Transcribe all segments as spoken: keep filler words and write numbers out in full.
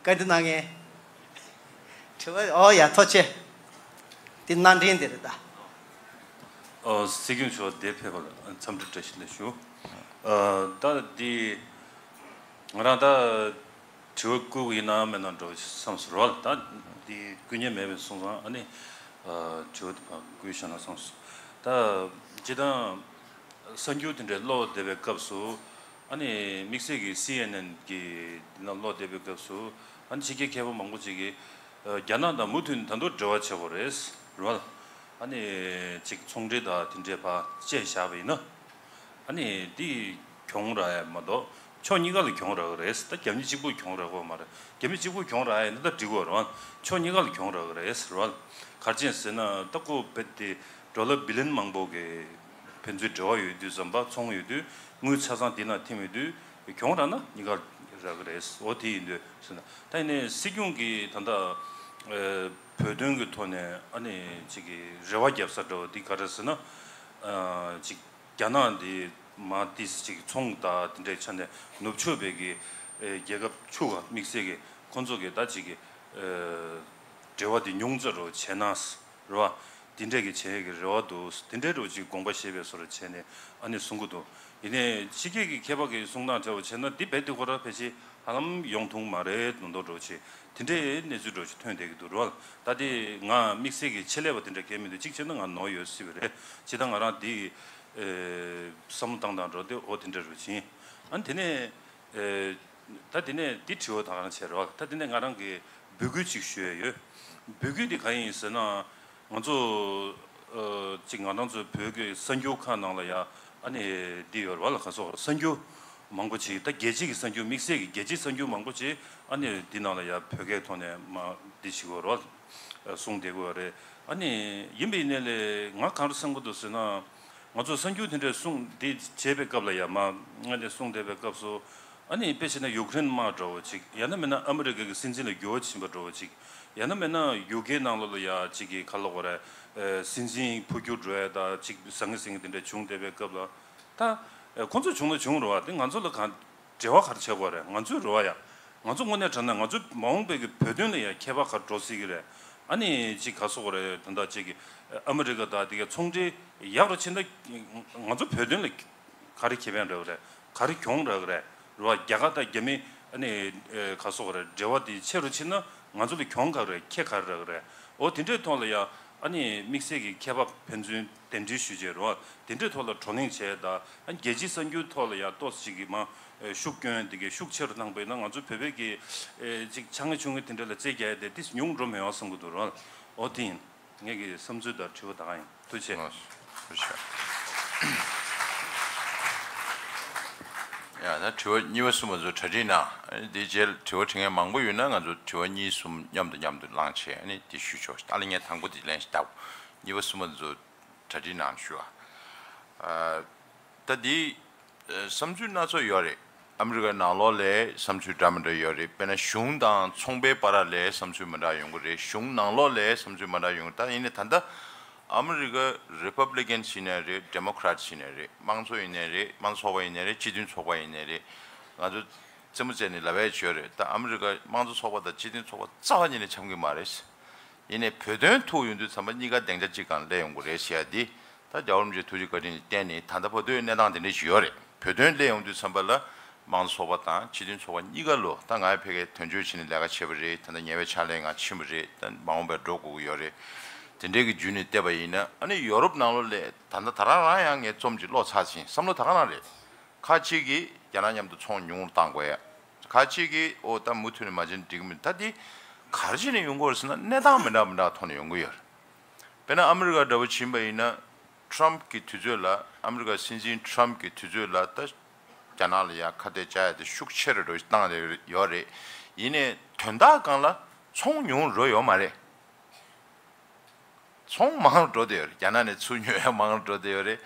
བཀའ་འདྲི་གནང་མཁན། དྲི་བ། ཨོ་ཡ། ཐུགས་རྗེ་ཆེ། འདི་གནང་འཕྲིན་དེ་རེད་ད། ཨོ། སྲིད་སྐྱོང་མཆོག་འདིར་ཕེབས་པར་འཚམས་འདྲི་བཀྲ་ཤིས་བདེ་ལེགས་ཞུ། ཨ། ད་འདི་ང་རང་ད་དྲི་བ་བསྐུར་གྱི་ཡིན་ན་མེད་ན་འགྲོ་བསམ་སོང་རོགས། ད་འདི་བསྐུར་མཁན་མེད་པའི་སོང་ཙང་ཨ་ནི། ཨ། དྲི་བ་དེ་ཕར་བསྐུར་བཞག་ན་བསམ་སོང་། ད་སྤྱིར་བཏང་གསར་འགྱུར་དེ་འདྲ་ཀློག་བསྡད་པའི་སྐབས་སུ། ཨ་ནི་དམིགས་བསལ་གྱི་སི་ཨེན་ཨེན་གྱི་འདི་ནང་ཀློག་བསྡད་པའི་སྐབས་སུ། ཨ་ནི་ཕྱི་རྒྱལ་མཁས་པ་མང་པོ་ཅིག་གིས། ཨ། རྒྱ་ནག་དང་མུ་མཐུད་ནས་ད་དུང་འབྲེལ་བ་བྱེད་དགོས་རེད་རེད་བ། ཨ་ནི་ཅིག་ཚོང་འབྲེལ་དང་དེ་འདྲའི་བར་བཅད་བཞག་པ་ཡིན་ན། ཨ་ནི་འདི་གྱོང་རག་ཡ་མ་གཏོགས་ཕྱོགས་གཉིས་ཀ་ལ་གྱོང་རག་གི་རེད། ད་རྒྱ་མི་གཅིག་པུ་གྱོང་རག་གི་ཡོད་མ་རེད། རྒྱ་མི་གཅིག་པུ་གྱོང་རག་ཡ་ཡིན་ན་ད་འགྲིག་གི་ཡོད་རེད་བ། ཕྱོགས་གཉིས་ཀ་ལ་གྱོང་རག་གི་རེད་རེད་བ། ག་རེ་བྱས་ཟེར་ན་ད་ཁོ་རྦད་དེ་ཌོ་ལར་བི་ལི་ཡོན་མང་པོ་གི་ཕན་ཚུན་འབྲེལ་བ་ཡོད་དུས་ཙམ་པ། ཚོང་ཡོད་དུས་དངུལ་ཆ་ཚང་འདི་ནང་ཐིམ་ཡོད་དུས་གྱོང་རག་ན་གཉིས་ཀ་རག་གི་རེད། འོ་དེ་ཡིན་དུས་ཟེར་ན། ད་ཡིན་ནའི་སྲིད་སྐྱོང་གིས་ད་ལྟ་ཨ་བོད་དོན་གྱི་ཐོག་ནས་ཨ་ནི་ཅིག་གི་རེ་བ་བརྒྱབ་ས་འདྲ་བོ་འདི་ག་རེ་ཟེར་ན། ཨ་ཅིག་རྒྱ་ནག་འདི་མ་ཏིས་ཅིག་ཚོང་དང་དེ་འདྲའི་ཆ་ནས་ནུབ་ཕྱོགས་པའི་གི་ཨེ་རྒྱལ་ཁབ་ཕྱུག་ག་དམིགས་བསལ་གི་ཁོང་ཚོ་གི་ད་ཅིག་གི་ཨེ་འབྲེལ་བ་དེ་ཉུང་ཙམ་རོ་བྱས་ན་རེད་བ། དེ་འདྲས་ཀྱི་བྱེད་ཡས་ཀྱི་རེ་བ་འདུག། དེ་འདྲའི་རོ་ཅིག་དགོངས་པ་བཞེས་པའི་བཟོ་འདྲ་བྱས་ནས་ཨ་ནི་གསུང་གི་འདུག། ཡིན་ནའི་ཕྱི་རྒྱལ་གྱི་མཁས་པ་གི་གསུང་སྟངས་འདྲ་བོ་བྱས་ན་འདི་རྦད་དེ་ཁོ་རང་ཕལ་ཆེར་ཧ་ལམ་ཡོང་ཐུབ་མ་རེད་མདོག་མདོག་འདྲ་བོ་ཅིག། དེ་འདྲའི་གནས་ཚུལ་འདྲ་བོ་ཅིག་ཐོན་བསྡད་ཀྱི་འདུག་རོ། ད་དེ་ང་དམིགས་བསལ་གྱི་ཆེད་ལས་པ་དེ་འདྲ་གང་ཡང་མི་འདུག། གཅིག་བྱས་ན་ང་ནོར་ཡོད་སྲིད་པ་རེད། སྤྱིར་བཏང་ང་རང་འདི་ཨེ་བསམ་བློ་བཏང་སྟངས་འདྲ་བོ་དེ་འོ་དེ་འདྲ་རོ་ཅིག། ཨ་ནི་དེ་ནས་ཨེ་ད་དེ་ནས་འདི་དྲི་བ་ད་ག་རང་བྱས་རོ། ད་དེ་ནས་ང་རང་གི་འབོད་སྐུལ་ཅིག་ཞུ་ཡས་ཡོད། འབོད་སྐུལ་འདི་གང་ཡིན་ཟེར་ན། ང་ཚོ་ཨ་ཅིག་ང་རང་ཚོའི་བོད་ཀྱི་གསར་འགྱུར་ཁང་ནང་ལ་ཡ་ཨ་ནི་འདི་ཡོད་རེད་བ་ལ། ག་སོགས་གསར་འགྱུར་མང་པོ་ཅིག། ད་རྒྱལ་སྤྱི་གི་གསར་འགྱུར། དམིགས་བསལ་གྱི་རྒྱལ་སྤྱིའི་གསར་འགྱུར་མང་པོ་ཅིག་ཨ་ནི་འདི་ནང་ལ་ཡ་བོད་སྐད་ཐོག་ནས་མ་འདི་བྱེད་ཀྱི་ཡོད་རེད་བ། གསུངས་བསྡད་ཀྱི་ཡོད་རེད། ཨ་ནི་ཡིན་པའི་ནས་ལས་ང་གང་རེ་བསམ་གྱི་འདུག་ཟེར་ན། ང་ཚོ་གསར་འགྱུར་དེ་འདྲས་གསུངས་འདི་བྱེད་པའི་སྐབས་ལ་ཡ་མ་ང་ནས་གསུངས་བསྡད་པའི་སྐབས་སུ། ཨ་ནི་དཔེ་བྱས་ན་ཡུཀ་རེན་དམག་འདྲ་བོ་ཅིག། ཡང་ན་མིན་ན་ཨ་མི་རི་ཀ་གི་སྲིད་འཛིན་ལ་འགྱུར་བ་ཕྱིན་པ་འདྲ་བོ་ཅིག། ཡང་ན་མིན་ན་ཡུ་ཀེ་ནང་ལོགས་ལ་ཡ་ཅིག་གི་ག་ལབ་དགོས་རེད། ཨ་སྲིད་འཛིན་འཕོ་འགྱུར་འགྲོ་ཡ་ད་ཅིག་ཟང་ངེ་ཟིང་ངེ་དེ་འདྲ་བྱུང་བསྡད་པའི་སྐབས་ལ། ད་ཨ་ཁོང་ཚོ་བྱུང་ན་བྱུང་རེད་བ། དེ་ང་ཚོ་ལ་གང་འབྲེལ་བ་ག་རེ་བྱེད་དགོས་རེད། ང་ཚོའི་རེད་བ་ཡ། ང་ཚོ་དངོས་གནས་དྲང་གནས་ང་ཚོ་མ་འོངས་པའི་གི་བོད་དོན་ལ་ཡ་ཁྱད་པར་ག་རེ་འགྲོ་སྲིད་ཀྱི་རེད། ཨ་ནི་ཅིག་ག་སོགས་རེད། ད་ལྟ་ཅིག་གི་ཨ་མི་རི་ཀ་དང་དེ་གའི་ཚོང་འབྲེལ་ཡག་རུ་ཕྱིན་ན་ང་ཚོ་བོད་དོན་ལ་ག་རེ་ཁེ་ཕན་རག་གི་རེད། ག་རེ་གྱོང་རག་གི་རེད། རེད་བ། རྒྱ་གར་དང་རྒྱ་མི་ཨ་ནི་ཨེ་ག་སོགས་རེད། འབྲེལ་བ་དེ་ཆེ་རུ་ཕྱིན་ན་ང་ཚོ་ལ་གྱོང་ག་རེ་རེད། ཁེ་ག་རེ་རག་གི་རེད། འོ་དེ་འདྲའི་ཐོག་ལ་ཡ་ཨ་ནི་དམིགས་བསལ་གྱི་མཁས་པ་ཕན་ཚུན་གདན་འདྲེན་ཞུས་བྱས་རེད་བ། དེ་འདྲའི་ཐོག་ལ་བགྲོ་གླེང་བྱས་དང་། ཨ་རྒྱལ་སྤྱིའི་གསར་འགྱུར་ཐོག་ལ་ཡ་ཏོག་ཙམ་ཅིག་གི་མ་ཨེ་ཤུགས་སྐྱོན་དེ་གའི་ཤུགས་ཆེ་རུ་བཏང་པ་ཡིན་ན་ང་ཚོ་བོད་པའི་གི་ཨེ་ཅིག་ཆ་ངེ་ཆུང་ངེ་དེ་འདྲ་ལ་རྩེ་རྒྱག་ཡ་དེ་ཏིས་ཉུང་འགྲོ་མེད་བ་བསམ་གྱི་འདུག་རེད་བ། འོ་དེ་ཡིན། ངེད་ཀྱི་བསམ་ཚུལ་དང་དྲི་བ་ད་ག་ཡིན། ཐུགས་རྗེ་ཆེ། ཐུགས་རྗེ་ཆེ། ཡ་ད་དྲི་བ་གཉིས་པ་གསུམ་པ་ཚོ་གྲ་སྒྲིག་གནང་། ཨ་ནི་དེའི་རྗེས་ལ་དྲི་བ་དྲི་མཁན་མང་པོ་ཡོད་ན་ང་ཚོ་དྲི་བ་གཉིས་གསུམ་མཉམ་དུ་མཉམ་དུ་བླངས་བྱས་ཨ་ནི་དེ་ཞུས་ཆོག། ད་ལ་ངས་དང་པོ་དེ་ལན་ཞིག་བཏབ། གཉིས་པ་གསུམ་པ་ཚོ་གྲ་སྒྲིག་གནང་ཞུ་བ། ཨ་ད་དེ་ཨ་བསམ་ཚུལ་སྣ་ཚོགས་ཡོད་རེད། ཨ་མི་རི་ཀའི་ནང་ལོགས་ལ་བསམ་ཚུལ་འདྲ་མི་འདྲ་ཡོད་རེད། དཔེར་ན་གཞུང་དང་ཚོང་པའི་བར་ལ་བསམ་ཚུལ་མི་འདྲ་ཡོང་གི་རེད། གཞུང་ནང་ལོགས་ལ་བསམ་ཚུལ་མི་འདྲ་ཡོང་གི། ད་ཡིན་ནའི་ད་ལྟ་ཨ་མི་རི་ཀ་རི་པབ་ལི་ཀན་ཡིན་ནའི་རེད། ཌེ་མོ་ཀ་རེ་ཊི་ཡིན་ནའི་རེད། དམངས་གཙོ་ཡིན་ནའི་རེད། དམངས་གཙོ་ཚོགས་པ་ཡིན་ནའི་རེད། སྤྱི་མཐུན་ཚོགས་པ་ཡིན་ནའི་རེད། ང་ཚོ་རྩེད་མོ་རྩེ་ནས་ལབ་ཡས་བྱོས་རེད། ད་ཨ་མི་རི་ཀ་དམངས་གཙོ་ཚོགས་པ་དང་སྤྱི་མཐུན་ཚོགས་པ་རྩ་བ་ཉིད་ནས་འཆམ་གི་མ་རེད། ཡིན་ནའི་བོད་དོན་ཐུག་ཡོང་དུས་ཙམ་པ་གཉིས་ཀ་སྡིངས་ཆ་གཅིག་སྒང་སླེབས་ཡོང་གི་རེད་ཟེར་ཡ་འདི། ད་རྒྱལ་བ་རིན་པོ་ཆེ་ཐུགས་རྗེ་བཀའ་དྲིན་གྱིས་བརྟེན་ནས་ད་ལྟ་བར་དུ་གནས་སྟངས་དེ་འདྲ་ཞིག་ཡོད་རེད། བོད་དོན་སླེབས་ཡོང་དུས་ཙམ་པ་ལ་དམངས་གཙོ་ཚོགས་པ་དང་སྤྱི་མཐུན་ཚོགས་པ་གཉིས་ཀ་ལོ། ད་ང་ཕ་གིར་དོན་གཅོད་བྱས་ནས་ལས་ཀ་བྱས་པ་རེད། ད་ལྟ་ཉེ་བའི་ཕྱག་ལས་ང་ཕྱིན་པ་རེད། ད་མ་འོངས་པར་འགྲོ་དགོས་ཀྱི་ཡོད་རེད། དེ་འདྲའི་གི་བརྒྱུད་ནས་བལྟས་པ་ཡིན་ན་ཨ་ནི་ཡོ་རོབ་ནང་ལོགས་ལ་ད་ལྟ་ད་རང་རང་ཡང་ངས་རྩོམ་ཅིག་ཀློག་ཚར་ཕྱིན། བསམ་བློ་ད་ག་རང་རེད། ཁ་ཅིག་གིས་རྒྱ་ནག་མཉམ་དུ་ཚོང་ཉུང་རུ་བཏང་དགོས་ཡ། ཁ་ཅིག་གིས་ཨོ་ད་མུ་མཐུད་ནས་མ་བྱས་ན་འགྲིག་གི་མིན། ད་འདི་ག་རེ་བྱས་ནས་ཡོང་གི་ཡོད་རེད་ཟེར་ན་གནས་སྟངས་མི་འདྲ་མི་འདྲ་ཐོག་ནས་ཡོང་གི་ཡོད་རེད། དཔེར་ན་ཨ་མི་རི་ཀ་འདྲ་བོ་ཕྱིན་པ་ཡིན་ན་ཊམ་གྱི་དུས་ཚོད་ལ་ཨ་མི་རི་ཀ་སྲིད་འཛིན་ཊམ་གྱི་དུས་ཚོད་ལ་ད་རྒྱ་ནག་ལ་ཡ་ཁ་གཏད་བཅག་ཡ་དེ་ཤུགས་ཆེ་རུ་འགྲོ་བཏང་ཡོད་རེད། ཡིན་ནའི་དོན་དག་སྒང་ལ་ཚོང་ཉུང་རུ་ཡོད་མ་རེད། ཚོང་མང་རུ་འགྲོ་བསྡད་ཡོད་རེད། རྒྱ་ནག་ནས་ཚུར་ཉོ་ཡ་མང་རུ་འགྲོ་བསྡད་ཡོད་རེད།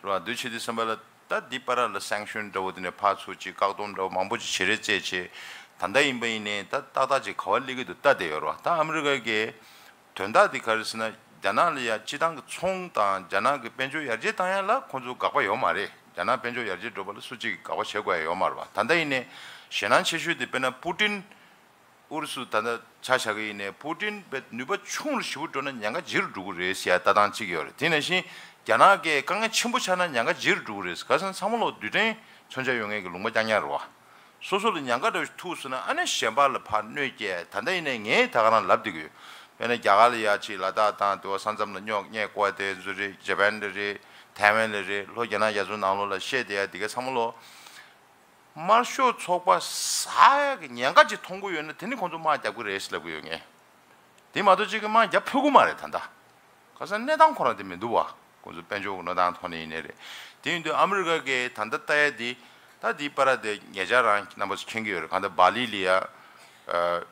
རེད་བ། འདུ་བྱེད་དུས་ཙམ་པ་ལ་ད་འདི་བར་ལ་སེང་ཤོན་འདྲ་བོ་དེ་ནས་ཕར་ཚུར་ཅིག་བཀག་སྡོམ་འདྲ་བོ་མང་པོ་ཅིག་བྱེད་རེས་བྱས་བྱས། ད་ལྟ་ཡིན་པ་ཡིན་ནའི་ད་ཏག་ཏག་ཅིག་ག་བ་སླེབས་ཀྱི་འདུག་ལྟ་བསྡད་ཡོད་རེད་བ། ད་ཨ་མི་རི་ཀ་གི་དོན་དག་འདི་ག་རེ་ཟེར་ན་རྒྱ་ནག་ལ་ཡ་སྤྱི་བཏང་གི་ཚོང་དང་རྒྱ་ནག་གི་དཔལ་འབྱོར་ཡར་རྒྱས་བཏང་ཡ་ལ་ཁོང་ཚོ་དགག་པ་ཡོད་མ་རེད། རྒྱ་ནག་དཔལ་འབྱོར་ཡར་རྒྱས་འགྲོ་བ་ལ་སུ་གཅིག་གིས་དགག་པ་བྱེད་དགོས་ཡ་ཡོད་མ་རེད་བ། ད་ལྟ་ཡིན་ནའི་ཞེད་སྣང་ཆེ་ཤོས་དེ་དཔེར་ན་པུ་ཏིན། ཨུ་རུ་སུ་ད་ལྟ་ཆ་བཞག་གི་ཡིན་ནའི་པུ་ཏིན་པའི་ནུས་པ་ཆུང་རུ་ཞེ་པོ་འགྲོ་ན་ཉེན་ཁ་ལྗིད་རུ་འགྲོ་གི་རེད་ཟེར་ཡ་ལྟ་སྟངས་གཅིག་ཡོད་རེད། དེ་ནང་བཞིན་རྒྱ་ནག་གིས་དཀའ་ངལ་ཆེན་པོ་ཆགས་ན་ཉེན་ཁ་ལྗིད་རུ་འགྲོ་གི་རེད། ག་ས་ཚང་མ་ལོག་རྡུལ་ཕྲན་མཚོན་ཆ་ཡོད་མཁན་གྱི་ལུང་པ་རྐྱང་རྐྱང་རེད་བ། སོ་སོ་ལ་ཉེན་ཁ་འདྲ་བོ་ཞིག་ཐུག་སོང་ན་ཨ་ནི་གཞན་པ་ལ་ཕར་གནོད་སྐྱེལ། ད་ལྟ་ཡིན་ནའི་ངས་ད་ག་རང་ལབ་བསྡད་ཀྱི་ཡོད། དཔེར་ན་རྒྱ་གར་ལ་ཡ་ཅིག་ལ་དྭགས་དང་དེ་བ་ས་མཚམས་ལ་རྙོག་གཉེར་བཀོད་དེ་ཚོ་རེད། ཇ་པན་ལ་རེད། ཐའེ་ཝན་ལ་རེད། ལྷོ་རྒྱ་ནག་རྒྱ་མཚོའི་ནང་ལོགས་ལ་བཤད་བསྡད་ཡ་དེ་ག་ཚང་མ་ལོག་དམར་ཤོག་ཚོགས་པ་ཟ་ཡ་གི་ཉེན་ཁ་ཅིག་མཐོང་གི་ཡོད་ན་དེ་ནི་ཁོང་ཚོ་དམག་རྒྱག་གི་རེད་ཟེར་ལབ་གི་ཡོད་ངས། དེ་མ་གཏོགས་གཅིག་གི་དམག་རྒྱག་ཕོད་གི་མ་རེད་ད་ལྟ། ག་ས་གནས་སྟངས་ཁོ་རང་དེ་མི་འདུག་བ། ཁོང་ཚོ་དཔལ་འབྱོར་གྱི་གནས་སྟངས་ཐོག་ནས་ཡིན་ནའི་རེད། དེ་ཡིན་དུས་ཨ་མི་རི་ཀ་གིས་ད་ལྟ་ལྟ་ཡ་དེ། ད་དེའི་བར་དེ་ཉེ་ཆར་རང་རྣམ་པ་ཚོ་མཁྱེན་གྱི་ཡོད་རེད། གང་ལྟར་བྷ་ལི་ལ་ཡ་ཨ་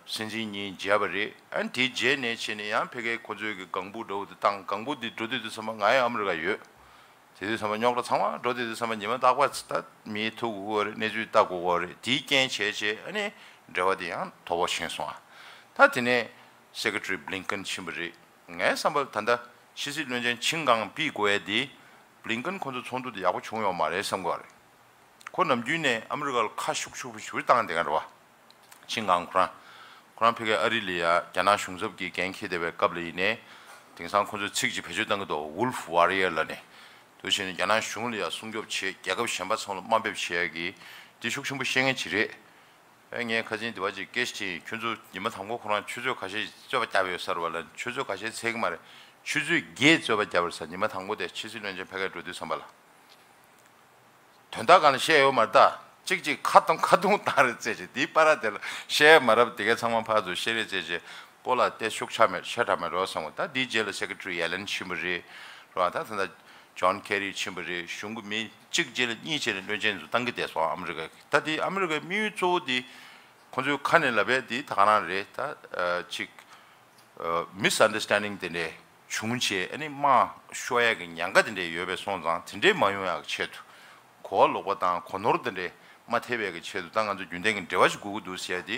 སྲིད་འཛིན་གཉིས་མཇལ་བ་རེད། ཨ་ནི་དེའི་རྗེས་ནས་བྱས་ནས་ཡང་ཕ་གིའི་ཁོང་ཚོའི་གི་ལྒང་བུ་འདྲ་བོ་དེ་བཏང་། ལྒང་བུ་དེ་འགྲོ་དུས་དུས་ཚང་མ་ང་ཡང་ཨ་མི་རི་ཀ་ཡོད། དེ་དུས་ཚང་མ་རྙོག་དྲ་ཚང་མ་འགྲོ་དེ་དུས་ཚང་མ་ཉི་མ་རྟག་པར་ད་མིའི་ཐུག་དགོས་རེད། གནས་ཚུལ་ལྟ་དགོས་རེད། དེའི་རྐྱེན་བྱས་བྱས་ཨ་ནི་འབྲེལ་བ་དེ་ཡང་དོ་ཕོག་ཕྱིན་སོང་ཨ། ད་དེ་ནས་སེ་ཀེ་ཊ་རི་བྷི་ལིན་ཀེན་ཕྱིན་པ་རེད། ངའི་བསམ་པར་ད་ལྟ་ཕྱི་སྲིད་བློན་ཆེན་ཆིན་ཀང་པི་དགོས་ཡ་དེ་བྷི་ལིན་ཀེན་ཁོང་ཚོ་ཚོགས་འདུ་དེ་ཡག་པོ་བྱུང་ཡོད་མ་རེད་བསམ་གི་རེད། ཁོ་ནམ་རྒྱུན་ནས་ཨ་མི་རི་ཀ་ལ་ཁ་ཤུགས་ཤུགས་པོ་ཞེ་པོ་བཏང་བསྡད་མཁན་རེད་བ། ཆིན་ཀང་ཁོ་རང་། ཁོ་རང་ཕ་གིའི་ཨ་རི་ལ་ཡ་རྒྱ་ནག་གཞུང་ཚབ་ཀྱི་འགན་འཁྱེར་བསྡད་པའི་སྐབས་ལ་ཡིན་ནའི། དེང་སང་ཁོ་ཚོས་ཚིག་ཅིག་བེད་སྤྱོད་བཏང་གི་འདུག Wolf Warrior ལབ་ནས། དེ་བྱས་ནས་རྒྱ་ནག་གཞུང་ལ་ཡ་སྲུང་སྐྱོབ་བྱེད། རྒྱལ་ཁབ་གཞན་པ་ཚང་ལ་དམའ་འབེབས་བྱེད་ཡ་གི་དེ་ཤུགས་ཆེན་པོ་བཤད་མཁན་ཅིག་རེད། ཨེ་ངས་ཁ་སང་དེ་བ་ཅིག་སྐད་ཆ་དྲིས་ཡིན། ཁྱོད་ཚོ་ཉི་མ་དང་པོ་ཁོ་རང་ཆུ་ཚོད་ཁ་ཤས་རྩོད་པ་བརྒྱབ་ཡོད་ས་རེད་བ་ལབ་ནས། ཆུ་ཚོད་ཁ་ཤས་ཚད་ཀྱི་མ་རེད། ཆུ་ཚོད་བརྒྱད་རྩོད་པ་བརྒྱབ་པ་རེད་ཟེར། ཉི་མ་དང་པོ་དེ་ཕྱི་སྲིད་བློན་ཆེན་ཕ་གིར་འགྲོ་དུས་ཙམ་པ་ལ། དོན་དག་གང་ལ་བཤད་ཡོད་མ་རེད་ད། གཅིག་གཅིག་ཁ་བཏང་ཁ་བཏང་བཏང་རེད་ཟེར་བྱས། དེའི་བར་དེ་ལ་བཤད་ཡ་མ་རབས་དེ་གའི་ཚང་མ་ཕར་ཚུར་བཤད་རེས་བྱས་བྱས་སྐོར་ལ་བལྟས་ཤུགས་ཆག་མེད་ཤ་ཁྲག་མེད་རོགས་སོང་བ། ད་དེའི་རྗེས་ལ་སེ་ཀེ་ཊ་རི་ཡེ་ལེན་ཕྱིན་པ་རེད། རོགས་ད་ད་ད་ཇོན་ཁེ་རི་ཕྱིན་པ་རེད། གཞུང་གི་མི་གཅིག་རྗེས་ལ་གཉིས་བྱས་ནས་བློན་ཆེན་ཚོ་བཏང་གི་བསྡད་སོང་ཨ་མི་རི་ཀ་གི། ད་དེ་ཨ་མི་རི་ཀའི་དམིགས་ཡུལ་གཙོ་བོ་དེ་ཁོང་ཚོའི་ཁ་ནས་ལབ་ཡ་དེ་ད་ག་རང་རེད། ད་ཨ་ཅིག་མིས་ཨན་ཌར་སི་ཊན་ཌིང་དེ་འདྲས་བྱུང་བྱས་ཨ་ནི་དམག་ཤོར་ཡ་གི་ཉེན་ཁ་དེ་འདྲས་ཡོད་པའི་སོང་ཙང་དེ་འདྲས་མ་ཡོང་ཡ་གི་ཆེད་དུ། གོ་བ་ལོག་པ་དང་གོ་ནོར་དེ་འདྲས་མ་ཐེབས་ཡ་གི་ཆེད་དུ་ད་ང་ཚོ་རྒྱུན་ལྡན་གྱི་འབྲེལ་བ་ཞིག་དགོས་ཀྱི་འདུག་ཟེར་ཡ་དེ་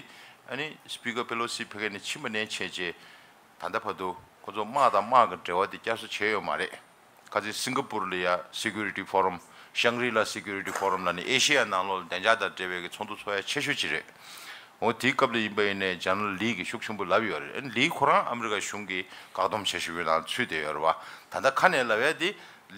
ཨ་ནི་སི་པི་ཀར་པེ་ལོ་སི་ཕ་གི་ནས་ཕྱིན་པ་ནས་བྱས་རྗེས་ད་ལྟ་བར་དུ་ཁོ་ཚོ་དམག་དང་དམག་གི་འབྲེལ་བ་དེ་བསྐྱར་གསོ་བྱས་ཡོད་མ་རེད། ཁ་སང་སིང་ག་པུར་ལ་ཡ་སི་ཀུ་རི་ཊི་ཕོ་རམ། ཤང་རི་ལ་སི་ཀུ་རི་ཊི་ཕོ་རམ་ལབ་ནས་ཨེ་ཤེ་ཡ་ནང་ལོགས་ལ་བདེ་འཇགས་དང་འབྲེལ་བའི་གི་ཚོགས་འདུ་ཚོགས་ཡ་ཆེ་ཤོས་ཅིག་རེད། འོ་དེའི་སྐབས་ལ་ཡིན་པ་ཡིན་ནའི་ཇེ་ནེ་རལ་ལི་གིས་ཤུགས་ཆེན་པོ་ལབ་ཡོད་རེད། ལི་ཁོ་རང་ཨ་མི་རི་ཀ་གཞུང་གི་བཀག་སྡོམ་བྱ་ཞུ་བའི་ནང་ཚུད་བསྡད་ཡོད་རེད་བ། ད་ལྟ་ཁ་ནས་ལབ་ཡ་དེ་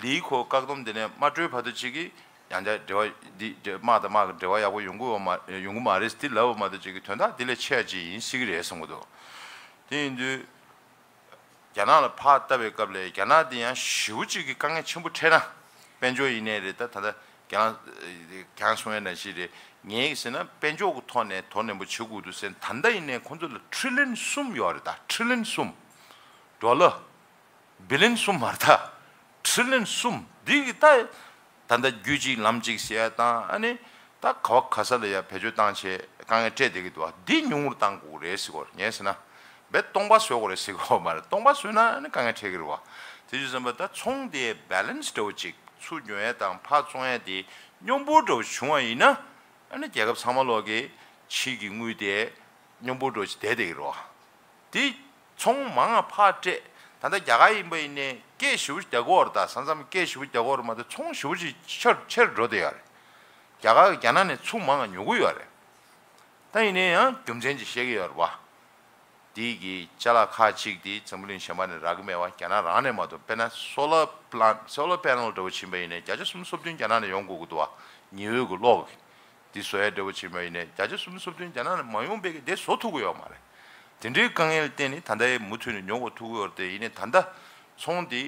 ལི་ཁོ་བཀག་སྡོམ་དེ་ནས་མ་གྲོལ་བར་དུ་ཅིག་གི་ཡང་བསྐྱར་འབྲེལ་བ་འདི་དམག་དང་དམག་གི་འབྲེལ་བ་ཡག་པོ་ཡོང་གི་ཡོད་མ་ཡོང་གི་མ་རེད་དེ་ལབ་པ་མ་གཏོགས་ཅིག་གི་དོན་དག་འདི་ལས་ཆེ་བ་ཅིག་ཡིན་སྲིད་ཀྱི་རེད་བསམ་གྱི་འདུག་དེ་ཡིན་དུས། རྒྱ་ནག་ལ་ཕར་ལྟ་བའི་སྐབས་ལ་རྒྱ་ནག་འདི་ཡང་ཞེ་པོ་ཅིག་གི་དཀའ་ངལ་ཆེན་པོ་འཕྲད་ན། དཔལ་འབྱོར་ཡིན་ནའི་རེད། ད་ད་ལྟ་རྒྱ་ནག་ཁྱེད་རང་གསུང་ཡ་ནང་བཞིན་རེད། ངས་ཟེར་ན་དཔལ་འབྱོར་གྱི་ཐོག་ནས་དོ་ནན་པོ་བྱེད་དགོས་འདུག་ཟེར། ད་ལྟ་ཡིན་ནའི་ཁོང་ཚོ་ལ་ཊི་རི་ལི་ཡོན་གསུམ་ཡོད་རེད། ད་ཊི་རི་ལི་ཡོན་གསུམ། ཌོ་ལར། བྷི་ལི་ཡོན་གསུམ་མ་རེད་ད། ཊི་རི་ལི་ཡོན་གསུམ་འདི་གི་ད། ད་ལྟ་རྒྱུད་གཅིག་ལམ་གཅིག་ཟེར་ཡ་དང་ཨ་ནི་ད་ག་བ་ག་ས་ལ་ཡ་བེད་སྤྱོད་བཏང་བྱས་དཀའ་ངལ་འཕྲད་བསྡད་ཀྱི་འདུག་བ། འདི་ཉུང་རུ་བཏང་དགོས་རེད་ཟེར་གོ་ངས་ཟེར་ན། བས་སྟོང་པ་བཟོ་དགོས་རེད་ཟེར་གོ་མ་རེད། སྟོང་པ་བཟོས་ན་ཨ་ནི་དཀའ་ངལ་འཕྲད་ཀྱི་རེད་བ། དེ་བྱས་ཙམ་པ་ད་ཚོང་དེ་བྷེ་ལེན་སི་འདྲ་བོ་ཅིག་ཚུར་ཉོ་ཡ་དང་ཕར་བཙོང་ཡ་དེ་སྙོམས་པོ་འདྲ་བོ་བྱུང་བ་ཡིན་ན་ཨ་ནི་རྒྱལ་ཁབ་ཚང་མ་ལོག་གི་ཕྱི་གི་དངུལ་དེ་སྙོམས་པོ་འདྲ་བོ་ཅིག་བསྡད་བསྡད་ཀྱི་རེད་བ། དེ་ཚོང་མང་ང་ཕར་སྤྲད། ད་ལྟ་རྒྱ་གར་ཡིན་པ་ཡིན་ནའི་སྐད་ཞེ་པོ་ཅིག་རྒྱག་གི་ཡོད་རེད། ད་ས་མཚམས་སྐད་ཞེ་པོ་ཅིག་རྒྱག་གི་ཡོད་རེད་མ་གཏོགས་ཚོང་ཞེ་པོ་ཅིག་ཆེར་ཆེར་འགྲོ་བསྡད་ཡོད་རེད། རྒྱ་གར་གྱིས་རྒྱ་ནག་ནས་ཚུར་མང་ང་ཉོ་གི་ཡོད་རེད། ད་ཡིན་ནའི་ཡང་རྒྱུ་མཚན་ཅིག་བཤད་ཀྱི་ཡོད་རེད་བ། དེ་གི་ཅ་ལག་ཁག་ཅིག་དེ་འཛམ་བུ་གླིང་གཞན་པ་ནས་རག་གི་མེད་བ། རྒྱ་ནག་རང་ནས་མ་གཏོགས། དཔེར་ན་སོ་ལར་པི་ལན་སོ་ལར་པེ་ནལ་འདྲ་བོ་ཕྱིན་པ་ཡིན་ནའི་བརྒྱ་ཆ་སུམ་ཅུ་སོ་བདུན་རྒྱ་ནག་ནས་ཡོང་དགོས་ཀྱི་འདུག་བ། ཉི་འོད་ཀྱི་གློག་གི། འདི་བཟོ་ཡ་འདྲ་བོ་བྱེད་པ་ཡིན་ནའི་བརྒྱ་ཆ་སུམ་ཅུ་སོ་བདུན་རྒྱ་ནག་ནས་མ་ཡོང་བའི་གི་དེ་བཟོ་ཐུབ་ཀྱི་ཡོད་མ་རེད། དེ་འདྲའི་དཀའ་ངལ་བརྟེན་ནས་ད་ལྟའི་མུ་མཐུད་ནས་ཉོ་དགོས་ཐུག་གི་ཡོད་རེད། དེ་ཡིན་ནའི་ད་ལྟ་ཚོང་འདི་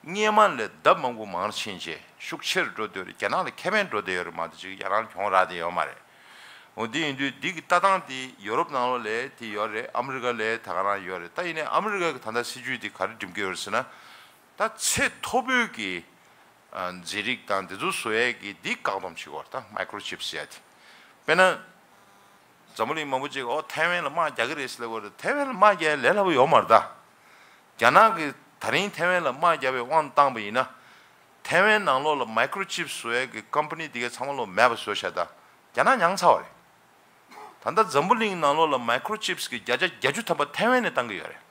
སྔོན་མ་ལས་ལྡབ་མང་པོ་མང་རུ་ཕྱིན་བྱས་ཤུགས་ཆེ་རུ་འགྲོ་བསྡད་ཡོད་རེད། རྒྱ་ནག་ལ་ཁེ་ཕན་འགྲོ་བསྡད་ཡོད་རེད་མ་གཏོགས་ཅིག་རྒྱ་ནག་ལ་གྱོང་རག་བསྡད་ཡོད་མ་རེད། འོ་དེ་ཡིན་དུས་འདི་གི་ལྟ་སྟངས་དེ་ཡོ་རོབ་ནང་ལོགས་ལ་དེ་ཡོད་རེད། ཨ་མི་རི་ཀ་ལ་ད་ག་རང་ཡོད་རེད། ད་ཡིན་ནའི་ཨ་མི་རི་ཀ་གི་ད་ལྟ་སྲིད་ཇུས་དེ་ག་རེ་འགྲིམ་གྱི་ཡོད་རེད་ཟེར་ན། ད་ཚད་མཐོ་པོའི་གི་ཨ་རྫས་རིགས་དང་འདི་ཚོ་བཟོ་ཡས་ཀྱི་འདི་བཀག་སྡོམ་བྱེད་དགོས་རེད། ད་མའི་ཀྲོ་ཆིབ་ཟེར་ཡ་དེ། དཔེར་ན། འཛམ་བུ་གླིང་མང་པོ་ཅིག་ཨོ་ཐའེ་ཝན་ལ་དམག་རྒྱག་གི་རེད་ཟེར་ལབ་ཀྱི་ཡོད་རེད། ཐའེ་ཝན་ལ་དམག་རྒྱག་ཡ་ལས་སླ་པོ་ཡོད་མ་རེད་ད། རྒྱ་ནག་གིས་ད་རིང་ཐའེ་ཝན་ལ་དམག་རྒྱག་པའི་དབང་བཏང་པ་ཡིན་ན། ཐའེ་ཝན་ནང་ལོགས་ལ་མའི་ཀྲོ་ཆིབ་བཟོ་ཡས་ཀྱི་ཀམ་པ་ནི་དེ་གའི་ཚང་མ་ལོག་མེད་པ་བཟོས་བཞག་ད། རྒྱ་ནག་མྱངས་ཚར་བ་རེད། ད་ལྟ་འཛམ་བུ་གླིང་ནང་ལོགས་ལ་མའི་ཀྲོ་ཆིབ་གི་བརྒྱ་ཆ་བརྒྱད་ཅུ་ཐམ་པ་ཐའེ་ཝན་ནས་བཏང་གི་ཡོད་རེད།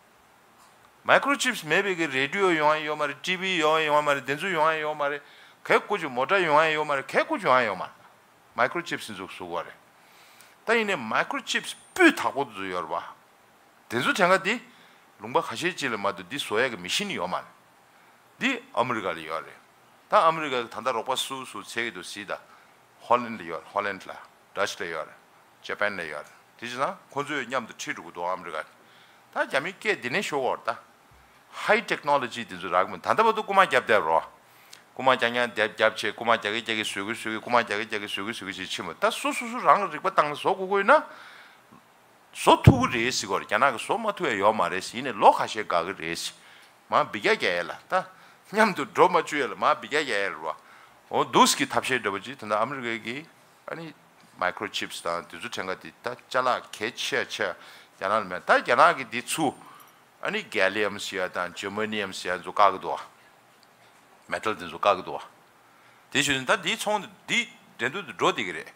མའི་ཀྲོ་ཆིབ་མེད་པའི་གི་རེ་ཌི་ཡོ་ཡོང་ཡ་ཡོད་མ་རེད། ཊི་བི་ཡོང་ཡ་ཡོད་མ་རེད། དེ་ཚོ་ཡོང་ཡ་ཡོད་མ་རེད། གལ་སྐུ་ཅིག་མོ་ཊ་ཡོང་ཡ་ཡོད་མ་རེད། གལ་སྐུ་ཅིག་ཡོང་ཡ་ཡོད་མ་རེད། མའི་ཀྲོ་ཆིབ་ཟིན་ཚུགས་བཟོ་དགོས་རེད། ད་ཡིན་ནའི་མའི་ཀྲོ་ཆིབ་སྤུས་དག་པོ་དེ་ཚོ་ཡོད་རེད་བ། དེ་ཚོ་གྲངས་ཀ་འདི་ལུང་པ་ཁ་ཤས་ཅིག་ལ་མ་གཏོགས་འདི་བཟོ་ཡག་གི་མི་ཤིན་ཡོད་མ་རེད། འདི་ཨ་མི་རི་ཀ་ལ་ཡོད་རེད། ད་ཨ་མི་རི་ཀ་གི་ད་ལྟ་རོགས་པ་སུ་སུ་འཚོལ་གྱི་འདུག་ཟེར། ད་ཧོ་ལན་ལ་ཡོད་རེད། ཧོ་ལན་ལ། ཌ་ཅི་ལ་ཡོད་རེད། ཇ་པན་ལ་ཡོད་རེད། དེ་བྱས་ཙང་ཁོང་ཚོས་མཉམ་དུ་ཁྲིད་འགྲོ་གི་འདུག་ཨ་མི་རི་ཀ་གི། ད་རྒྱ་མིའི་སྐད་འདི་ནས་ཤོར་བ་རེད་ད། ཧའི་ཊེག་ནོ་ལོ་ཇི་དེ་ཚོ་རག་གི་མིན། ད་ལྟ་བར་དུ་རྐུ་མ་བརྒྱབ་བསྡད་རོ། རྐུ་མ་རྐྱང་རྐྱང་བརྒྱབ་བརྒྱབ་བྱས། རྐུ་མ་རྒྱག་གི་རྒྱག་གི་བཟོ་གི་བཟོ་གི། རྐུ་མ་རྒྱག་གི་རྒྱག་གི་བཟོ་གི་བཟོ་གི་བྱས་ཕྱིན་པ། ད་སོ་སོ་སོ་རང་གི་རིག་པ་བཏང་ནས་བཟོ་དགོས་དགོས་ཡིན་ན། བཟོ་ཐུབ་ཀྱི་རེད་ཟེར་གྱི་ཡོད་རེད། རྒྱ་ནག་གིས་བཟོ་མ་ཐུབ་ཡ་ཡོད་མ་རེད་ཟེར། ཡིན་ནའི་ལོ་ཁ་ཤས་འགོར་གྱི་རེད་ཟེར། མར་འབུད་རྒྱག་རྒྱག་ཡ་ལ། ད་མཉམ་དུ་འགྲོ་མ་བཅུག་ཡ་ལ་མར་འབུད་རྒྱག་རྒྱག་ཡ་རེད་བ། འོ་འདུག་སེ་གི་ཐབས་ཤེས་འདྲ་པོ་ཅིག་ད་ལྟ་ཨ་མི་རི་ཀའི་གི་ཨ་ནི་མའི་ཀྲོ་ཅིབ་སི་དང་དེ་ཚོ་གྲངས་ཀ་དེ་ད་ཅ་ལག་གལ་ཆེ་ཆེ་རྒྱ་ནག་ལ་མེད། ད་རྒྱ་ནག་གིས་དེ་ཚུར་ཨ་ནི་གེ་ལི་ཡམ་ཟེར་ཡ་དང་ཇར་མ་ནི་ཡམ་ཟེར་ཡ་ཚོ་བཀག་གི་འདུག་བ། མེ་ཊལ་དེ་ཚོ་བཀག་གི་འདུག་བ། དེ་བྱས་ཙང་ད་འདིའི་ཚོང་འདི་འགྲན་བསྡུར་དུ་འགྲོ་བསྡད་ཀྱི་རེད།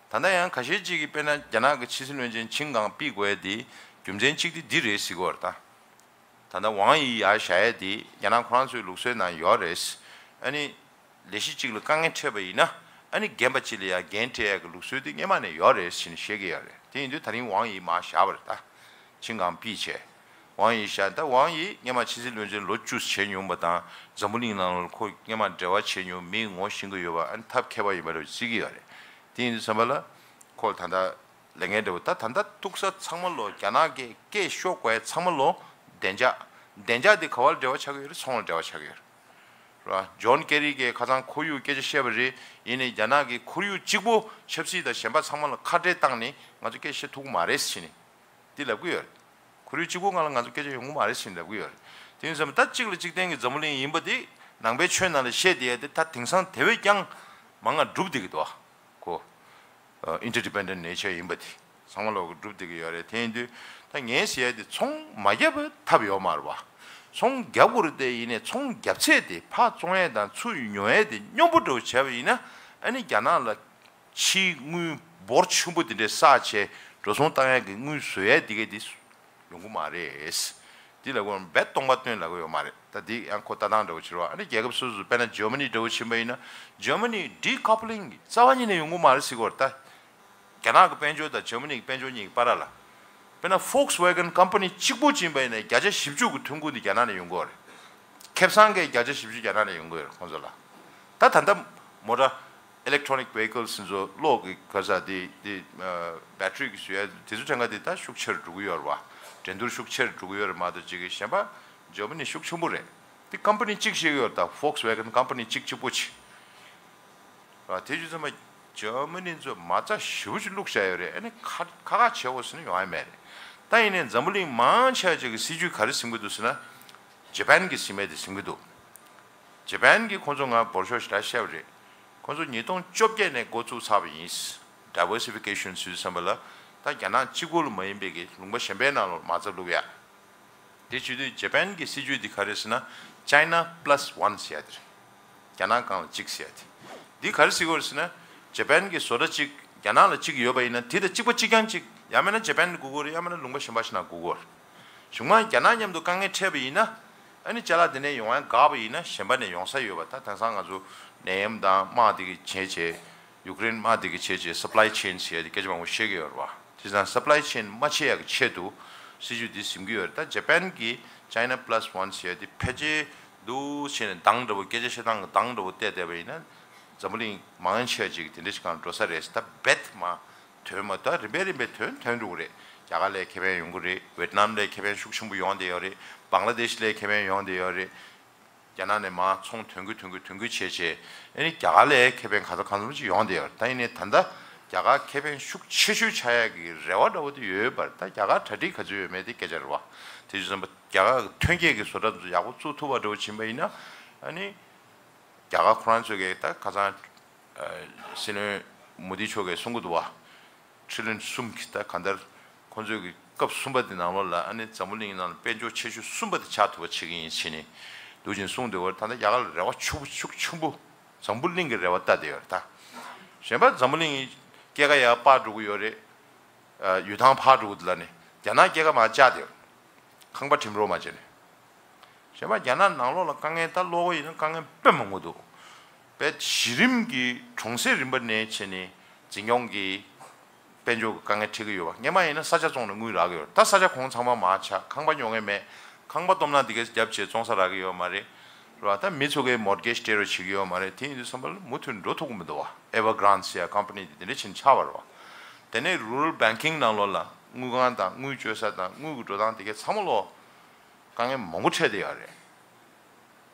ད་ལྟ་ཡང་ཁ་ཤས་ཅིག་གིས་དཔེར་ན་རྒྱ་ནག་གི་ཕྱི་སྲིད་བློན་ཆེན་ཆིན་ཀང་ཕིང་དགོས་ཡ་དེ་རྒྱུ་མཚན་གཅིག་དེ་འདི་རེད་ཟེར་གྱི་ཡོད་རེད་ད། ད་ལྟ་ཝང་ཡི་ཡར་བཞག་ཡ་དེ་རྒྱ་ནག་ཁོ་རང་ཚོའི་ལུགས་སྲོལ་ནང་ཡོད་རེད། ཨ་ནི་ལས་གཞི་གཅིག་ལ་དཀའ་ངལ་འཕྲད་པ་ཡིན་ན་ཨ་ནི་རྒན་པ་གཅིག་ལ་ཡང་འགན་འཁྲི་ཡག་གི་ལུགས་སྲོལ་དེ་སྔོན་མ་ནས་ཡོད་རེད་ཟེར་ནས་བཤད་ཀྱི་ཡོད་རེད། དེ་ཡིན་དུས་ད་རིང་ཝང་ཡི་མར་བཞག་པ་རེད་ད། ཆིན་ཀང་ཕིང་བྱས། ཝང་ཡི་བཞག། ད་ཝང་ཡི་སྔོན་མ་ཕྱི་སྲིད་བློན་ཆེན་ལོ་བཅུ་བྱས་མྱོང་བ་དང་འཛམ་བུ་གླིང་ནང་ལ་ཁོ་སྔོན་མ་འབྲེལ་བ་བྱས་མྱོང་། མི་ངོ་ཤེས་ཀྱི་ཡོད་པ། ཨ་ནི་ཐབས་མཁས་པ་ཡིན་པ་རེད་བརྩི་གི་ཡོད་རེད། དེ་ཡིན་དུས་ཙམ་པ་ལ་ཁོ་ད་ལྟ་ལས་འགན་འདྲ་བོ། ད་ད་ལྟ་ཐུག་ས་ཚང་མ་ལོ་རྒྱ་ནག་གི་སྐད་ཤོར་དགོས་ཡ་ཚང་མ་ལོ་བདེ་འཇགས། བདེ་འཇགས་དེ་ག་བ་ལ་འབྲེལ་བ་ཆགས་ཀྱི་ཡོད་རེད། ཚོང་ལ་འབྲེལ་བ་ཆགས་ཀྱི་ཡོད་རེད། ར། ཇོན་ཀེ་རི་གིས་ཁ་སང་ཁོར་ཡུག་སྐད་ཆ་བཤད་པ་རེད། ཡིན་ནའི་རྒྱ་ནག་གིས་ཁོར་ཡུག་གཅིག་པོ་ཆབ་སྲིད་དང་གཞན་པ་ཚང་མ་ལ་ཁ་བྲལ་བཏང་ནས་ང་ཚོ་སྐད་ཆ་བཤད་ཐུབ་ཀྱི་མ་རེད་ཟེར་ནས་འདི་ལབ་ཀྱི་ཡོད་རེད། ཁོར་ཡུག་གཅིག་པོ་སྒང་ལ་ང་ཚོ་སྐད་ཆ་ཡོང་གི་མ་རེད་ཟེར་ནས་ལབ་ཀྱི་ཡོད་རེད། དེ་ཡིན་ཙང་ད་གཅིག་ལ་གཅིག་བརྟེན་གྱི་འཛམ་བུ་གླིང་ཡིན་པ་དེ་ནང་པའི་ཆོས་ནང་ལ་བཤད་བསྡད་ཡ་དེ་ད་དེང་སང་དེ་བས་ཀྱང་མང་ང་གྲུབ་བསྡད་ཀྱི་འདུག་གོ། ཨ། ཨིན་ཊར་ཌི་པེན་ཌེན་ཊི་ནེ་ཅར་ཡིན་པ་དེ་ཚང་མ་ལོག་གི་སྒྲུབ་བསྡད་ཀྱི་ཡོད་རེད། དེ་ཡིན་དུས་ད་ངས་ཟེར་ཡ་དེ་ཚོང་མ་བརྒྱབ་པའི་ཐབས་ཡོད་མ་རེད་བ། ཚོང་རྒྱག་དགོས་རེད་དེ། ཡིན་ནའི་ཚོང་རྒྱབ་ཚད་དེ་ཕར་བཙོང་ཡ་དང་ཚུར་ཉོ་ཡ་དེ་སྙོམས་པོ་འདྲ་བོ་བྱས་པ་ཡིན་ན་ཨ་ནི་རྒྱ་ནག་ལ་ཕྱིའི་དངུལ་འབོར་ཆེན་པོ་དེ་འདྲའི་བསགས་བྱས་འགྲོ་སོང་བཏང་ཡ་གི་དངུལ་བཟོ་ཡ་དེ་ག་དེ་ཡོང་གི་མ་རེད། འདི་ལ་དགོངས་པ་སྟོང་པ་སྟོན་ལ་གོ་ཡོད་མ་རེད། ད་འདི་ཡང་ཁོ་ལྟ་སྟངས་འདྲ་བོ་བྱེད་རོགས། ཨ་ནི་རྒྱལ་ཁབ་སོ་སོ་དཔེར་ན་ཇར་མ་ནི་འདྲ་བོ་ཕྱིན་པ་ཡིན་ན་ཇར་མ་ནི་ཌི་ཀོ་པ་ལིང་རྩ་བ་ཉིད་ནས་ཡོང་གི་མ་རེད་ཟེར་གོ་རེད་ད། རྒྱ་ནག་གི་དཔལ་འབྱོར་དང་ཇར་མ་ནི་གི་དཔལ་འབྱོར་གཉིས་ཀྱི་བར་ལ། དཔེར་ན་ཕོགས་ཝེ་གན་ཀམ་པ་ནི་གཅིག་པོ་ཕྱིན་པ་ཡིན་ན་བརྒྱ་ཆ་བཞི་བཅུ་གི་ཐོན་ཁུངས་དེ་རྒྱ་ནག་ནས་ཡོང་གི་ཡོད་རེད། ཁེ་བཟང་གི་བརྒྱ་ཆ་བཞི་བཅུ་རྒྱ་ནག་ནས་ཡོང་གི་ཡོད་རེད་ཁོང་ཚོ་ལ། ད་ད་ལྟ་མོ་ཊ་ཨི་ལེག་ཊོ་ནིག་ཝེ་ཧི་ཀལ་སི་ཚོ་གློག་གི་ག་ས་དེ་དེ་ཨ་བེ་ཊི་རི་གི་བཟོ་ཡ་དེ་ཚོ་གྲངས་ཀ་དེ་ད་ཤུགས་ཆེར་འགྲོ་གི་ཡོད་རེད་བ། འགྲན་བསྡུར་ཤུགས་ཆེར་འགྲོ་གི་ཡོད་རེད་མ་གཏོགས་ཅིག་གི་གཞན་པ་ཇར་མ་ནི་ཤུགས་ཆེན་པོ་རེད། དེ་ཀམ་པ་ནི་གཅིག་བཤད་ཀྱི་ཡོད་རེད་ད། ཕོགས་ཝེ་གན་ཀམ་པ་ནི་གཅིག་གཅིག་པོ་ཆེ། ཨ། དེ་བྱས་ཙང་མ་ཇར་མ་ནི་ཚོ་མ་རྩ་ཞེ་པོ་ཅིག་བླུགས་བཞག་ཡོད་རེད། ཨ་ནི་ཁ་ཁ་ཁ་བྱེད་འོ་ཟེར་ན་ཡོང་ཡ་མེད་རེད། ད་ཡིན་ནའི་འཛམ་བུ་གླིང་མང་ཆེ་བ་ཅིག་གི་སྲིད་ཇུས་ག་རེ་ཟིན་གྱི་འདུག་ཟེར་ན། ཇ་པན་གྱིས་ཟིན་མེད་དེ་ཟིན་གྱི་འདུག་ཇ་པན་གྱིས་ཁོང་ཚོ་ང་འབོར་ཤོག་ཞེ་དྲག་བཤད་པ་རེད། ཁོང་ཚོ་ཉིས་སྟོང་བཅོ་བརྒྱད་ནས་འགོ་བཙུགས་ཚར་བ་ཡིན། ཌའི་ཝར་སི་ཕི་ཀེ་ཤན་ཟེར་དུས་ཙམ་པ་ལ་ད་རྒྱ་ནག་གཅིག་པོ་ལ་མ་ཡིན་པའི་གི་ལུང་པ་གཞན་པའི་ནང་ལ་མ་རྩ་བླུག་ཡ། དེ་བྱེད་དུས་ཇ་པན་གྱི་སྲིད་ཇུས་འདི་ག་རེ་ཟེར་ན་China Plus One ཟེར་ཡ་དེ་རེད། རྒྱ་ནག་སྒང་ལ་གཅིག་ཟེར་ཡ་དེ། འདི་ག་རེ་ཟེར་གྱི་ཡོད་རེད་ཟེར་ན། ཇ་པན་གྱི་བཟོ་གྲྭ་གཅིག་རྒྱ་ནག་ལ་གཅིག་ཡོད་པ་ཡིན་ན་དེ་དང་གཅིག་པ་གཅིག་རྐྱང་གཅིག་ཡང་མིན་ན་ཇ་པན་ལ་དགོས་ཀྱི་ཡོད་རེད། ཡང་མིན་ན་ལུང་པ་གཞན་པ་ཞིག་ན་དགོས་ཀྱི་ཡོད་རེད། གཞུག་མ་རྒྱ་ནག་མཉམ་དུ་དཀའ་ངལ་འཕྲད་པ་ཡིན་ན་ཨ་ནི་ཅ་ལག་དེ་ནས་ཡོང་ཡ་འགག་པ་ཡིན་ན་གཞན་པ་ནས་ཡོང་ས་ཡོད་པ། ད་དེང་སང་ང་ཚོ་ནད་ཡམས་དང་དམག་དེ་གི་བྱས་བྱས། ཡུཀ་རེན་དམག་དེ་གི་བྱས་བྱས་སབ་ལའི་ཆེན་ཟེར་ཡ་དེ་སྐད་ཆ་མང་པོ་བཤད་ཀྱི་ཡོད་རེད་བ། དེ་ཙང་སབ་ལའི་ཆེན་མ་ཆད་ཡག་གི་ཆེད་དུ་སྲིད་ཇུས་འདི་ཟིན་གྱི་ཡོད་རེད། ད་ཇ་པན་གྱི་China Plus One ཟེར་ཡ་དེ་ཕལ་ཆེར་འདུག་བྱས་ནས་གདངས་འདྲ་བོ་སྐད་ཆ་བཤད་སྟངས་ཀྱི་གདངས་འདྲ་བོ་བལྟས་བསྡད་པ་ཡིན་ན་འཛམ་བུ་གླིང་མང་ཆེ་བ་ཅིག་དེ་འདྲ་ཞིག་སྒང་འགྲོ་ས་རེད། ད་རྦད་མ་ཐོན་མ་ཐོན་རིམ་པས་རིམ་པས་ཐོན་ཐོན་འགྲོ་གི་རེད། རྒྱ་གར་ལ་ཁེ་ཕན་ཡོང་གི་རེད། ཝེད་ནམ་ལ་ཁེ་ཕན་ཤུགས་ཆེན་པོ་ཡོང་བསྡད་ཡོད་རེད། བང་ལ་དེ་ཤི་ལ་ཁེ་ཕན་ཡོང་བསྡད་ཡོད་རེད། རྒྱ་ནག་ནས་མར་ཚོང་ཐོན་དགོས་ཐོན་དགོས་ཐོན་དགོས་བྱས་བྱས་ཨ་ནི་རྒྱ་གར་ལ་ཁེ་ཕན་ག་ཚོད་གང་འཚམ་ཅིག་ཡོང་བསྡད་ཡོད་རེད། ད་ཡིན་ནའི་ད་ལྟ་རྒྱ་གར་ཁེ་ཕན་ཤུགས་ཆེ་ཤོས་ཆགས་ཡག་གི་རེ་བ་འདྲ་བོ་དེ་ཡོད་པ་རེད། ད་རྒྱ་གར་གྲ་སྒྲིག་ག་ཚོད་ཡོད་མེད་དེ་སྐད་ཆ་རེད་བ། དེ་བྱས་ཙང་རྒྱ་གར་གྱི་ཐོན་སྐྱེད་ཀྱི་བཟོ་གྲྭ་ཚོ་ཡག་པོ་བཙུགས་ཐུབ་པ་འདྲ་བོ་ཕྱིན་པ་ཡིན་ན་ཨ་ནི་རྒྱ་གར་ཁོ་རང་ཚོས་ཀྱི་ད་ཁ་སང་ཨ་སྲིད་བློན་མོ་དི་མཆོག་གིས་གསུང་གི་འདུག་བ། ཁྲི་ལོན་གསུམ་གྱི་ད་གང་ལྟར་ཁོང་ཚོའི་གི་སྐབས་གསུམ་པ་དེ་ནང་ལོགས་ལ་ཨ་ནི་འཛམ་བུ་གླིང་ནང་ལ་དཔལ་འབྱོར་ཆེ་ཤོས་གསུམ་པ་དེ་ཆགས་ཐུབ་པ་བྱེད་ཀྱི་ཡིན་ཟེར་ནས་འདུག་ཅིང་གསུངས་བསྡད་ཡོད་རེད། ད་ལྟ་རྒྱ་གར་ལ་རེ་བ་ཕྱུག་པོ་ཤུགས་ཆེན་པོ་འཛམ་བུ་གླིང་གི་རེ་བ་ལྟ་བསྡད་ཡོད་རེད་ད། གཞན་པ་འཛམ་བུ་གླིང་སྐྱེད་ཀ་ཡར་སྤར་འགྲོ་གི་ཡོད་རེད། ཨ་ཡུལ་ཐང་འཕར་འགྲོ་གི་འདུག་ལབ་ནས་རྒྱ་ནག་སྐྱེད་ཀ་མར་བཅག་བསྡད་ཡོད་རེད། ཁང་པ་འགྲིམ་རོགས་མ་བྱས་ནས། གཞན་པ་རྒྱ་ནག་ནང་ལོགས་ལ་དཀའ་ངལ་ད་ཀློག་གི་ཡིན་ན་དཀའ་ངལ་དཔེ་མང་པོ་འདུག་དཔེ་གཞི་རིམ་གྱི་གྲོང་གསེབ་རིམ་པ་ནས་བྱས་ནས་འཛིན་སྐྱོང་གི་ དཔལ་འབྱོར་གྱི་དཀའ་ངལ་འཕྲད་ཀྱི་ཡོད་པ། སྔོན་མ་ཡིན་ན་ས་ཆ་བཙོང་ནས་དངུལ་རག་གི་ཡོད་རེད། ད་ས་ཆ་གོང་ཚང་མ་མར་ཆག་ཁང་པ་ཉོ་མཁན་མེད། ཁང་པ་སྟོབས་ན་འདི་གས་རྒྱབ་བྱས་བཙོང་ས་རག་གི་ཡོད་མ་རེད། རེད་བ། ད་མི་ཚོ་གིས་མོར་གེཇ་སྤྲད་རོགས་བྱེད་ཀྱི་ཡོད་མ་རེད། དེ་ཡིན་དུས་ཙམ་པ་ལ་མུ་མཐུད་འགྲོ་ཐུབ་ཀྱི་མི་འདུག་བ། Evergrande ཟེར་ཡ་ཀམ་པ་ནི་དེ་འདྲ་ཕྱིན་ཆགས་པ་རེད་བ། དེ་ནས་རུ་རལ་བེང་ཀིང་ནང་ལོགས་ལ་དངུལ་ཁང་དང་དངུལ་བཅོལ་ས་དང་དངུལ་གྱི་འགྲོ་སྟངས་དེ་གས་ཚང་མ་ལོག་དཀའ་ངལ་མང་པོ་འཕྲད་བསྡད་ཡོད་རེད།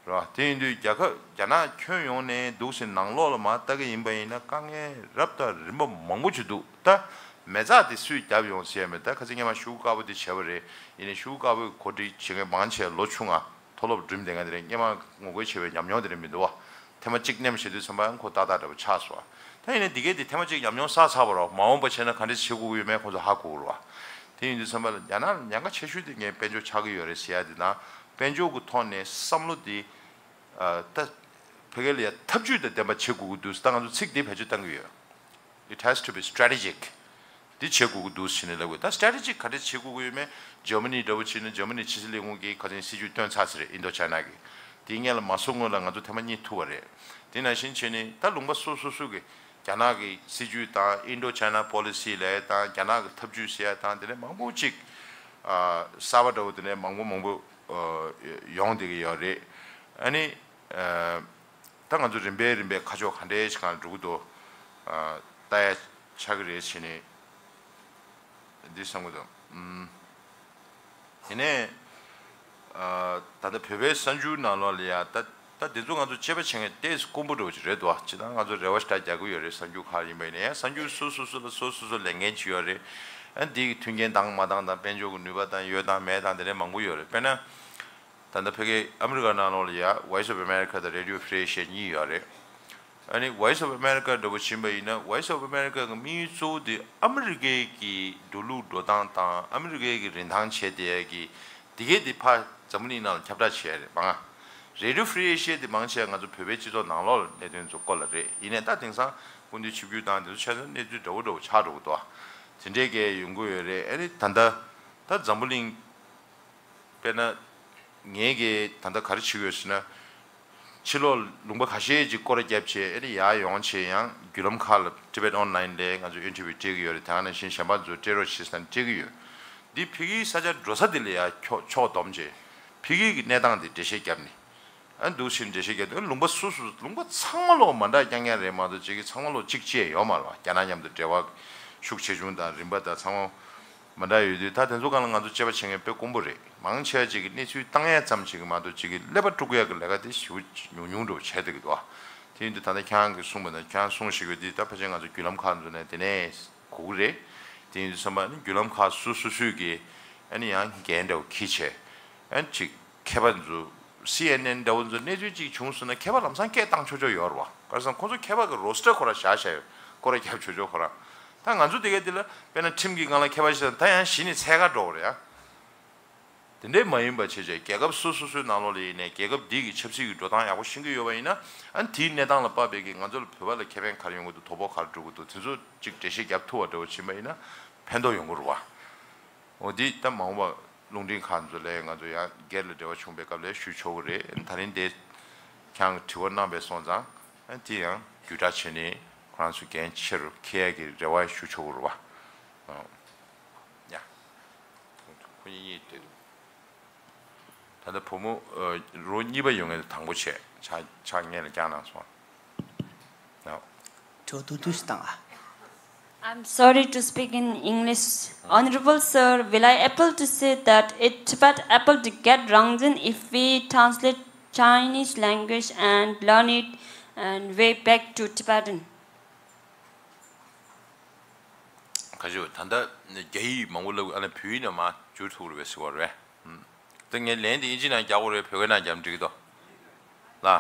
རེད་བ། དེ་ཡིན་དུས་རྒྱལ་ཁབ་རྒྱ་ནག་ཁྱོན་ཡོངས་ནས་འདུག་སེ་ནང་ལོགས་ལ་མར་ལྟ་གི་ཡིན་པ་ཡིན་ན་དཀའ་ངལ་རབ་དང་རིམ་པ་མང་པོ་ཅིག་འདུག་ད་མེ་བཙའ་དེ་སུས་བརྒྱབ་ཡོང་ཟེར་ཡ་མེད། ད་ཁ་སང་སྔོན་མ་ཤོག་བུ་དཀར་པོ་དེ་བྱས་པ་རེད། ཡིན་ནའི་ཤོག་བུ་དཀར་པོའི་གོ་སྒྲིག་བྱེད་མཁན་མང་ཆེ་ལོ་ཆུང་ང་མཐོ་སློབ་འགྲིམས་བསྡད་མཁན་དེ་རེད། སྔོན་མ་ངོ་རྒོལ་བྱས་པའི་ཉམས་མྱོང་དེ་རེད་མི་འདུག་བ། ཐེངས་མ་གཅིག་མནན་བྱེད་དུས་ཙམ་པ་ཁོ་ཏག་ཏག་འདྲ་པོ་ཆགས་སོང་བ། ད་ཡིན་ནའི་འདི་གས་དེ་ཐེངས་མ་གཅིག་ཉམས་མྱོང་བསགས་ཚར་བ་རེད་བ། མ་འོངས་པ་བྱས་ན་ག་འདྲ་བྱེད་དགོས་ཀྱི་ཡོད་མེད་ཁོ་ཚོ་ཧ་གོ་གི་རེད་བ། དེ་ཡིན་དུས་ཙམ་པ་ལ་རྒྱ་ནག་ལ་ཉེན་ཁ་ཆེ་ཤོས་དེ་ངས་དཔལ་འབྱོར་ཆགས་ཀྱི་ཡོད་རེད་ཟེར་ཡ་དེ་དང་དཔལ་འབྱོར་གྱི་ཐོག་ནས་བསམ་བློ་དེ་ཨ། ད་ཕ་གི་ལ་ཡ་ཐབས་ཇུས་དང་ལྡན་པ་བྱེད་དགོས་ཀྱི་འདུག་ད་ང་ཚོ་ཚིག་འདི་བེད་སྤྱོད་གཏང་གི་ཡོད། It has to be strategic. འདི་བྱེད་དགོས་ཀྱི་འདུག་ཟེར་ནས་ལབ་དགོས། ད་strategic ག་འདྲ་བྱེད་དགོས་ཀྱི་ཡོད་མེད། ཇར་མ་ནི་འདྲ་བོ་བྱས་ན་ཇར་མ་ནི་ཕྱི་སྲིད་ལས་ཁུངས་ཀྱིས་ཁ་སང་སྲིད་ཇུས་བཏོན་ཚར་ཟེར་རེད། ཨིན་ཌོ་ཅའི་ན་གི། དེའི་སྔོན་ལ་མ་སོང་སྔོན་ལ་ང་ཚོ་ཐེངས་མ་གཉིས་ཐུག་པ་རེད། དེ་ནང་བཞིན་བྱས་ནས་ད་ལུང་པ་སོ་སོ་སོ་གི་རྒྱ་ནག་གི་སྲིད་ཇུས་དང་ཨིན་ཌོ་ཅའི་ན་པོ་ལི་སི་ལབ་ཡ་དང་རྒྱ་ནག་གི་ཐབས་ཇུས་ཟེར་ཡ་དང་དེ་ནས་མང་པོ་ཅིག་ཨ། གསར་པ་འདྲ་བོ་དེ་ནས་མང་པོ་མང་པོ་ཨ། ཡོང་བསྡད་ཀྱི་ཡོད་རེད། ཨ་ནི་ཨ། ད་ང་ཚོ་རིམ་པས་རིམ་པས་ཁ་ཕྱོགས་ག་འདྲའི་ཞིག་སྒང་འགྲོ་གི་འདུག་ཨ། ལྟ་ཡ་ཆགས་ཀྱི་རེད་བྱས་ནས་འདི་བསམ་གྱི་འདུག་ཨུམ། དེ་ནས་ཨ། ད་ལྟ་བོད་པའི་གསར་འགྱུར་ནང་ལོགས་ལ་ཡ་ད་ད་འདི་ཚོ་ང་ཚོ་དཔྱད་པ་བྱེད་མཁན་ཏོག་ཙམ་དཀོན་པོ་འདྲ་བོ་ཅིག་རེད་འདུག་ཨ། སྤྱིར་བཏང་ང་ཚོ་རེ་བ་ཞེ་དྲག་རྒྱག་གི་ཡོད་རེད། གསར་འགྱུར་ཁག་ཡིན་པ་ཡིན་ན་ཡང་གསར་འགྱུར་སོ་སོ་སོ་ལ་སོ་སོ་སོ་ལས་འགན་ཅིག་ཡོད་རེད། ཨ། འདི་གི་མཐུན་རྐྱེན་དང་མ་འདང་དང་དཔལ་འབྱོར་གྱི་ནུས་པ་དང་ཡོད་དང་མེད་དང་དེ་འདྲ་མང་པོ་ཡོད་རེད། དཔེར་ན། ད་ལྟ་ཕ་གི་ཨ་མི་རི་ཀ་ནང་ལོགས་ལ་ཡ་Voice of America དང་Radio Free Asia གཉིས་ཡོད་རེད། ཨ་ནི་Voice of America འདྲ་པོ་ཕྱིན་པ་ཡིན་ན་Voice of America གི་དམིགས་ཡུལ་གཙོ་བོ་དེ་ཨ་མི་རི་ཀའི་གི་འགྲོ་ལུགས་འགྲོ་སྟངས་དང་ཨ་མི་རི་ཀའི་གི་རིན་ཐང་བྱས་བསྡད་ཡ་གི་དེ་གས་དེ་ཕར་འཛམ་བུ་གླིང་ནང་ལ་ཁྱབ་བསྒྲགས་བྱས་རེད་མང་ང་། Radio Free Asia དེ་མང་ཆེ་བ་ང་ཚོ་བོད་པའི་སྤྱི་ཚོགས་ནང་ལོགས་ལ་གནད་དོན་ཚོ་སྐོར་ལ་རེད། ཡིན་ནའི་ད་དེང་སང་སྐུ་མདུན་ཆིབས་བསྒྱུར་དང་དེ་ཚོ་ཆ་ཚང་གནས་ཚུལ་འདྲ་པོ་འདྲ་པོ་ཆགས་འགྲོ་གི་འདུག་ཨ། དེ་འདྲའི་གས་ཡོང་གི་ཡོད་རེད། ཨ་ནི་ད་ལྟ་ད་འཛམ་བུ་གླིང་དཔེར་ན། ངས་གི་ད་ལྟ་ག་རེ་བྱེད་ཀྱི་ཡོད་ཟེར་ན། ཕྱི་ལོགས་ལུང་པ་ཁ་ཤས་ཅིག་སྐོར་ར་བརྒྱབ་བྱས་ཨེ་རེད་ཡར་ཡོང་བྱས་ཡང་བརྒྱུད་ལམ་ཁག་ལ་Tibet Online ལས་ང་ཚོས་ཨིན་ཊར་བིའུ་སྤྲད་ཀྱི་ཡོད་རེད། དེ་ནང་བཞིན་གཞན་པ་ཚོ་སྤྲད་རོགས་བྱེད་ཟེར་ན་སྤྲད་ཀྱི་ཡོད། འདི་ཕ་གིའི་ས་ཆ་འགྲོ་ས་དེ་ལ་ཡར་ཕྱོགས་ཕྱོགས་བསྡོམས་བྱས་ཕ་གི་གི་གནས་སྟངས་དེ་འགྲེལ་བཤད་བརྒྱབ་ནས། ཨ་འདུག་ཕྱིན་འགྲེལ་བཤད་རྒྱག་དུས་ལུང་པ་སོ་སོ་ལུང་པ་ཚང་མ་ལོག་མ་འདྲ་རྐྱང་རྐྱང་རེད་མ་གཏོགས་ཅིག་གི་ཚང་མ་ལོག་གཅིག་བྱས་ཡོད་མ་རེད་བ། རྒྱ་ནག་མཉམ་དུ་འབྲེལ་བ་ཤུགས་ཆེ་ཆུང་དང་རིམ་པ་དང་ཚང་མ་མ་འདྲ་ཡོད་དུས་ད་དེ་ཚོ་སྒང་ལ་ང་ཚོ་དཔྱད་པ་བྱེད་མཁན་དཔེ་དཀོན་པོ་རེད། མང་ཆེ་བ་ཅིག་གི་གནས་ཚུལ་བཏང་ཡས་ཙམ་ཞིག་གི་མ་གཏོགས་ཅིག་གི་ཀླད་པ་དཀྲུག་ཡས་ཀྱི་ལས་ཀ་དེ་ཞེ་པོ་ཉུང་ཉུང་འདྲ་བོ་བྱས་བསྡད་ཀྱི་འདུག་བ། དེ་ཡིན་དུས་ད་ལྟ་ཁྱེད་རང་གིས་གསུངས་པ་དང་ཁྱེད་རང་གསུངས་བཞག་གི་དེ་ད་ཕལ་ཆེར་ང་ཚོ་བརྒྱུད་ལམ་ཁག་ཚོ་ནས་དེ་ནས་གོ་གི་རེད། དེ་ཡིན་དུས་ཙམ་པ་ནི་བརྒྱུད་ལམ་ཁག་སོ་སོ་སོས་ཀྱི་ཨ་ནི་ཡང་འགན་འདྲ་བོ་འཁྱེར་བྱས། ཨ་ནི་ཅིག་མཁས་པ་ཚོ་སི་ཨེན་ཨེན་འདྲ་བོ་ཚོ་གནས་ཚུལ་ཅིག་བྱུང་སོང་ན་མཁས་པ་ལམ་སང་སྐད་བཏང་ཆོག་ཆོག་ཡོད་རེད་བ། ག་རེ་ཟེར་ན་ཁོང་ཚོ་མཁས་པ་གི་རོ་སི་ཊར་ཁོ་རང་བཞག་བཞག་ཡོད། སྐོར་ར་རྒྱབ་ཆོག་ཆོག་ཁོ་རང་། ད་ང་ཚོ་དེ་ག་དེ་ལ་དཔེར་ན་ཁྲིམས་ཀྱི་སྒང་ལ་མཁས་པ་ཞིག་ད་ཡང་གཞི་ནས་འཚོལ་ག་འགྲོ་གི་རེད་ཨ། དེ་འདྲའི་མ་ཡིན་པ་བྱས་བྱས་རྒྱལ་ཁབ་སོ་སོ་སོའི་ནང་ལོགས་ལ་ཡིན་ནའི་རྒྱལ་ཁབ་འདི་གི་ཆབ་སྲིད་ཀྱི་འགྲོ་སྟངས་ཡག་པོ་ཤེས་ཀྱི་ཡོད་པ་ཡིན་ན་ཨ་ནི་དེའི་གནས་སྟངས་ལ་དཔག་པའི་གི་ང་ཚོ་ལ་བོད་པ་ལ་ཁེ་ཕན་ག་རེ་ཡོང་གི་འདུག་དོ་ཕོག་ག་རེ་འགྲོ་གི་འདུག་དེ་ཚོ་ཅིག་འགྲེལ་བཤད་རྒྱབ་ཐུབ་པ་འདྲ་བོ་ཕྱིན་པ་ཡིན་ན་ཕན་ཐོགས་ཡོང་གི་རེད་བ། འོ་འདི་ད་མ་འོངས་པ་རླུང་འཕྲིན་ཁང་ཚོ་ལས་ང་ཚོ་ཡང་སྒེར་ལ་འབྲེལ་བ་བྱུང་པའི་སྐབས་ལ་ཞུ་ཆོག་གི་རེད། ད་རིང་འདི་ཁྱེད་རང་གིས་དྲི་བ་གནང་པའི་སོང་ཙང་ཨ་དེ་ཡང་བརྒྱུད་བསྒྲགས་བྱས་ནས་ཁོ་རང་ཚོ་འགན་ཆེ་རུ་འཁྱེར་ཡ་གི་རེ་བ་ཞུ་ཆོག་གི་རེད་བ། ཡ། ཁོ་གཉིས་གཉིས་བསྡད་འདུག་ད་ལྟ་བུ་མོ་ཨ་རོ་གཉིས་པ་ཡོང་མཁན་དང་པོ་བྱས་ཕྱག་ཕྱག་སྔོན་ལ་བརྐྱངས་གནང་སོང་། ཡ། དྲི་བ་ཐུང་ཐུང་ཞིག་བཏང་ཨ། I'm sorry to speak in English. Honorable sir, will I able to say that it Tibet able to get Rangzen if we translate Chinese language and learn it and way back to Tibetan? ཁ་ཅིག་ད་ལྟ་རྒྱ་ཡིག་མང་པོ་བསླབ་ཨ་ནི་བོད་ཡིག་ནང་མར་བསྒྱུར་ཐུབ་རེད་པས་ཟེར་བ་རེད། ད་ངས་ལན་དེ་ཨིན་ཇི་ནང་རྒྱག་དགོས་རེད། བོད་སྐད་ནང་རྒྱབ་འགྲིག་གི་འདུག་ལ།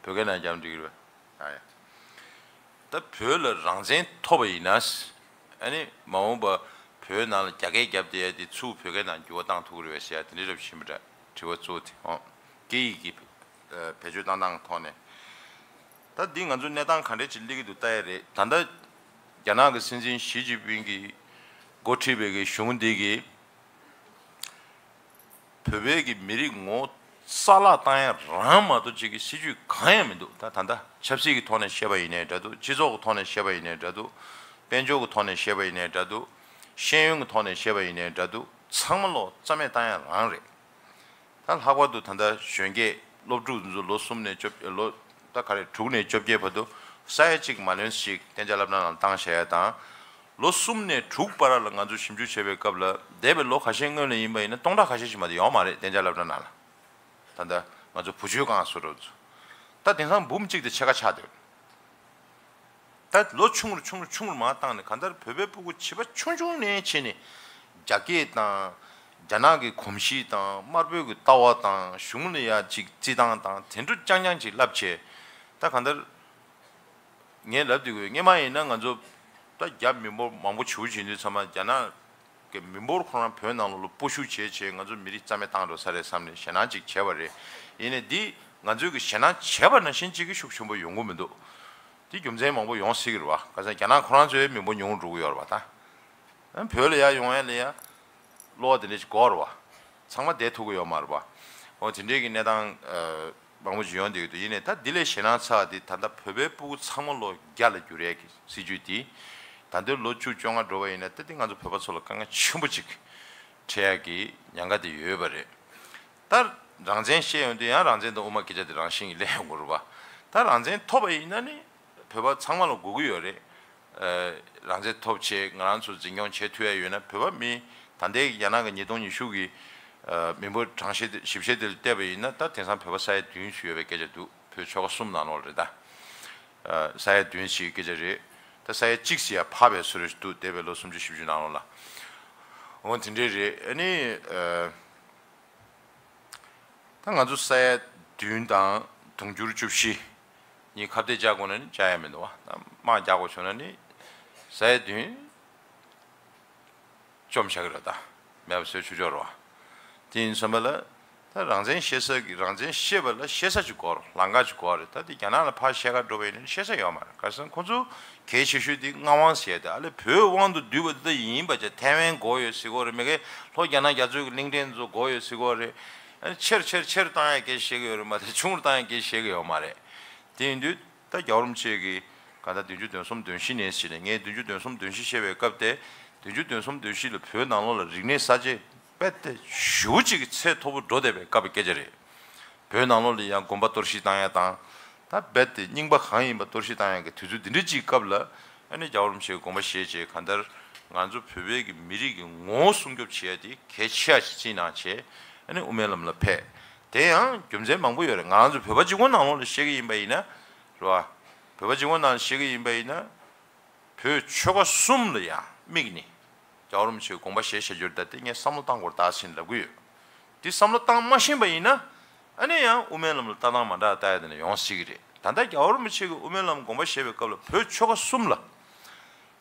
བོད་སྐད་ནང་རྒྱབ་འགྲིག་གི་རེད་པས། ཡ་ཡ། ད་བོད་ལ་རང་བཙན་ཐོབ་པ་ཡིན་ན། ཨ་ནི་མ་འོངས་པ་བོད་ནང་ལ་རྒྱ་སྐད་རྒྱབ་བསྡད་ཡ་དེ་ཚུར་བོད་སྐད་ནང་འགྱུར་བ་བཏང་ཐུབ་ཀྱི་རེད་པས་ཟེར་ཡ་དེ་འདྲ་རབ་ཕྱིན་པ་འདྲ། དྲི་བ་གཙོ་བོ་དེ་ཨོ། སྐད་ཡིག་གི་བེད་སྤྱོད་བཏང་སྟངས་ཐོག་ནས། ད་འདི་ང་ཚོ་གནས་སྟངས་ག་འདྲ་ཅིག་སླེབས་ཀྱི་འདུག་ལྟ་ཡ་རེད། ད་ལྟ་རྒྱ་ནག་གི་སྲིད་འཛིན་ཞི་ཅིན་ཕིང་གིས་འགོ་ཁྲིད་པའི་གི་གཞུང་འདི་གིས་བོད་པའི་གི་མི་རིགས་ངོ་བོ་རྩ་བརླག་བཏང་ཡ་རང་མ་གཏོགས་ཅིག་གི་སྲིད་ཇུས་གང་ཡང་མི་འདུག་ད་ད་ལྟ་ཆབ་སྲིད་ཀྱི་ཐོག་ནས་བཤད་པ་ཡིན་ནའི་འདྲ་འདུག་སྤྱི་ཚོགས་ཀྱི་ཐོག་ནས་བཤད་པ་ཡིན་ནའི་འདྲ་འདུག་དཔལ་འབྱོར་གྱི་ཐོག་ནས་བཤད་པ་ཡིན་ནའི་འདྲ་འདུག་ཤེས་ཡོན་གྱི་ཐོག་ནས་བཤད་པ་ཡིན་ནའི་འདྲ་འདུག་ཚང་མ་ལོ་རྩ་མེད་བཏང་ཡ་རང་རེད། ད་ལྷག་པར་དུ་ད་ལྟ་གཞོན་སྐྱེས་སློབ་ཕྲུག་ཚོ་ལོ་གསུམ་ནས་བཅོ་ལོ་ད་ག་རེ་དྲུག་ནས་བཅོ་བརྒྱད་བར་དུ་ས་ཡ་གཅིག་མ་ལོན་ཞིག་གཏན་འཇགས་སློབ་གྲྭ་ནང་བཏང་བཞག་ཡ་དང་། ལོ་གསུམ་ནས་དྲུག་བར་ལ་ང་ཚོ་ཞིབ་འཇུག་བྱས་པའི་སྐབས་ལ་འདས་པའི་ལོ་ཁ་ཤས་སྔོན་ལ་ཡིན་པ་ཡིན་ན་སྟོང་ཕྲག་ཁ་ཤས་ཤིག་མ་གཏོགས་ཡོད་མ་རེད་གཏན་འཇགས་སློབ་གྲྭ་ནང་ལ། ད་ལྟ་ང་ཚོ་བུ་བཅོལ་ཁང་སུ་རུ་ཚོ། ད་དེང་སང་འབུམ་གཅིག་དང་ཕྱེད་ཀ་ཆགས་འདུག་ད་ལོ་ཆུང་རུ་ཆུང་རུ་ཆུང་རུ་མར་བཏང་ནས་གང་ལྟར་བོད་པའི་སྤུ་གུ་བྱིས་པ་ཆུང་ཆུང་ནས་བྱས་ནས་རྒྱ་སྐད་དང་། རྒྱ་ནག་གི་གོམས་གཤིས་དང་དམར་པོའི་གི་ལྟ་བ་དང་གཞུང་ལ་ཡ་ཅིག་རྩིས་སྟངས་དང་དེ་འདྲ་རྐྱང་རྐྱང་ཅིག་བསླབ་བྱས། ད་གང་ལྟར་ངས་ལབ་དུས་སྔོན་མ་ཡིན་ན་ང་ཚོ་ད་རྒྱ་མི་འབོར་མང་པོ་བྱིའུ་བྱེད་དུས་ཚང་མ་རྒྱ་ནག་གི་མི་འབོར་ཁོ་རང་བོད་ནང་ལོགས་ལ་སྤོ་བཤུད་བྱས་བྱས་ང་ཚོ་མི་རིགས་རྩ་མེད་བཏང་འགྲོ་ས་རེད་བསམ་ནས་ཞེད་སྣང་ཅིག་བྱས་པ་རེད། ཡིན་ནའི་འདི་ང་ཚོས་གི་ཞེད་སྣང་བྱས་པ་ནང་བཞིན་ཅིག་གི་ཤུགས་ཆེན་པོ་ཡོང་གི་མི་འདུག་དེ་རྒྱུ་མཚན་མང་པོ་ཡོང་སྲིད་ཀྱི་རེད་བ། ག་ཚོད་རྒྱ་ནག་ཁོ་རང་ཚོའི་མི་འབོར་ཉུང་རུ་འགྲོ་གི་ཡོད་རེད་བ་ད། བོད་ལ་ཡར་ཡོང་ཡ་ལ་ཡ། གློ་བ་དེ་འདྲ་ཞིག་དགོས་རེད་བ། ཚང་མ་བསྡད་ཐུབ་ཀྱི་ཡོད་མ་རེད་བ། འོ་དེ་འདྲའི་གི་གནས་སྟངས་མང་པོ་ཞིག་ཡོང་བསྡད་ཀྱི་འདུག་ཡིན་ནའི་ད་འདི་ལས་ཞེད་སྣང་ཚ་བ་དེ་ད་ལྟ་བོད་པའི་སྤུ་གུ་ཚང་མ་ལོ་བརྒྱ་ལ་འགྱུར་ཡས་ཀྱི་སྲིད་ཇུས་དེ། ད་ལྟའི་ལོ་བཅུ་བཅོ་ལྔ་འགྲོ་བ་ཡིན་ན་ད་དེ་ང་ཚོ་བོད་པ་ཚོ་ལ་དཀའ་ངལ་ཆེན་པོ་ཅིག་འཕྲད་ཡ་གི་ཉེན་ཁ་དེ་ཡོད་པ་རེད། ད་རང་བཙན་བཤད་ཡོང་དུས་ཡང་རང་བཙན་དང་དབུ་མ་སྐད་ཆ་དེ་རང་བཞིན་གྱིས་སླེབས་ཡོང་གི་རེད་བ། ད་རང་བཙན་ཐོབ་པ་ཡིན་ན་ནི་བོད་པ་ཚང་མ་ལ་དགོས་ཀྱི་ཡོད་རེད། རང་བཙན་ཐོབ་བྱས་ང་རང་ཚོ་འཛིན་སྐྱོང་བྱེད་ཐུབ་ཡ་ཡོད་ན་བོད་པ་མི་ད་ལྟའི་རྒྱ་ནག་གི་ཉིས་སྟོང་ཉི་ཤུ་གི་མི་འབོར་གྲངས་བཤད་དེ་ཞིབ་བཤེར་དེ་ལ་བལྟས་པ་ཡིན་ན་ད་དེང་སང་བོད་པ་ས་ཡ་བདུན་ཙམ་ཡོད་པའི་སྐད་ཆ་འདུག་བོད་ཆོལ་ཁ་གསུམ་ནང་ལོགས་རེད་ད། ས་ཡ་བདུན་ཙམ་སྐད་ཆ་རེད། ད་ས་ཡ་གཅིག་ཙམ་ཡ་འཕར་བའི་བཟོ་འདྲ་ཞིག་འདུག་འདས་པའི་ལོ་སུམ་ཅུ་བཞི་བཅུ་ནང་ལོགས་ལ། འོ་དེ་འདྲས་རེད། ཨ་ནི། ད་ང་ཚོ་ས་ཡ་བདུན་དང་དུང་ཕྱུར་བཅུ་བཞི་གཉིས་ཁ་གཏད་བཅག་དགོས་ན་ནི་བཅག་ཡ་མི་འདུག་བ། ད་དམག་རྒྱག་དགོས་བྱུང་ན་ནི་ས་ཡ་བདུན་བཅོམ་བཞག་གི་རེད། ད་མེད་པ་བཟོས་ཆོག་ཆོག་རེད་བ། དེ་ཡིན་ཙམ་པ་ལ་ད་རང་བཙན་བཤད་ས་གི་རང་བཙན་བཤད་པ་ལ་བཤད་ས་ཅིག་དགོས་རེད། ལམ་ཁ་ཅིག་དགོས་རེད། ད་དེ་རྒྱ་ནག་ལ་ཕར་བཤད་ག་འགྲོ་བ་ཡིན་ན་བཤད་ས་ཡོད་མ་རེད། ག་རེ་ཟེར་ན་ཁོ་ཚོ་གལ་ཆེ་ཤོས་དེ་མངའ་དབང་ཟེར་ཡ་དེ་ཨ་ལེ་བོད་དབང་དུ་བསྡུས་པ་དེ་ད་ཡིན་པ་བྱས་ཐའེ་ཝན་དགོས་ཡོད་ཟེར་གི་ཡོད་རེད། མི་ཁའི་ལྷོ་རྒྱ་ནག་རྒྱ་མཚོའི་གླིང་ཕྲན་ཚོ་དགོས་ཡོད་ཟེར་གི་ཡོད་རེད། ཨ་ནི་ཆེར་ཆེར་ཆེར་བཏང་ཡ་སྐད་ཆ་བཤད་གི་ཡོད་རེད་མ་གཏོགས་ཆུང་རུ་བཏང་ཡ་སྐད་ཆ་བཤད་གི་ཡོད་མ་རེད། དེ་ཡིན་དུས་ད་རྒྱལ་བ་རིན་པོ་ཆེ་གིས་གང་ལྟར་བདུན་ཅུ་དོན་གསུམ་དོན་བཞི་ནས་བྱས་ནས་ངས་བདུན་ཅུ་དོན་གསུམ་དོན་བཞི་བཤད་པའི་སྐབས་དེ། བདུན་ཅུ་དོན་གསུམ་དོན་བཞི་ལ་བོད་ནང་ལོགས་ལ་རིག་གནས་གསར་བརྗེ་རྦད་དེ་ཞེ་པོ་ཅིག་གི་ཚད་མཐོ་པོ་འགྲོ་བསྡད་པའི་སྐབས་ཀྱི་སྐད་ཆ་རེད། བོད་ནང་ལོགས་ལ་ཡང་དགོན་པ་གཏོར་བཤིག་བཏང་ཡ་དང་། ད་རྦད་དེ་རྙིང་པ་གང་ཡིན་པ་གཏོར་བཤིག་བཏང་ཡ་གི་དུས་ཚོད་འདི་འདྲ་ཅིག་གི་སྐབས་ལ་ཨ་ནི་རྒྱལ་བ་རིན་པོ་ཆེའི་དགོངས་པ་བཞེས་བྱས་གང་ལྟར་ང་ཚོ་བོད་པའི་གི་མི་རིགས་ཀྱི་ངོ་བོ་སྲུང་སྐྱོབ་བྱེད་ཡ་དེ་གལ་ཆེ་ཡ་ཞིག་བརྩིས་གནང་བྱས་ཨ་ནི་དབུ་མའི་ལམ་ལ་ཕེབས། དེ་ཡང་རྒྱུ་མཚན་མང་པོ་ཡོད་རེད། ང་རང་ཚོ་བོད་པ་གཅིག་པོ་ནང་ལོགས་ལ་བཤད་གི་ཡིན་པ་ཡིན་ན། རེད་བ། བོད་པ་གཅིག་པོ་ནང་ལ་བཤད་གི་ཡིན་པ་ཡིན་ན། བོད་ཆོལ་ཁ་གསུམ་ལ་ཡང་དམིགས་ནས་རྒྱལ་བ་རིན་པོ་ཆེའི་དགོངས་པ་བཞེས་བཞག་རྒྱུ་རེད། ད་དེ་ངས་བསམ་བློ་བཏང་དགོས་རེད་ད་ཟེར་ནས་ལབ་གི་ཡོད། དེ་བསམ་བློ་བཏང་མ་ཤེས་པ་ཡིན་ན། ཨ་ནི་ཡང་དབུ་མའི་ལམ་ལ་ལྟ་སྟངས་མ་འདྲ་ལྟ་ཡ་དེ་འདྲ་ཡོང་སྲིད་གི་རེད། ད་ལྟ་རྒྱལ་བ་རིན་པོ་ཆེ་གི་དབུ་མའི་ལམ་དགོངས་པ་བཞེས་པའི་སྐབས་ལ་བོད་ཆོལ་ཁ་གསུམ་ལ།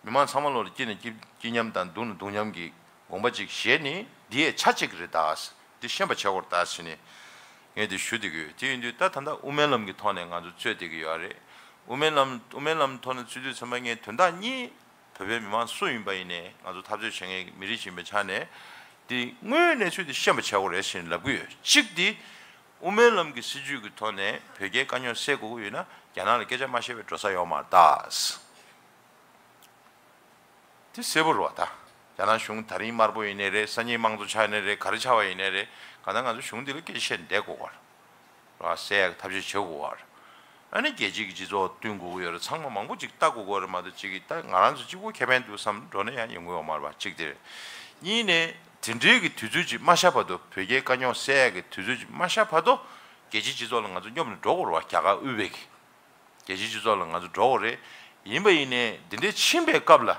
མི་མང་ཚང་མ་ལོག་ལ་སྐྱིད་ནས་སྐྱིད་སྐྱིད་མཉམ་དང་སྡུག་ནས་སྡུག་མཉམ་གྱི་དགོངས་པ་ཅིག་བཞེས་ནས་འདི་ཡས་ཆ་གཅིག་གི་རེད་ད། འདི་ཤེས་པ་བྱེད་དགོས་རེད་ད་ཟེར་ནས་ངས་འདི་ཞུ་བསྡད་ཀྱི་ཡོད། དེ་ཡིན་དུས་ད་ད་ལྟ་དབུ་མའི་ལམ་གྱི་ཐོག་ནས་ང་ཚོ་རྩོད་བསྡད་ཀྱི་ཡོད་རེད། དབུ་མའི་ལམ་དབུ་མའི་ལམ་ཐོག་ནས་རྩོད་དུས་ཚང་མ་ངས་དོན་དག་གཉིས། བོད་པའི་མི་མང་སུ་ཡིན་པ་ཡིན་ནའི་ང་ཚོ་འཐབ་རྩོད་བྱེད་མཁན་གྱི་མི་རིགས་ཤིག་ཡིན་པའི་ཆ་ནས། འདི་དངོས་ཡོད་གནས་ཚུལ་འདི་ཤེས་པ་བྱེད་དགོས་རེད་ཟེར་ནས་ལབ་ཀྱི་ཡོད། གཅིག་འདི་དབུ་མའི་ལམ་གྱི་སྲིད་བྱུས་ཀྱི་ཐོག་ནས་བོད་རྒྱའི་དཀའ་རྙོག་སེལ་དགོས་ཀྱི་ཡོད་ན་རྒྱ་ནག་ལ་སྐད་ཆ་མ་བཤད་པའི་འགྲོ་ས་ཡོད་མ་རེད་ད། དེ་གསལ་པོ་རེད་བ་ད། རྒྱ་ནག་གཞུང་ད་རིང་དམར་པོ་ཡིན་ནའི་རེད། སང་ཉིན་དམངས་གཙོ་ཆགས་ནའི་རེད། ག་རེ་ཆགས་པ་ཡིན་ནའི་རེད། གང་ལྟར་ང་ཚོ་གཞུང་འདི་ལ་སྐད་ཆ་བཤད་བསྡད་དགོས་པ་རེད་བ། སེལ་ཡག་གི་ཐབས་ཤེས་བྱེད་དགོས་པ་རེད། ཨ་ནི་རྒྱལ་སྤྱིའི་གི་སྤྱི་ཚོགས་བསྟུན་དགོས་ཀྱི་ཡོད་རེད། ཚང་མ་མང་པོ་ཅིག་ལྟ་དགོས་ཀྱི་ཡོད་རེད་མ་གཏོགས་ཅིག་གིས་ད་ང་རང་ཚོ་གཅིག་པོ་ཁེ་ཕན་འདུག་བསམ་འགྲོ་ན་ཡང་ཡོང་གི་ཡོད་མ་རེད་བ། གཅིག་དེ་རེད། གཉིས་ནས་དེ་འདྲའི་གི་དུས་ཚོད་ཅིག་མ་ཤར་བར་དུ་བོད་རྒྱའི་དཀའ་རྙོག་སེལ་ཡག་གི་དུས་ཚོད་ཅིག་མ་ཤར་བར་དུ་རྒྱལ་སྤྱིའི་སྤྱི་ཚོགས་ལ་ང་ཚོ་སྙོམས་ནས་འགྲོ་དགོས་རེད་བ། རྒྱ་གར་དབུས་པའི་གི་རྒྱལ་སྤྱིའི་སྤྱི་ཚོགས་ལ་ང་ཚོ་འགྲོ་དགོས་རེད། ཡིན་པ་ཡིན་ནའི་འདི་འདྲའི་ཕྱིན་པའི་སྐབས་ལ།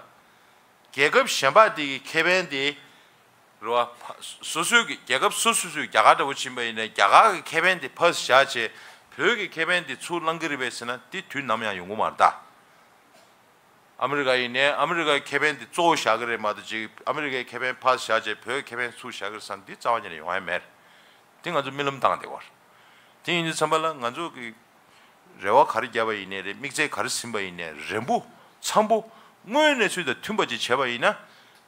རྒྱལ་ཁབ་གཞན་པ་དེ་གི་ཁེ་ཕན་དེ། རེད་བ། སོ་སོའི་གི་རྒྱལ་ཁབ་སོ་སོ་སོའི་རྒྱ་གར་འདྲ་བོ་ཕྱིན་པ་ཡིན་ནའི་རྒྱ་གར་གི་ཁེ་ཕན་དེ་ཕར་བཞག་བྱས་བོད་ཀྱི་ཁེ་ཕན་དེ་ཚུར་བླང་གི་རེད་པས་ཟེར་ན་དེ་དུས་ནམ་ཡང་ཡོང་གི་མ་རེད་ད། ཨ་མི་རི་ཀ་ཡིན་ནའི་ཨ་མི་རི་ཀའི་ཁེ་ཕན་དེ་གཙོ་བོ་བཞག་གི་རེད་མ་གཏོགས་ཅིག་ཨ་མི་རི་ཀའི་ཁེ་ཕན་ཕར་བཞག་བྱས་བོད་ཀྱི་ཁེ་ཕན་ཚུར་བཞག་གི་རེད་བསམ་དེ་རྩ་བ་ཉིད་ནས་ཡོང་ཡ་མེད། དེ་ང་ཚོ་རྨི་ལམ་བཏང་བསྡད་པ་རེད། དེ་ཡིན་དུས་ཙམ་པ་ལ་ང་ཚོ་གི་རེ་བ་ག་རེ་བརྒྱབ་པ་ཡིན་ནའི་རེད། དམིགས་བརྩེ་ག་རེ་ཟིན་པ་ཡིན་ནའི་རེད། འབུ་འཚམ་པོ་དངོས་ཡོད་གནས་ཚུལ་དང་མཐུན་པ་ཅིག་བྱས་པ་ཡིན་ན།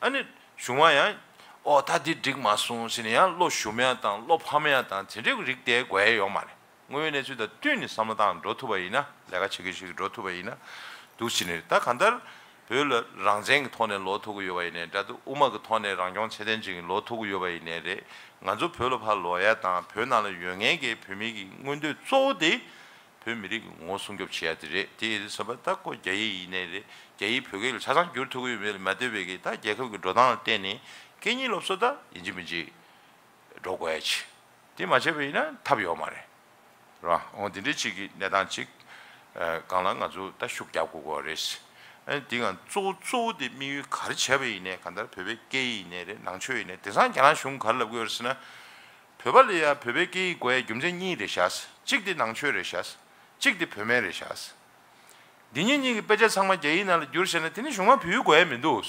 ཨ་ནི་གཞུང་མང་ཡང་ཨོ་ད་འདི་འགྲིག་མ་སོང་ཟེར་ནས་ཡང་བློ་ཞུམ་ཡ་དང་བློ་ཕམ་ཡ་དང་དེ་འདྲའི་རིགས་དེ་དགོས་ཡ་ཡོད་མ་རེད། དངོས་ཡོད་གནས་ཚུལ་དང་བསྟུན་ནས་བསམ་བློ་བཏང་འགྲོ་ཐུབ་པ་ཡིན་ན། ལས་ཀ་བྱེད་མཁན་ཞིག་འགྲོ་ཐུབ་པ་ཡིན་ན་འདུག་ཟེར་ནས། ད་གང་ལྟར་ བོད་ལ་རང་བཙན་གྱི་ཐོག་ནས་ལོག་ཐུབ་ཀྱི་ཡོད་པ་ཡིན་ནའི་འདྲ་འདུག་དབུ་མ་གི་ཐོག་ནས་རང་སྐྱོང་ཚད་ལྡན་ཅིག་ལོག་ཐུབ་ཀྱི་ཡོད་པ་ཡིན་ནའི་རེད། ང་ཚོ་བོད་ལ་ཕར་ལོག་ཡ་དང་བོད་ནང་ལ་ཡོད་མཁན་གྱི་བོད་མི་གི་མངོན་འདོད་གཙོ་བོ་དེ་བོད་མི་རིགས་ཀྱི་ངོ་བོ་སྲུང་སྐྱོབ་བྱེད་ཡ་དེ་རེད། དེ་ཡིན་དུས་ཙམ་པ་ད་ཁོ་རྒྱ་ཡིག་ཡིན་ནའི་རེད། རྒྱ་ཡིག་བོད་སྐད་ལ་ཆ་ཚང་བསྒྱུར་ཐུབ་ཀྱི་ཡོད་མེད་ལ་མ་ལྟོས་པའི་གི་ད་རྒྱལ་ཁབ་ཀྱི་འགྲོ་སྟངས་ལ་བརྟེན་ནས་སྐད་གཉིས་སློབ་གསོ་ད་ཡིན་གཅིག་མིན་གཅིག་འགྲོ་དགོས་ཡ་ཆེ། དེ་མ་བྱས་པ་ཡིན་ན་ཐབས་ཡོད་མ་རེད། རེད་བ། འོ་དེ་འདྲའི་ཅིག་གི་གནས་སྟངས་ཅིག་ཨ་སྒང་ལ་ང་ཚོ་ད་ཤུགས་རྒྱབ་དགོས་ཀྱི་རེད། ཨ་དེ་ང་གཙོ་བོ་གཙོ་བོ་དེ་དམིགས་ཡུལ་ག་རེ་བྱས་པ་ཡིན་ནའི་གང་ལྟར་བོད་པའི་སྐད་ཡིག་ཡིན་ནའི་རེད། ནང་ཆོས་ཡིན་ནའི་དེང་སང་རྒྱ་ནག་གཞུང་ག་རེ་ལབ་ཀྱི་ཡོད་རེད་ཟེར་ན། བོད་པ་ལ་ཡ་བོད་པའི་སྐད་ཡིག་དགོས་ཡ་རྒྱུ་མཚན་གཉིས་རེད་ཤག་གཅིག་དེ་ནང་ཆོས་རེད་ཤག་གཅིག་དེ་བོད་སྨན་རེད་ཤག་འདི་གཉིས་གཉིས་ཀྱི་དཔེ་ཆ་ཚང་མ་རྒྱ་ཡིག་ནང་ལ་བསྒྱུར་བྱས་ན་དེ་ནི་གཞུང་མ་བོད་ཡིག་དགོས་ཡ་མི་འདུག་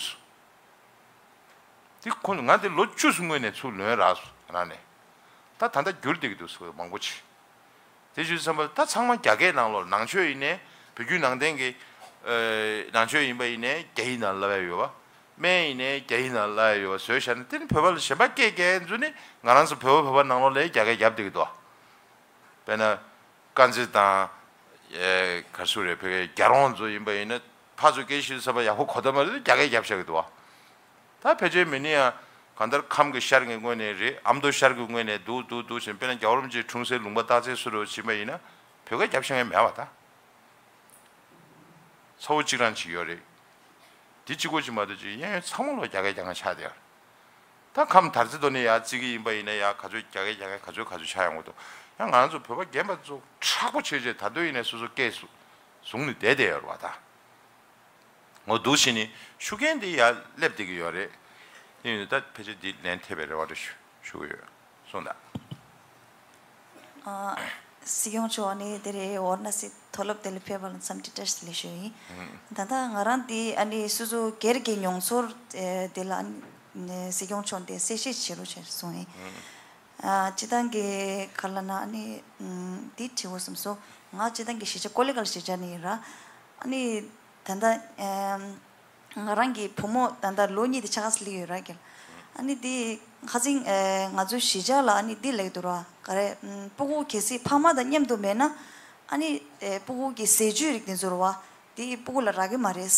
དེ་ཁོ་ང་དེ་ལོ་བཅུ་གསུམ་སྔོན་ནས་ཚུར་ལོན་རག་སོང་ང་རང་ནས། ད་ད་ལྟ་བསྒྱུར་བསྡད་ཀྱི་འདུག་ཟེར་བ་མང་པོ་ཅིག་དེ་བྱས་ཙམ་པ་ད་ཚང་མ་རྒྱ་སྐད་ནང་ལོགས་ནང་ཆོས་ཡིན་ནའི་བོད་བརྒྱུད་ནང་བསྟན་གྱི་ཨ་ནང་ཆོས་ཡིན་པ་ཡིན་ནའི་རྒྱ་ཡིག་ནང་ལབ་ཡ་ཡོད་པ། སྨན་ཡིན་ནའི་རྒྱ་ཡིག་ནང་ལབ་ཡ་ཡོད་པ་བཟོས་བཞག་ན་དེ་ནི་བོད་པ་ལ་གཞན་པ་སྐད་རྒྱག་མཁན་ཚོ་ནི་ང་རང་ཚོ་བོད་པ་བོད་པ་ནང་ལོགས་ལ་རྒྱ་སྐད་རྒྱབ་བསྡད་ཀྱི་འདུག་དཔེར་ན། དཀར་མཛེས་དང་། ཨེ་ག་རེ་ཟེར་རེད། བོད་རྒྱལ་རོང་ཚོ་ཡིན་པ་ཡིན་ན་ཕར་ཚུར་སྐད་ཆ་བཤད་ས་པ་ཡག་པོ་གོ་ཐབས་མ་རེད། རྒྱ་སྐད་རྒྱབ་བཞག་གི་འདུག་བ། ད་ཕལ་ཆེར་མི་ནི་ཡང་གང་ལྟར་ཁམས་ཀྱི་ཤར་གྱི་ངོས་ནས་རེད། ཨ་མདོ་ཤར་གྱི་ངོས་ནས་འདུག་འདུག་འདུག་བཞིན་དཔེར་ན་རྒྱལ་བ་རིན་པོ་ཆེའི་འཁྲུངས་སའི་ལུང་པ་སྟག་རྩེ་སུ་རུ་ཕྱིན་པ་ཡིན་ན་བོད་སྐད་རྒྱབ་ཤེས་མཁན་མེད་པ་ད། ཚ་བོ་གཅིག་རང་ཅིག་ཡོད་རེད། དེ་གཅིག་པོ་གཅིག་མ་གཏོགས་ཅིག་གཡས་གཡོན་ཚང་མ་ལོག་རྒྱ་སྐད་རྒྱག་མཁན་ཆགས་བསྡད་ཡོད་རེད། ད་ཁམས་དར་རྩེ་དོ་ནས་ཡར་བརྩི་གི་ཡིན་པ་ཡིན་ན་ཡར་ག་ཚོད་རྒྱ་སྐད་རྒྱག་མཁན་ག་ཚོད་ག་ཚོད་ཆགས་ཡོང་གི་འདུག་ཡང་ང་ཚོ་བོད་པ་རྒན་པ་ཚོ་མཁྲེགས་པོ་བྱས་བྱས་ད་དུང་ཡིན་ནའི་སོ་སོ་སྐད་བཟུང་ནས་བསྡད་བསྡད་ཡོད་རེད་བ་ད། འོ་འདུག་བྱས་ནས་ཤུགས་རྐྱེན་འདི་ཡར་སླེབས་བསྡད་ཀྱི་ཡོད་རེད། དེ་ཡིན་དུས་ད་ཕལ་ཆེར་འདི་ལན་ཐེབས་པའི་རེ་བ་འདྲ་ཞུ་ཞུ་གི་ཡོད། གསུངས་དང་། ཨ། སྲིད་སྐྱོང་མཆོག་ནི་དེ་རེད། ཝཱ་ར་ཎ་སི་མཐོ་སློབ་དེ་ལ་ཕེབས་པ་ལ་འཚམས་འདྲི་བཀྲ་ཤིས་བདེ་ལེགས་ཞུ་ཡིན། ད་ལྟ་ང་རང་དེ་ཨ་ནི་སོ་སོ་སྒེར་གྱི་མྱོང་ཚོར་དེ་ལ་ཨ་ནི་སྲིད་སྐྱོང་མཆོག་དེ་གསལ་བཤད་བྱེད་རོགས་བྱས་གསུངས་ཡིན། ཨ། སྤྱི་བཏང་གི་ག་ལ་ན་ཨ་ནི་འདི་དྲི་བ་བསམ་སོང་། ང་སྤྱི་བཏང་གི་གཞིས་ཆགས་ཀོ་ལི་གྷལ་གཞིས་ཆགས་ནས་ཡིན་ར། ཨ་ནི་ད་ལྟ་ཨ། ང་རང་གི་བུ་མོ་ད་ལྟ་ལོ་གཉིས་དེ་ཆགས་སླེབས་ཡོད་ར་ཀྱང་། ཨ་ནི་དེ་ཁ་སང་ཨེ་ང་ཚོའི་གཞིས་ཆགས་ལ་ཨ་ནི་འདི་ལབ་འདུག་ར། ག་རེ་ཨམ་སྤུ་གུ་གལ་སྲིད་ཕ་མ་དང་མཉམ་དུ་མེད་ན་ཨ་ནི་ཨེ་སྤུ་གུ་གི་ཟས་བཅུད་རིགས་དེ་ཚོ་ར་བ་དེ་སྤུ་གུ་ལ་རག་གི་མ་རེད།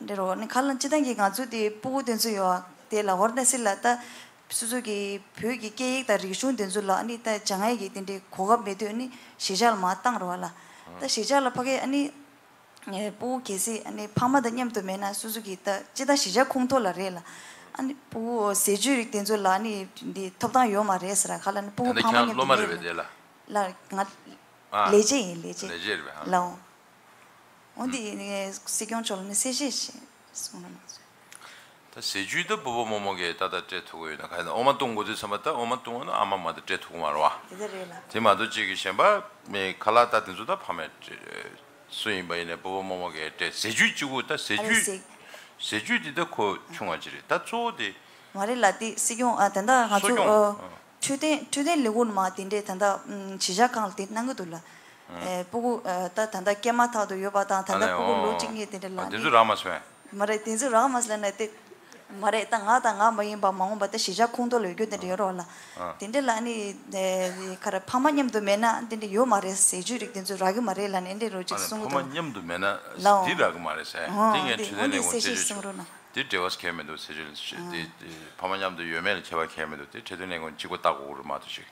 འདི་རོ་ཨ་ནི་ཁ་ལ་སྤྱི་བཏང་གི་ང་ཚོ་དེ་སྤུ་གུ་དེ་ཚོ་ཡོད་དེ་ལ་ཝཱ་ར་ཎ་སི་ལ་ད་སོ་སོ་གི་བོད་ཀྱི་སྐད་ཡིག་དང་རིག་གཞུང་དེ་ཚོ་ལ་ཨ་ནི་ད་སྦྱང་ཡས་ཀྱི་དེ་འདྲའི་གོ་སྐབས་མེད་དུས་ཨ་ནི་གཞིས་ཆགས་ལ་མར་བཏང་རོགས་ལ། ད་གཞིས་ཆགས་ལ་ཕ་གི་ཨ་ནི། ཨེ་སྤུ་གུ་གལ་སྲིད་ཨ་ནི་ཕ་མ་དང་མཉམ་དུ་མེད་ན་སོ་སོ་གི་ད་སྤྱི་ད་གཞིས་ཆགས་ཁོངས་གཏོགས་ལ་རེད་ལ། ཨ་ནི་སྤུ་གུ་ཟས་བཅུད་རིགས་དེ་ཚོ་ལ་ཨ་ནི་འདི་ཐོབ་ཐང་ཡོད་མ་རེད་ཟེར་ཁ་ལ་ནི་སྤུ་གུ་ད་ལྟ་ཕ་མ་ཁྱེད་མཉམ་སློབ་མ་དུ་རེད་པས་མེད་དེ་ལ། ལ་ང་ཨ་ལས་བྱེད་ཡིན་ལས་བྱེད། ལས་བྱེད་རེད་པས། ཨ། ལའོ། འོ་འདི་ནི་སྲིད་སྐྱོང་མཆོག་ལ་ནི་གསལ་བཤད་ཞིག་གསུང་རོགས་གནང་། ད་ཟས་བཅུད་ད་སྤོ་བོ་རྨོ་མོ་གིས་ཏག་ཏག་སྤྲད་ཐུབ་ཀྱི་ཡོད་ན་ག་ཡིན་ན་འོ་མ་བཏུང་དགོས་དུས་ཙམ་པ་ད་འོ་མ་བཏུང་བ་ན་ཨ་མ་མ་ད་སྤྲད་ཐུབ་ཀྱི་མ་རེད་བ། དེ་ད་རེད་ལ། དེ་མ་གཏོགས་གཅིག་གི་གཞན་པ་མི་ཁ་ལག་ད་དེ་ཚོ་ད་ཕ་མས་སྤྲད། སུ་ཡིན་པ་ཡིན་ནའི་སྤོ་བོ་རྨོ་མོ་གིས་སྤྲད། ཟས་བཅུད་གཅིག་པུ་ད་ཟས་ཨ་རེད་བཅུད། ཟས། ཟས་བཅུད་དེ་ད་ཁོ་ཆུང་བ་ཅིག་རེད། ད་གཙོ་བོ་དེ། མ་རེད་ལ་དེ་སྲིད་སྐྱོང་ཨ་ད་ལྟ་ང་གསོ་ཚོ་སྐྱོང་ཨ། ཨ། འཕྲོད་བསྟེན་འཕྲོད་བསྟེན་ལས་ཁུངས་མ་དེ་འདྲས་ད་ལྟ་ཨམ་གཞིས་ཆགས་ཁག་ལ་དེ་གནང་གི་འདུག་ལ། ཨེ་སྤུ་གུ་ཨ་ད་ད་ལྟ་སྐྱེས་མ་ཐག་ཏུ་ཡོད་པ་དང་ད་ལྟ་ཨ་ལས་སྤུ་གུ་ལོ་ཨོ་གཅིག་གཉིས་དེ་འདྲས་ལ་ཨ་དེ་ནི་ཚོ་རག་མ་སོང་ངས། མ་རེད་དེ་ཚོ་རག་མ་སོང་ལབ་ན་དེ། མ་རེད་ད་ང་དང་ང་མ་ཡིན་པ་མ་འོངས་པ་ད་གཞིས་ཆགས་ཁོངས་གཏོགས་ལ་ཡོད་རྒྱུ་དེ་འདྲས་ཡོད་རེད་བ་ལ། ཨ་དེ་འདྲས་ལ་ཨ་ནི་ཨེ་ག་རེ་ཕ་མ་མཉམ་དུ་མེད་ན་དེ་འདྲས་ཡོད་མ་རེད། ཟས་བཅུད་རིགས་དེ་ཚོ་རག་གི་མ་རེད་ལབ་ནས་འདྲས་རོ་ཨ་ཅིག་ནི་གསུང་གི་ཕ་མ་འདུག་མཉམ་དུ་མེད་ན་ལའོ། འདི་རག་གི་མ་རེད་ཟེར། ཨ་འདི་ངས་འདི་འཕྲོད་འོ་བསྟེན་ལས་འདི་ཁུངས་གསལ་ཆེད་བཤད་ཞུ་ཆོག་གསུང་རོགས་གནང་། དེ་འབྲེལ་བ་གང་ཡང་མི་འདུག་ཟེར་ཞུ། ཨ། དེ་དེ་ཕ་མ་མཉམ་དུ་ཡོད་མེད་ལ་ཁྱད་པར་གང་ཡང་མི་འདུག་དེ་འཕྲོད་བསྟེན་ལས་ཁུངས་གཅིག་པོ་ལྟ་དགོས་ཀྱི་རེད་མ་གཏོགས་ཞིག་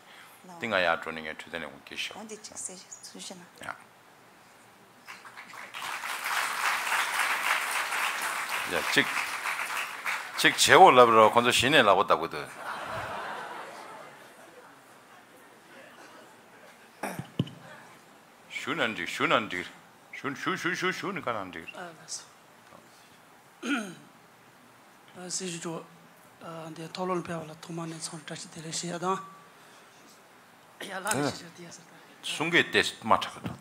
ཨ། དེ་ང་ཡར་འགྲོ་ནས་ངས་འཕྲོད་བསྟེན་ལས་ཁུངས་སྐད་ཞུ། འོ་འདི་གཅིག་གསལ་བཤད་ཞུ་ན། ཡ། ཡ་གཅིག་གཅིག་བྱེད་འོ་ལབ་རོགས། ཁོང་ཚོ་གཞི་ནས་ལག་པ་བརྡབ་གི་འདུག་ཞུ་ན་འགྲིག་ཞུ་ན་འགྲིག་ཞུ་ཞུ་ཞུ་ཞུ་ཞུ་ནི་ག་ན་འགྲིག་ཨ་ལགས་སོ། སྲིད་ཞུ་ཅོ། འདི་མཐོ་སློབ་ལ་ཕེབས་པ་ལ་ཐོག་མ་ནས་ཚང་བཀྲ་ཤིས་བདེ་ལེགས་ཞུ་ཡ་དང་། ཡ་ལ་ནི་ཞིག་ཞུ་དེ་ཡ་ཟེར་ད། གསུང་སྐད་དེ་མ་དྲག་གི་འདུག་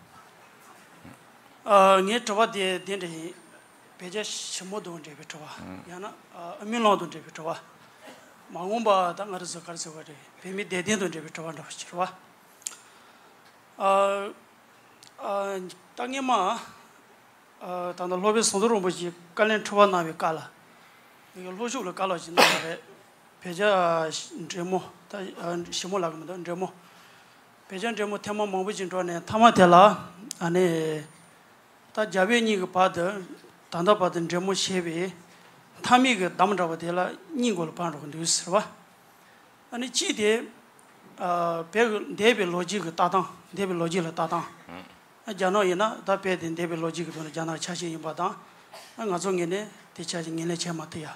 ངའི་དྲི་བ་དེ་དེ་འདྲ་ཡིན། བོད་རྒྱ་ཞི་མོལ་དང་འབྲེལ་བའི་དྲི་བ། ཡང་ན་ཨ་མི་ལང་དང་འབྲེལ་བའི་དྲི་བ། མ་འོངས་པ་ད་ང་རང་ཚོ་ག་རེ་ཟེར་བ་རེད། བོད་མིའི་བདེ་དོན་དང་འབྲེལ་བའི་དྲི་བ་འདྲ་བ་ཞིག་རེད་བ། ཨ་ཨ་ད་སྔས་མ། ཨ་ད་ལྟ་སློབ་དཔོན་ཟམ་གདོང་རིན་པོ་ཆེས་བཀའ་ལན་འཁྲི་བ་གནང་བའི་སྐབས་ལ། ངེད་ཀྱི་ལྷོ་ཕྱོགས་ལ་བཀའ་སློབ་ཅིག་གནང་བ་རེད། བོད་རྒྱ་འབྲེལ་མོལ་ད་ཨ་ཞི་མོལ་ལབ་ཀྱི་མི་འདུག་འབྲེལ་མོལ། བོད་རྒྱ་འབྲེལ་མོལ་ཐེངས་མ་མང་པོ་ཅིག་འགྲོ་ནས་མཐའ་མ་དེ་ལ་ཨ་ནི། ད་རྒྱ་བོད་གཉིས་ཀྱི་བར་དུ་ད་ ད་ལྟ་བར་དུ་འབྲེལ་མོལ་བྱས་པའི་མཐའ་མའི་གི་བདམས་འདྲ་བ་དེ་ལ་གཉིས་མགོ་ལ་བབས་འགྲོ་གི་འདུག་ཟེར་བ། ཨ་ནི་གཅིག་དེ། ཨ། བོད་ཀྱི་འདས་པའི་ལོ་རྒྱུས་ཀྱི་ལྟ་སྟངས། འདས་པའི་ལོ་རྒྱུས་ལ་ལྟ་སྟངས། ཨ། རྒྱ་ནག་ཡིན་ན་ད་བོད་དེ་འདས་པའི་ལོ་རྒྱུས་ཀྱི་དོན་ལ་རྒྱ་ནག་ཆ་ཤས་ཡིན་པ་དང་། ཨ། ང་ཚོ་ངོས་ནས་དེ་ཆ་ཤས་ངོས་ལེན་བྱེད་མ་ཐུབ་ཡ།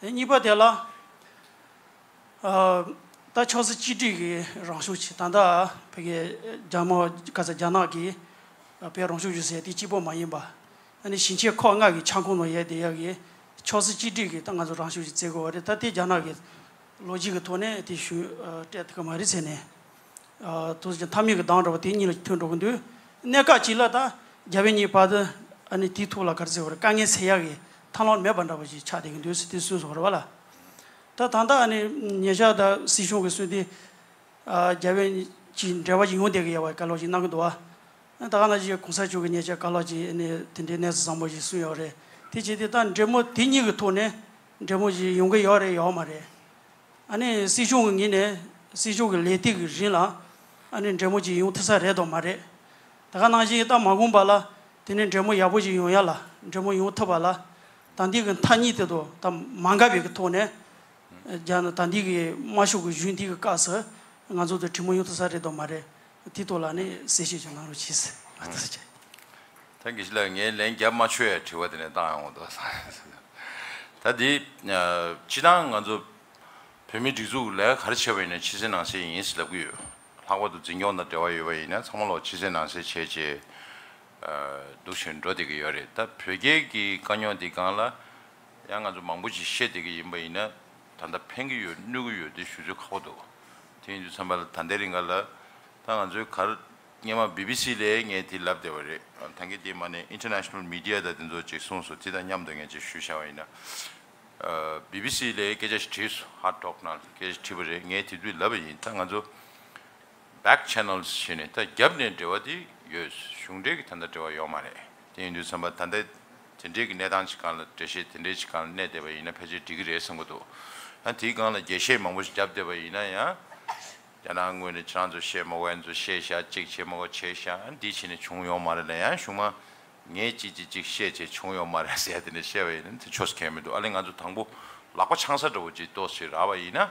ཨ། གཉིས་པ་དེ་ལ། ཨ། ད་ཆབ་སྲིད་གཅིག་སྒྲིལ་གྱི་རང་ཤུགས་ཅིག་ད་ལྟ་བོད་ཀྱི་རྒྱ་དམར་ག་ས་རྒྱ་ནག་གིས་བོད་རང་སྐྱོང་ལྗོངས་ཟེར་དེ་གཅིག་པོ་མ་ཡིན་པ། ཨ་ནི་ཞིང་ཆེན་ཁག་ལྔ་གི་ཁྱབ་ཁོངས་ནང་ཡོད་བསྡད་ཡག་གི་ཆབ་སྲིད་གཅིག་སྒྲིལ་གྱི་ད་ང་ཚོ་རང་ཤུགས་ཅིག་བརྩི་དགོས་པ་རེད། ད་དེ་རྒྱ་ནག་གི་ལོ་རྒྱུས་ཀྱི་ཐོག་ནས་དེ་ཞུ་སྤྲད་ཐུབ་ཀྱི་མ་རེད་ཟེར་ནས། ཨ། དུས་ཀྱི་མཐའ་མའི་གི་བདམས་འདྲ་བ་དེ་གཉིས་ལ་ཐུག་འགྲོ་གི་འདུག་གནད་འགག་ཅིག་ལ་ད་རྒྱ་བོད་གཉིས་བར་དུ་ཨ་ནི་དེའི་ཐོག་ལ་ག་རེ་ཟེར་དགོས་རེད། དཀའ་ངལ་སེལ་ཡག་གི་ཐབས་ལམ་མེད་པ་འདྲ་བ་ཞིག་ཆགས་བསྡད་ཀྱི་འདུག་ཟེར་དེ་གསུངས་སོང་རེད་བ་ལ། ད་ད་ལྟ་ཨ་ནི་ཉེ་ཆར་ད་སྲིད་སྐྱོང་གིས་གསུངས་ཏེ། ཨ། རྒྱ་བོད་གཉིས་འབྲེལ་བ་ཞིག་ཡོང་བསྡད་ཀྱི་ཡོད་པའི་བཀའ་སློབ་ཞིག་གནང་གི་འདུག་བ། ད་ག་ནང་བཞིན་གོང་ས་མཆོག་གིས་ཉེ་ཆར་བཀའ་སློབ་ཅིག་ཨ་ནི་དེ་འདྲའི་གནས་ཚུལ་བཟང་པོ་ཞིག་གསུངས་ཡོད་རེད། དེ་བྱས་ཏེ་ད་འབྲེལ་མོལ་དེ་གཉིས་ཀྱི་ཐོག་ནས་འབྲེལ་མོལ་ཞིག་ཡོང་གི་ཡོད་རེད་ཡོད་མ་རེད། ཨ་ནི་སྲིད་སྐྱོང་གི་ངོས་ནས་སྲིད་སྐྱོང་གི་ལས་དུས་ཀྱི་རིང་ལ་ཨ་ནི་འབྲེལ་མོལ་ཅིག་ཡོང་ཐུབ་ས་རེད་དམ་མ་རེད། ད་ག་ནང་བཞིན་ད་མ་འོངས་པ་ལ་དེ་ནས་འབྲེལ་མོལ་ཡག་པོ་ཞིག་ཡོང་ཡ་ལ། འབྲེལ་མོལ་ཡོང་ཐུབ་པ་ལ་ད་འདི་གི་མཐའ་གཉིས་དེ་དང་ད་མ་འགལ་བའི་གི་ཐོག་ནས། རྒྱ་ནག་ད་འདི་གི་དམར་ཤོག་གི་གཞུང་འདི་གི་སྐབས་སུ་ང་ཚོ་དང་གྲོས་མོལ་ཡོང་ཐུབ་ས་རེད་དམ་མ་རེད། དེ་ཐོག་ལ་ནི་གསལ་བཤད་ཅིག་གནང་རོགས་གྱིས། ཨ། ཐུགས་རྗེ་ཆེ། ད་དགེ་བཤེས་ལགས། ངས་ལན་རྒྱབ་མ་ཆོག་ཡ་དྲི་བ་དེ་ནས་བཏང་ཡོང་འདུག་ད་འདི། ཨ། སྤྱིར་བཏང་ང་ཚོ་བོད་མིའི་སྒྲིག་འཛུགས་ལས་ཀ་ག་རེ་བྱས་པ་ཡིན་ན་ཕྱི་གསལ་ནང་གསལ་ཡིན་ཟེར་ལབ་ཀྱི་ཡོད། ལྷག་པར་དུ་འཛིན་སྐྱོང་དང་འབྲེལ་བ་ཡོད་པ་ཡིན་ན་ཚང་མ་ལོག་ཕྱི་གསལ་ནང་གསལ་བྱས་བྱས། ཨ། འདུག་བྱས་འགྲོ་བསྡད་ཀྱི་ཡོད་རེད། ད་བོད་རྒྱའི་གི་དཀའ་རྙོག་འདི་སྒང་ལ་ཡང་ང་ཚོ་མང་པོ་ཅིག་བཤད་བསྡད་ཀྱི་ཡིན་པ་ཡིན་ན་ད་ལྟ་ཕན་གྱི་ཡོད་གནོད་ཀྱི་ཡོད་དེ་ཞུ་ཚོད་ཁག་པོ་འདུག་དེ་ཡིན་དུས་ཙམ་པ་ལ་ད་ལྟའི་རིང་ག་ལ་ད་ང་ཚོའི་གར་སྔོན་མ་བི་བི་སི་ལས་ངས་དེ་ལབ་བསྡད་པ་རེད། ད་གིན་དེ་མ་ནས་ཨིན་ཊར་ནེ་ཤ་ནལ་མི་ཌི་ཡ་དང་དེ་ཚོ་ཅིག་གསུངས་སོང་། དེ་དང་མཉམ་དུ་ངས་ཅིག་ཞུས་བཞག་པ་ཡིན་ན། ཨ། བི་བི་སི་ལས་སྐད་ཆ་ཞིག་དྲིས་སོང་། ཧར་ཊོག་ནང་སྐད་ཆ་དྲིས་པ་རེད། ངས་དེ་དུས་ལབ་པ་ཡིན། ད་ང་ཚོ་བེག་ཆེ་ནལ་ཞེས་ནས་ད་རྒྱབ་ནས་འབྲེལ་བ་དེ་ཡོད། གཞུང་འབྲེལ་གྱི་ད་ལྟ་འབྲེལ་བ་ཡོད་མ་རེད། དེ་ཡིན་དུས་ཙམ་པ་ད་ལྟ་དེ་འདྲའི་གི་གནས་སྟངས་ཅིག་སྒང་ལ་འགྲེལ་བཤད་དེ་འདྲའི་ཅིག་སྒང་ལ་གནས་བསྡད་པ་ཡིན་ན་ཕལ་ཆེར་འགྲིག་གི་རེད་བསམ་གྱི་འདུག་ཨ། དེའི་སྒང་ལ་རྒྱས་བཤད་མང་པོ་ཞིག་བརྒྱབ་བསྡད་པ་ཡིན་ན་ཡང་། རྒྱ་ནག་ངོས་ནས་ཁྱེད་རང་ཚོ་བཤད་མ་དགོས། ང་ཚོ་བཤད་བཞག་ཅིག་བྱེད་མ་དགོས་བྱས་བཞག་ཨ། འདི་བྱས་ནས་བྱུང་ཡོད་མ་རེད་ལབ། ཡང་གཞུག་མ་ངས་ཅིག་ཅིག་ཅིག་བཤད་བྱས་བྱུང་ཡོད་མ་རེད་ཟེར་ཡ་དེ་འདྲ་བཤད་པ་ཡིན་ན་དེ་ཆོས་སུ་ཁེལ་མི་འདུག་ཨ་ལས་ང་ཚོ་དང་པོ་ལག་པ་འཆང་ས་འདྲ་བོ་ཅིག་ཏོག་ཙམ་རག་པ་ཡིན་ན།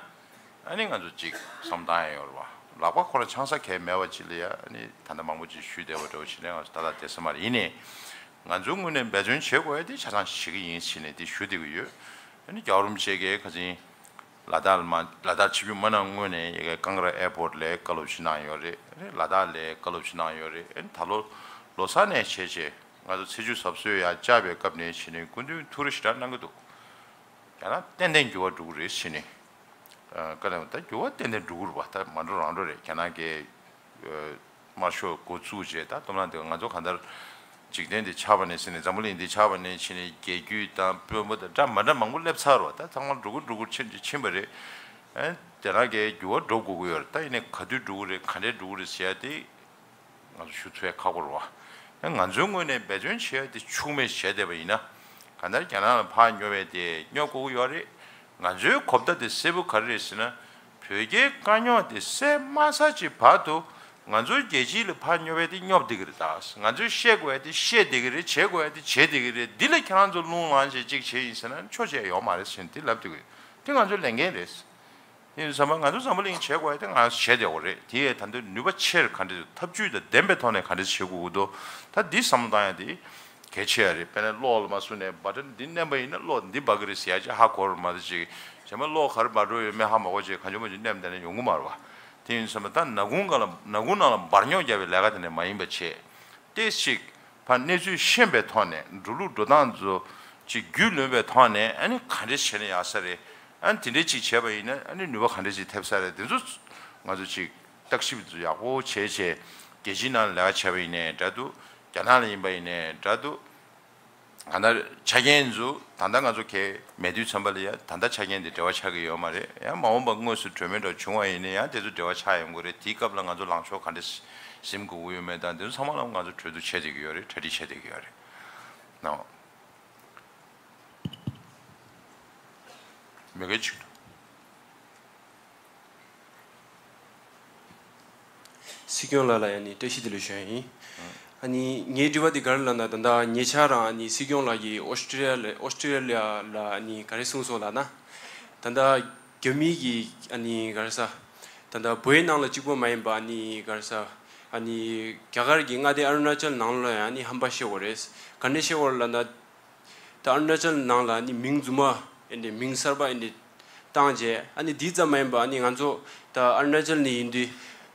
ཨ་ནི་ང་ཚོ་ཅིག་བསམ་བཏང་ཡ་ཡོད་རེད་བ། ལག་པ་ཁོ་རང་འཆང་ས་གང་ཡང་མེད་པ་ཅིག་ལ་ཡ། ཨ་ནི་ད་ལྟ་མང་པོ་ཅིག་ཞུས་བསྡད་པ་འདྲ་བོ་བྱས་ནས་ང་ཚོ་ཏག་ཏག་བསྡད་ས་མ་རེད། ཡིན་ནའི་ང་ཚོའི་ངོས་ནས་འབད་བརྩོན་བྱེད་དགོས་ཡ་དེ་ཆ་ཚང་བྱེད་ཀྱི་ཡིན་བྱས་ནས་དེ་ཞུ་བསྡད་ཀྱི་ཡོད། ཨ་ནི་རྒྱལ་བ་རིན་པོ་ཆེ་གིས་ཁ་སང་ལ་དྭགས་ལ་མ་ལ་དྭགས་ཆིབས་བསྒྱུར་མ་གནང་སྔོན་ནས་ཡ་གི་ཀང་ར་ཨེར་པོར་ཊི་ལ་བཀའ་སློབ་ཅིག་གནང་ཡོད་རེད། ཨ་ནི་ལ་དྭགས་ལ་བཀའ་སློབ་ཅིག་གནང་ཡོད་རེད། ཨ་ནི་ད་ལོ་ལོ་གསར་ནས་བྱས་བྱས་ང་ཚོ་ཚེས་བཅུ་གཟབ་གསོལ་ཡ་བཅར་བའི་སྐབས་ནས་བྱས་ནས་སྐུ་མདུན་ཐུགས་རེ་ཞེ་དྲག་གནང་གི་འདུག་རྒྱ་ནག་ཏན་ཏན་འགྱུར་བ་འགྲོ་གི་རེད་ཟེར་ནས། ཨ། བཀའ་གནང་། ད་འགྱུར་བ་ཏན་ཏན་འགྲོ་གི་རེད་པ། ད་མ་འགྲོ་རང་འགྲོ་རེད། རྒྱ་ནག་གི་ཨ་དམར་ཤོག་འགོ་བཙུགས་བྱས་ད་སྟོབས་ལངས་དེ་ང་ཚོ་གང་ལྟར་འཇིག་རྟེན་འདི་ཆགས་པ་ནས་ཟེར་ནས་འཛམ་བུ་གླིང་འདི་ཆགས་པ་ནས་ཕྱིན་ནས་རྒྱལ་རྒྱུད་དང་དཔོན་པོ་དང་འདྲ་མ་འདྲ་མང་པོ་སླེབས་ཚར་བ། ད་ཚང་མ་འགྲོ་གི་འགྲོ་གི་ཕྱིན་ཕྱིན་པ་རེད། ཨ། རྒྱ་ནག་གི་འགྱུར་བ་འགྲོ་དགོས་ཀྱི་ཡོད་རེད། ད་ཡིན་ནའི་ག་དུས་འགྲོ་གི་རེད། ག་འདྲས་འགྲོ་གི་རེད་ཟེར་ཡ་དེ། ང་ཚོ་ཞུ་ཚོད་ཁག་པོ་རེད་པ། ང་ཚོའི་ངོས་ནས་འབད་བརྩོན་བྱེད་ཡ་དེ་འཆུག་མེད་བྱས་བསྡད་པ་ཡིན་ན། གང་ལྟར་རྒྱ་ནག་ལ་ཕར་སྙོབ་ཡ་དེ་སྙོབ་དགོས་ཀྱི་ཡོད་རེད། ང་ཚོའི་གོ་བརྡ་དེ་གསལ་པོ་ག་རེ་རེད་ཟེར་ན། བོད་རྒྱའི་དཀའ་རྙོག་དེ་སེལ་མ་ཚར་གྱི་བར་དུ་ང་ཚོའི་རྒྱལ་སྤྱི་ལ་ཕར་སྙོབ་ཡ་དེ་སྙོབ་བསྡད་ཀྱི་རེད། ད་ང་ཚོས་བཤད་དགོས་ཡ་དེ་བཤད་བསྡད་ཀྱི་རེད། བྱེད་དགོས་ཡ་དེ་བྱེད་བསྡད་ཀྱི་རེད། འདི་ལ་ཁྱེད་རང་ཚོ་རླུང་ལངས་བྱས་ཅིག་བྱས་ཡིན་ཟེར་ན་ཆོག་བྱས་ཡོད་མ་རེད་ཟེར་ནས་དེ་ལབ་བསྡད་ཀྱི་ཡོད། དེ་ང་ཚོའི་ལས་འགན་རེད། དེ་ཡིན་དུས་ཙམ་པ་ང་ཚོ་འཛམ་བུ་གླིང་བྱེད་དགོས་ཡ་དེ་ང་ཚོ་བྱེད་བསྡད་ཡོད་རེད། དེ་ཡས་ད་ལྟ་ནུས་པ་ཆེར་ག་འདྲས་ཐབས་ཇུས་དང་ལྡན་པའི་ཐོག་ནས་ག་འདྲས་བྱེད་དགོས་ཀྱི་འདུག་ད་འདི་བསམ་བློ་བཏང་ཡ་དེ་གལ་ཆེ་ཡ་རེད། དཔེར་ན་གློག་ལ་མ་སུ་ནས་བ་ཊན་འདི་མནན་པ་ཡིན་ན་གློག་འདི་འབར་གི་རེད་ཟེར་ཡ་ཅིག་ཧ་གོ་ར་མ་གཏོགས་ཅིག་གཞན་པ་གློག་ག་རེ་འབར་འགྲོ་ཡོད་མེད་ཧ་མ་གོ་ཅིག་གང་བྱུང་མ་བྱུང་མནན་བསྡད་ན་ཡོང་གི་མ་རེད་པ། དེ་ཡིན་དུས་ཙམ་པ་ད་ནག་ཁུང་སྒང་ལ་ནག་ཁུང་ནང་ལ་འབར་རྙོག་རྒྱག་པའི་ལས་ཀ་དེ་འདྲ་མ་ཡིན་པ་བྱས། ཏོག་ཙམ་ཅིག་ཕར་གནས་ཚུལ་ཤེས་པའི་ཐོག་ནས་འགྲོ་ལུགས་འགྲོ་སྟངས་ཚོ་ཅིག་རྒྱུས་ལོན་པའི་ཐོག་ནས་ཨ་ནི་ག་འདྲས་བྱས་ན་ཡག་ས་རེད། ཨ་ནི་དེ་འདྲས་ཅིག་བྱས་པ་ཡིན་ན་ཨ་ནི་ནུས་པ་ག་འདྲས་ཅིག་ཐེབས་ས་རེད། དེ་ཚོ་ང་ཚོ་ཅིག་བརྟག་ཞིབ་ཚོ་ཡག་པོ་བྱས་བྱས་རྒྱལ་སྤྱིའི་ནང་ལ་ལས་ཀ་བྱས་པ་ཡིན་ནའི་འདྲ་འདུག་རྒྱ་ནག་ལ་ཡིན་པ་ཡིན་ནའི་འདྲ་འདུག་གང་ལྟར་ཆ་རྐྱེན་ཚོ་ད་ལྟ་ང་ཚོ་གས་མེད་དུས་ཙམ་པ་ལ་ཡ་ད་ལྟ་ཆ་རྐྱེན་དེ་འབྲེལ་བ་ཆགས་ཀྱི་ཡོད་མ་རེད། ཡང་མ་འོངས་པ་དངོས་སུ་གྲོས་མོལ་འདྲ་བྱུང་བ་ཡིན་ན་ཡང་དེ་ཚོ་འབྲེལ་བ་ཆགས་ཡོང་གི་རེད། དེའི་སྐབས་ལ་ང་ཚོ་ལངས་ཕྱོགས་ག་འདྲས་ཟིན་དགོས་ཀྱི་ཡོད་མེད་དང་དེ་ཚོ་ཚང་མ་ལ་ང་ཚོ་གྲོས་བསྡུར་བྱེད་བསྡད་ཀྱི་ཡོད་རེད། གྲ་སྒྲིག་བྱེད་བསྡད་ཀྱི་ཡོད་རེད། ནའོ། མི་དགེ་ཆིག་ཏུ། སྲིད་སྐྱོང་ལགས་ལ་ཡང་ནི་བཀྲ་ཤིས་བདེ་ལེགས་ཞུ་ཡ་ཡིན། ཨ་ནི་ངའི་དྲི་བ་དེ་ག་རེ་ལབ་ན། ད་ལྟ་ཉེ་ཆར་རང་ཨ་ནི་སྲིད་སྐྱོང་ལགས་ཀྱིས་ཨོ་སི་ཀྲི་ལི་ཡ་ཨོ་སི་ཀྲི་ལི་ཡ་ལ་ཨ་ནི་ག་རེ་གསུངས་སོང་ལབ་ན། ད་ལྟ་རྒྱ་མི་གི་ཨ་ནི་ག་རེ་ཟ། ད་ལྟ་བོད་ནང་ལ་གཅིག་པོ་མ་ཡིན་པ་ཨ་ནི་ག་རེ་ཟ། ཨ་ནི་རྒྱ་གར་གྱི་མངའ་སྡེ་ཨ་རུ་ན་ཅལ་ནང་ལ་ཡང་ཨ་ནི་ཧམ་པ་བཤད་དགོས་རེད། ག་འདྲ་བཤད་དགོས་རེད་ལབ་ན། ད་ཨ་རུ་ན་ཅལ་ནང་ལ་ཨ་ནི་མིང་རྫུན་མ་ཨ་ནི་མིང་གསར་པ་ཨ་ནི་བཏང་རྗེས། ཨ་ནི་འདི་ཙམ་མ་ཡིན་པ་ཨ་ནི་ང་ཚོ་ད་ཨ་རུ་ན་ཅལ་ནས་ཡིན་དུས།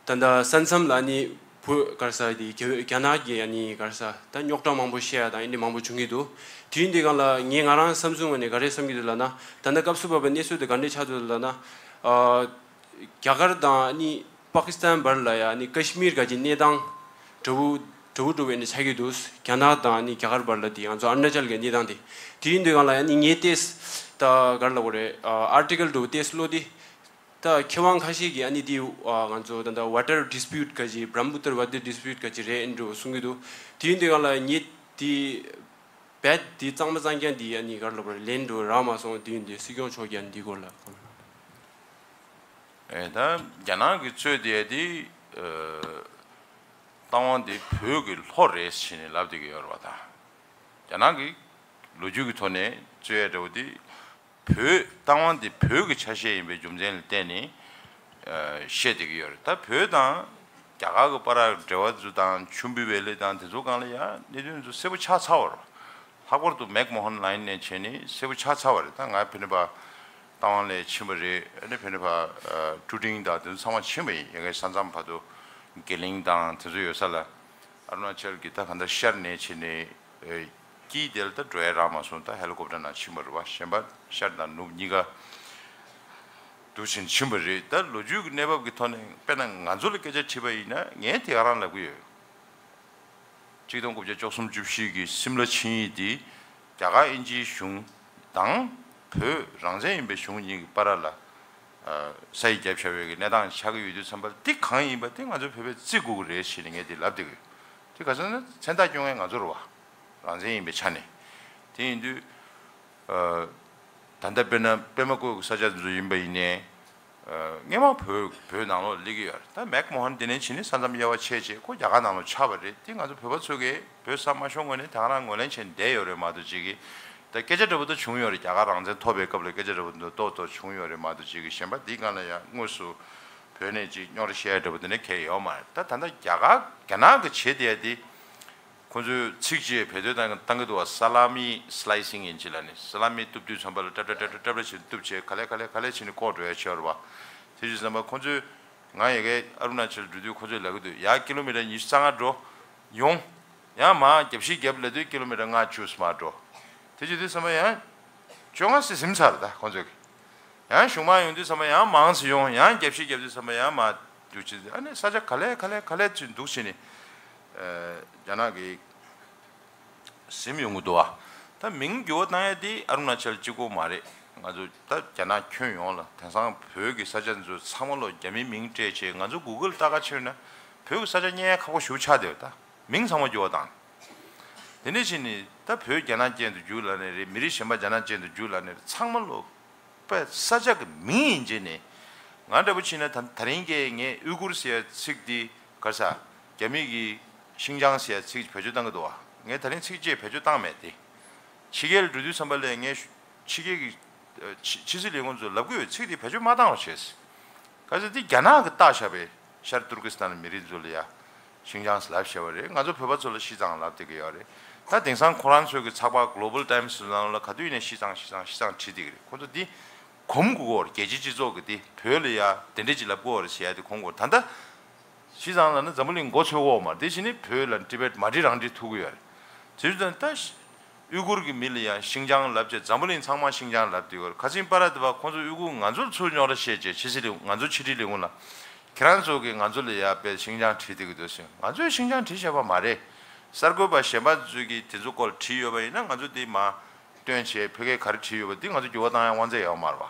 ད་ལྟ་ས་མཚམས་ལ་ཨ་ནི་བོད་ག་རེ་ཟ་དེ་རྒྱ་རྒྱ་ནག་གི་ཨ་ནི་ག་རེ་ཟ་ད་རྙོག་དྲ་མང་པོ་བཤད་ཡ་དང་ཨ་ནི་མང་པོ་བྱུང་གི་འདུག་དུས་ཡུན་དེ་སྒང་ལ་ངས་ང་རང་བསམ་ཚུལ་ངོས་ནས་ག་རེ་བསམ་གྱི་འདུག་ལབ་ན། ད་ལྟ་སྐབས་སུ་བབས་པའི་གནས་ཚུལ་དེ་ག་འདྲས་ཆགས་འདུག་ལབ་ན། ཨ། རྒྱ་གར་དང་ཨ་ནི་པ་ཀི་སི་ཐན་བར་ལ་ཡ་ཨ་ནི་ཀ་ཤི་མིར་ག་གི་གནས་སྟངས་འདྲ་བོ་འདྲ་བོ་འདྲ་བོ་ཨ་ནི་ཆགས་ཀྱི་འདུག་རྒྱ་ནག་དང་ཨ་ནི་རྒྱ་གར་བར་ལ་དེ་ང་ཚོ་ཨ་རུ་ན་ཅལ་གྱི་གནས་སྟངས་དེ། དེ་ཡིན་དུས་སྒང་ལ་ཨ་ནི་ངས་ཏེས་ད་ག་རེ་ལབ་དགོས་རེད། ཨ་ཨར་ཊི་ཀལ་འདྲ་བོ་ཏེས་ཀློག་དུས། ད་མཁས་དབང་ཁ་ཤས་ཀྱིས་ཨ་ནི་དེ་ང་ཚོ་ད་ལྟ་ཝ་ཊར་ཌི་སི་པིའུ་ཊི་ག་ཅིག་བྷྲ་མ་པུ་ཏར་ཝ་ཊར་ཌི་སི་པིའུ་ཊི་ག་ཅིག་རེད་ཨ་ནི་འདྲ་བོ་གསུང་གི་འདུག་དེ་ཡིན་དུས་སྒང་ལ་ངས་དེ་བེད་དེ་གཙང་མ་གཙང་རྐྱང་དེ་ཨ་ནི་ག་རེ་ལབ་དགོས་རེད། ལན་འདྲ་བོ་རག་མ་སོང་། དེ་ཡིན་དུས་སྲིད་སྐྱོང་མཆོག་གིས་ཨ་ནི་དེའི་སྐོར་ལ་གོ་ན། ཨེ་ད་རྒྱ་ནག་གི་རྩོད་དེ་དེ་ཨ་རྟ་དབང་དེ་བོད་ཀྱི་ལྷོ་རེད་ཟེར་ནས་ལབ་བསྡད་ཀྱི་ཡོད་རེད་པ། ད་རྒྱ་ནག་གི་ལོ་རྒྱུས་ཀྱི་ཐོག་ནས་རྩོད་ཡ་འདྲ་བོ་དེ་བོད་རྟ་དབང་དེ་བོད་ཀྱི་ཆ་ཤས་ཡིན་པའི་རྒྱུ་མཚན་ལ་བརྟེན་ནས་ཨ་བཤད་བསྡད་ཀྱི་ཡོད་རེད། ད་བོད་དང་རྒྱ་གར་གྱི་བར་འབྲེལ་བ་ཚོ་དང་ཆུ་འབུད་བའི་ལས་དང་དེ་ཚོ་སྒང་ལ་ཡང་གནད་དོན་ཚོ་གསལ་པོ་ཆགས་ཚར་བ་རེད། ལྷག་པར་དུ་མེག་མོ་ཧན་ལའིན་ནས་བྱས་ནས་གསལ་པོ་ཆགས་ཚར་བ་རེད། ད་ང་ཕེབས་ནས་ཕར་རྟ་དབང་ལ་ཕྱིན་པ་རེད། ཨ་ནི་ཕེབས་ནས་ཕར་ཨ་ཀྲུ་ཀྲིང་དང་དེ་ཚོ་ཚང་མ་ཕྱིན་པ་ཡིན། ཡ་གི་ས་མཚམས་བར་དུ་གེ་ལིང་དང་དེ་ཚོ་ཡོད་ས་ལ། ཨ་རུ་ན་ཅལ་གྱི་ད་གང་ལྟར་ཤར་ནས་བྱས་ནས་ཨ་དཀྱིལ་དེ་ལ་ད་འགྲོ་ཡ་རག་མ་སོང་། ད་ཧེ་ལི་ཀོབ་ཊར་ནང་ཕྱིན་པ་རེད་པ། གཞན་པ་ཤར་དང་ནུབ་གཉིས་ཀ་འདུག་བྱས་ནས་ཕྱིན་པ་རེད། ད་ལོ་རྒྱུས་ཀྱི་གནས་བབ་ཀྱི་ཐོག་ནས་དཔེར་ན་ང་ཚོ་ལ་སྐད་ཆ་དྲིས་པ་ཡིན་ན་ངས་དེ་ག་རང་ལབ་ཀྱི་ཡོད། གཅིག་སྟོང་དགུ་བརྒྱ་བཅུ་གསུམ་བཅུ་བཞི་གི་སིམ་ལ་ཆིངས་ཡིག་དེ་རྒྱ་གར་དབྱིན་ཇིའི་གཞུང་དང་བོད་རང་བཙན་ཡིན་པའི་གཞུང་གཉིས་ཀྱི་བར་ལ་ཨ་ས་ཡིག་བརྒྱབ་བཞག་པའི་གི་གནས་སྟངས་ཆགས་ཀྱི་ཡོད་དུས་ཙམ་པ་ལ། དེ་གང་ཡིན་པ་དེ་ང་ཚོ་བོད་པས་བརྩི་དགོས་ཀྱི་རེད་ཟེར་ནས་ངས་དེ་ལབ་བསྡད་ཀྱི་ཡོད། དེ་ག་ཚོད་ན་མཚན་རྟགས་སྐྱོན་མཁན་ང་ཚོ་རེད་པ། རང་བཙན་ཡིན་པའི་ཆ་ནས། དེ་ཡིན་དུས་ཨ་ད་ལྟ་དཔེར་ན་པད་མ་བཀོད་ཀྱི་ས་ཆ་དེ་ཚོ་ཡིན་པ་ཡིན་ནའི། ཨ་སྔོན་མ་བོད་བོད་ནང་ལོགས་སླེབས་ཀྱི་ཡོད་རེད། ད་མེག་མོ་ཧན་དེ་ནས་བྱས་ནས་ས་མཚམས་དབྱེ་བ་ཕྱེ་བྱས་ཁོ་རྒྱ་གར་ནང་ལོགས་ཆགས་པ་རེད། དེ་ང་ཚོ་བོད་པ་ཚོ་གིས་བོད་ས་མ་ཤོར་སྔོན་ནས་ད་ག་རང་ངོས་ལེན་བྱས་ནས་བསྡད་ཡོད་རེད་མ་གཏོགས་ཅིག་གིས། ད་སྐད་ཆ་འདྲ་པོ་ད་བྱུང་ཡོད་རེད། རྒྱ་གར་རང་བཙན་ཐོབ་པའི་སྐབས་ལ་སྐད་ཆ་འདྲ་པོ་འདི་ཏོག་ཏོག་བྱུང་ཡོད་རེད་མ་གཏོགས་ཅིག་གིས། གཞན་པ་འདི་སྒང་ལ་ཡང་དངོས་སུ་བོད་ནས་ཅིག་རྙོག་དྲ་བཤད་ཡ་འདྲ་པོ་དེ་འདྲ་གང་ཡང་ཡོད་མ་རེད། ད་ད་ལྟ་རྒྱ་གར་རྒྱ་ནག་གིས་བྱེད་བསྡད་ཡ་དེ། ཁོ་ཚོས་ཚིག་གཅིག་བེད་སྤྱོད་བཏང་བཏང་གི་འདུག་བ། ས་ལ་མི་སི་ལའི་སིང་ཡིན་གཅིག་ལབ་ནས། ས་ལ་མི་གཏུབ་དུས་ཙམ་པ་ལ་ཏྲབ་ཏྲབ་ཏྲབ་ཏྲབ་ཏྲབ་བྱས་གཏུབ་བྱས་ག་ལེ་ག་ལེ་ག་ལེ་བྱས་ནས་བཀོག་འགྲོ་ཡ་ཆགས་རེད་བ། དེ་བྱས་ཙམ་པ་ཁོ་ཚོས། ང་ཡ་གི་ཨ་རུ་ན་ཅལ་འགྲོ་དུས་ཁོ་ཚོས་ལབ་ཀྱི་འདུག་ཡར་ཀི་ལོ་མི་ཊར་ཉི་ཤུ་རྩ་ལྔ་འགྲོ། ཡོང་། ཡང་མར་རྒྱབ་བཤིག་རྒྱབ་ལབ་དུས་ཀི་ལོ་མི་ཊར་ལྔ་བཅུ་ཙམ་འགྲོ། དེ་བྱེད་དུས་ཙམ་པ་ཡང་བཅོ་ལྔ་ཙམ་ཟིན་ཚར། ད་ཁོ་ཚོས་ཀྱི། ཡང་གཞུག་མ་ཡོང་དུས་ཙམ་པ་ཡང་མང་ཙམ་ཡོང་། ཡང་རྒྱབ་བཤིག་རྒྱབ་དུས་ཙམ་པ་ཡང་མར་འགྲོ་བྱེད། ཨ་ནི་ས་ཆ་ག་ལེ་ག་ལེ་ག་ལེ་ཅིག་འདུག་བྱས་ནས། ཨ་རྒྱ་ནག་གི་ཟིན་ཡོང་གི་འདུག་བ། ད་མིང་འགྱུར་བ་བཏང་ཡ་དེ་ཨ་རུ་ན་ཅལ་གཅིག་པོ་མ་རེད། ང་ཚོ་ད་རྒྱ་ནག་ཁྱོན་ཡོངས་ལ། དེང་སང་བོད་ཀྱི་ས་ཆ་འདི་ཚོ་ཚང་མ་ལོ་རྒྱ་མིའི་མིང་སྤྲད་བྱས། ང་ཚོ་གུ་གལ་ལྟ་ག་ཕྱིན་ན་བོད་ཀྱི་ས་ཆ་རྙེད་ཡ་ཁག་པོ་ཞེ་པོ་ཆགས་བསྡད་ཡོད། ད་མིང་ཚང་མ་འགྱུར་བ་བཏང་། དེ་འདྲ་བྱས་ནས་ད་བོད་རྒྱ་ནག་ཅན་དུ་བསྒྱུར་ལབ་ནས་རེད། མི་རིགས་གཞན་པ་རྒྱ་ནག་ཅན་དུ་བསྒྱུར་ལབ་ནས་རེད། ཚང་མ་ལོ་པའི་ས་ཆ་གི་མིང་ཡིན་བྱས་ནས། ང་འདྲ་པོ་བྱས་ན་ད་ད་རིང་གི་ངས་ཨུ་གུར་ཟེར་ཡ་ཚིག་འདི་ག་རེ་ཟ། རྒྱ་མི་གིས་ཤིང་ཅང་ཟེར་ཡ་ཚིག་བེད་སྤྱོད་བཏང་གི་འདུག་བ། ངས་ད་རིང་ཚིག་གཅིག་བེད་སྤྱོད་བཏང་མེད་དེ། ཕྱི་རྒྱལ་འགྲོ་དུས་ཙམ་པ་ལ་ངས་ཕྱི་རྒྱལ་གྱི་ཕྱི་ཕྱི་སྲིད་ལས་ཁུངས་ཚོར་ལབ་ཀྱི་ཡོད། ཚིག་འདི་བེད་སྤྱོད་མ་བཏང་བ་བྱས། ག་ཚོད་འདི་རྒྱ་ནག་གིས་བཏགས་བཞག་པའི་ཤར་ཏུར་ཀི་སི་ཐན་མི་རིགས་ཚོ་ལ་ཡ་ཤིང་ཅང་ཟེར་ལབ་བཞག་པ་རེད། ང་ཚོ་བོད་པ་ཚོ་ལ་ཤིས་ཙང་ལབ་བསྡད་ཀྱི་ཡོད་རེད། ད་དེང་སང་ཁོ་རང་ཚོའི་གི་ཚགས་པར་གྷི་ལོ་བལ་ཊའིམ་སི་ནང་ལ་ག་དུས་ཡིན་ནའི་ཤིས་ཙང་ཤིས་ཙང་ཤིས་ཙང་བྲིས་བསྡད་ཀྱི་རེད། ཁོ་ཚོ་འདི་གོམས་དགོས་ཀྱི་ཡོད་རེད། རྒྱལ་སྤྱིའི་སྤྱི་ཚོགས་ཀྱི་འདི་བོད་ལ་ཡ་དེ་འདྲས་ཅིག་ལབ་དགོས་རེད་ཟེར་ཡ་དེ་གོམས་དགོས། ད་ལྟ་ཤིས་ཙང་ལབ་ན་འཛམ་བུ་གླིང་མགོ་ཚོས་ཀྱི་ཡོད་མ་རེད། དེ་བཞིན་ནི་བོད་ལ་ཏི་བེད་མ་འགྲིག་རང་འགྲིག་ཐུག་གི་ཡོད་རེད། དེ་བཞིན་ད་ཨུ་གུར་གྱི་མི་ལ་ཡང་ཤིང་ཅང་ལབ་བྱས། འཛམ་བུ་གླིང་ཚང་མ་ཤིང་ཅང་ལབ་བསྡད་ཡོད་རེད། ཁ་སང་པ་ར་དེ་བ་ཁོང་ཚོ་ཨུ་གུར་ང་ཚོར་ཚུར་རྙོག་དྲ་བཤད་བྱས། ཕྱི་སྲིད་ལས་ང་ཚོ་ཕྱི་དྲིལ་ལས་ཁུངས་ལ། ཁྱེད་རང་ཚོ་གིས་ང་ཚོ་ལ་ཡ་དཔེ་ཤིང་ཅང་བྲིས་བསྡད་ཀྱི་འདུག་ཟེར། ང་ཚོས་ཤིང་ཅང་བྲིས་བཞག་པ་མ་རེད། གསར་འགོད་པ་གཞན་པ་ཚོས་ཀྱིས་དེ་ཚོ་སྐོར་བྲིས་ཡོད་པ་ཡིན་ན་ང་ཚོ་དེ་མར་བཏོན་བྱས་ཕ་གིར་ག་རེ་བྲིས་ཡོད་པ་འདི་ང་ཚོ་འགྱུར་བ་བཏང་ཡ་དབང་ཚད་ཡོད་མ་རེད་བ།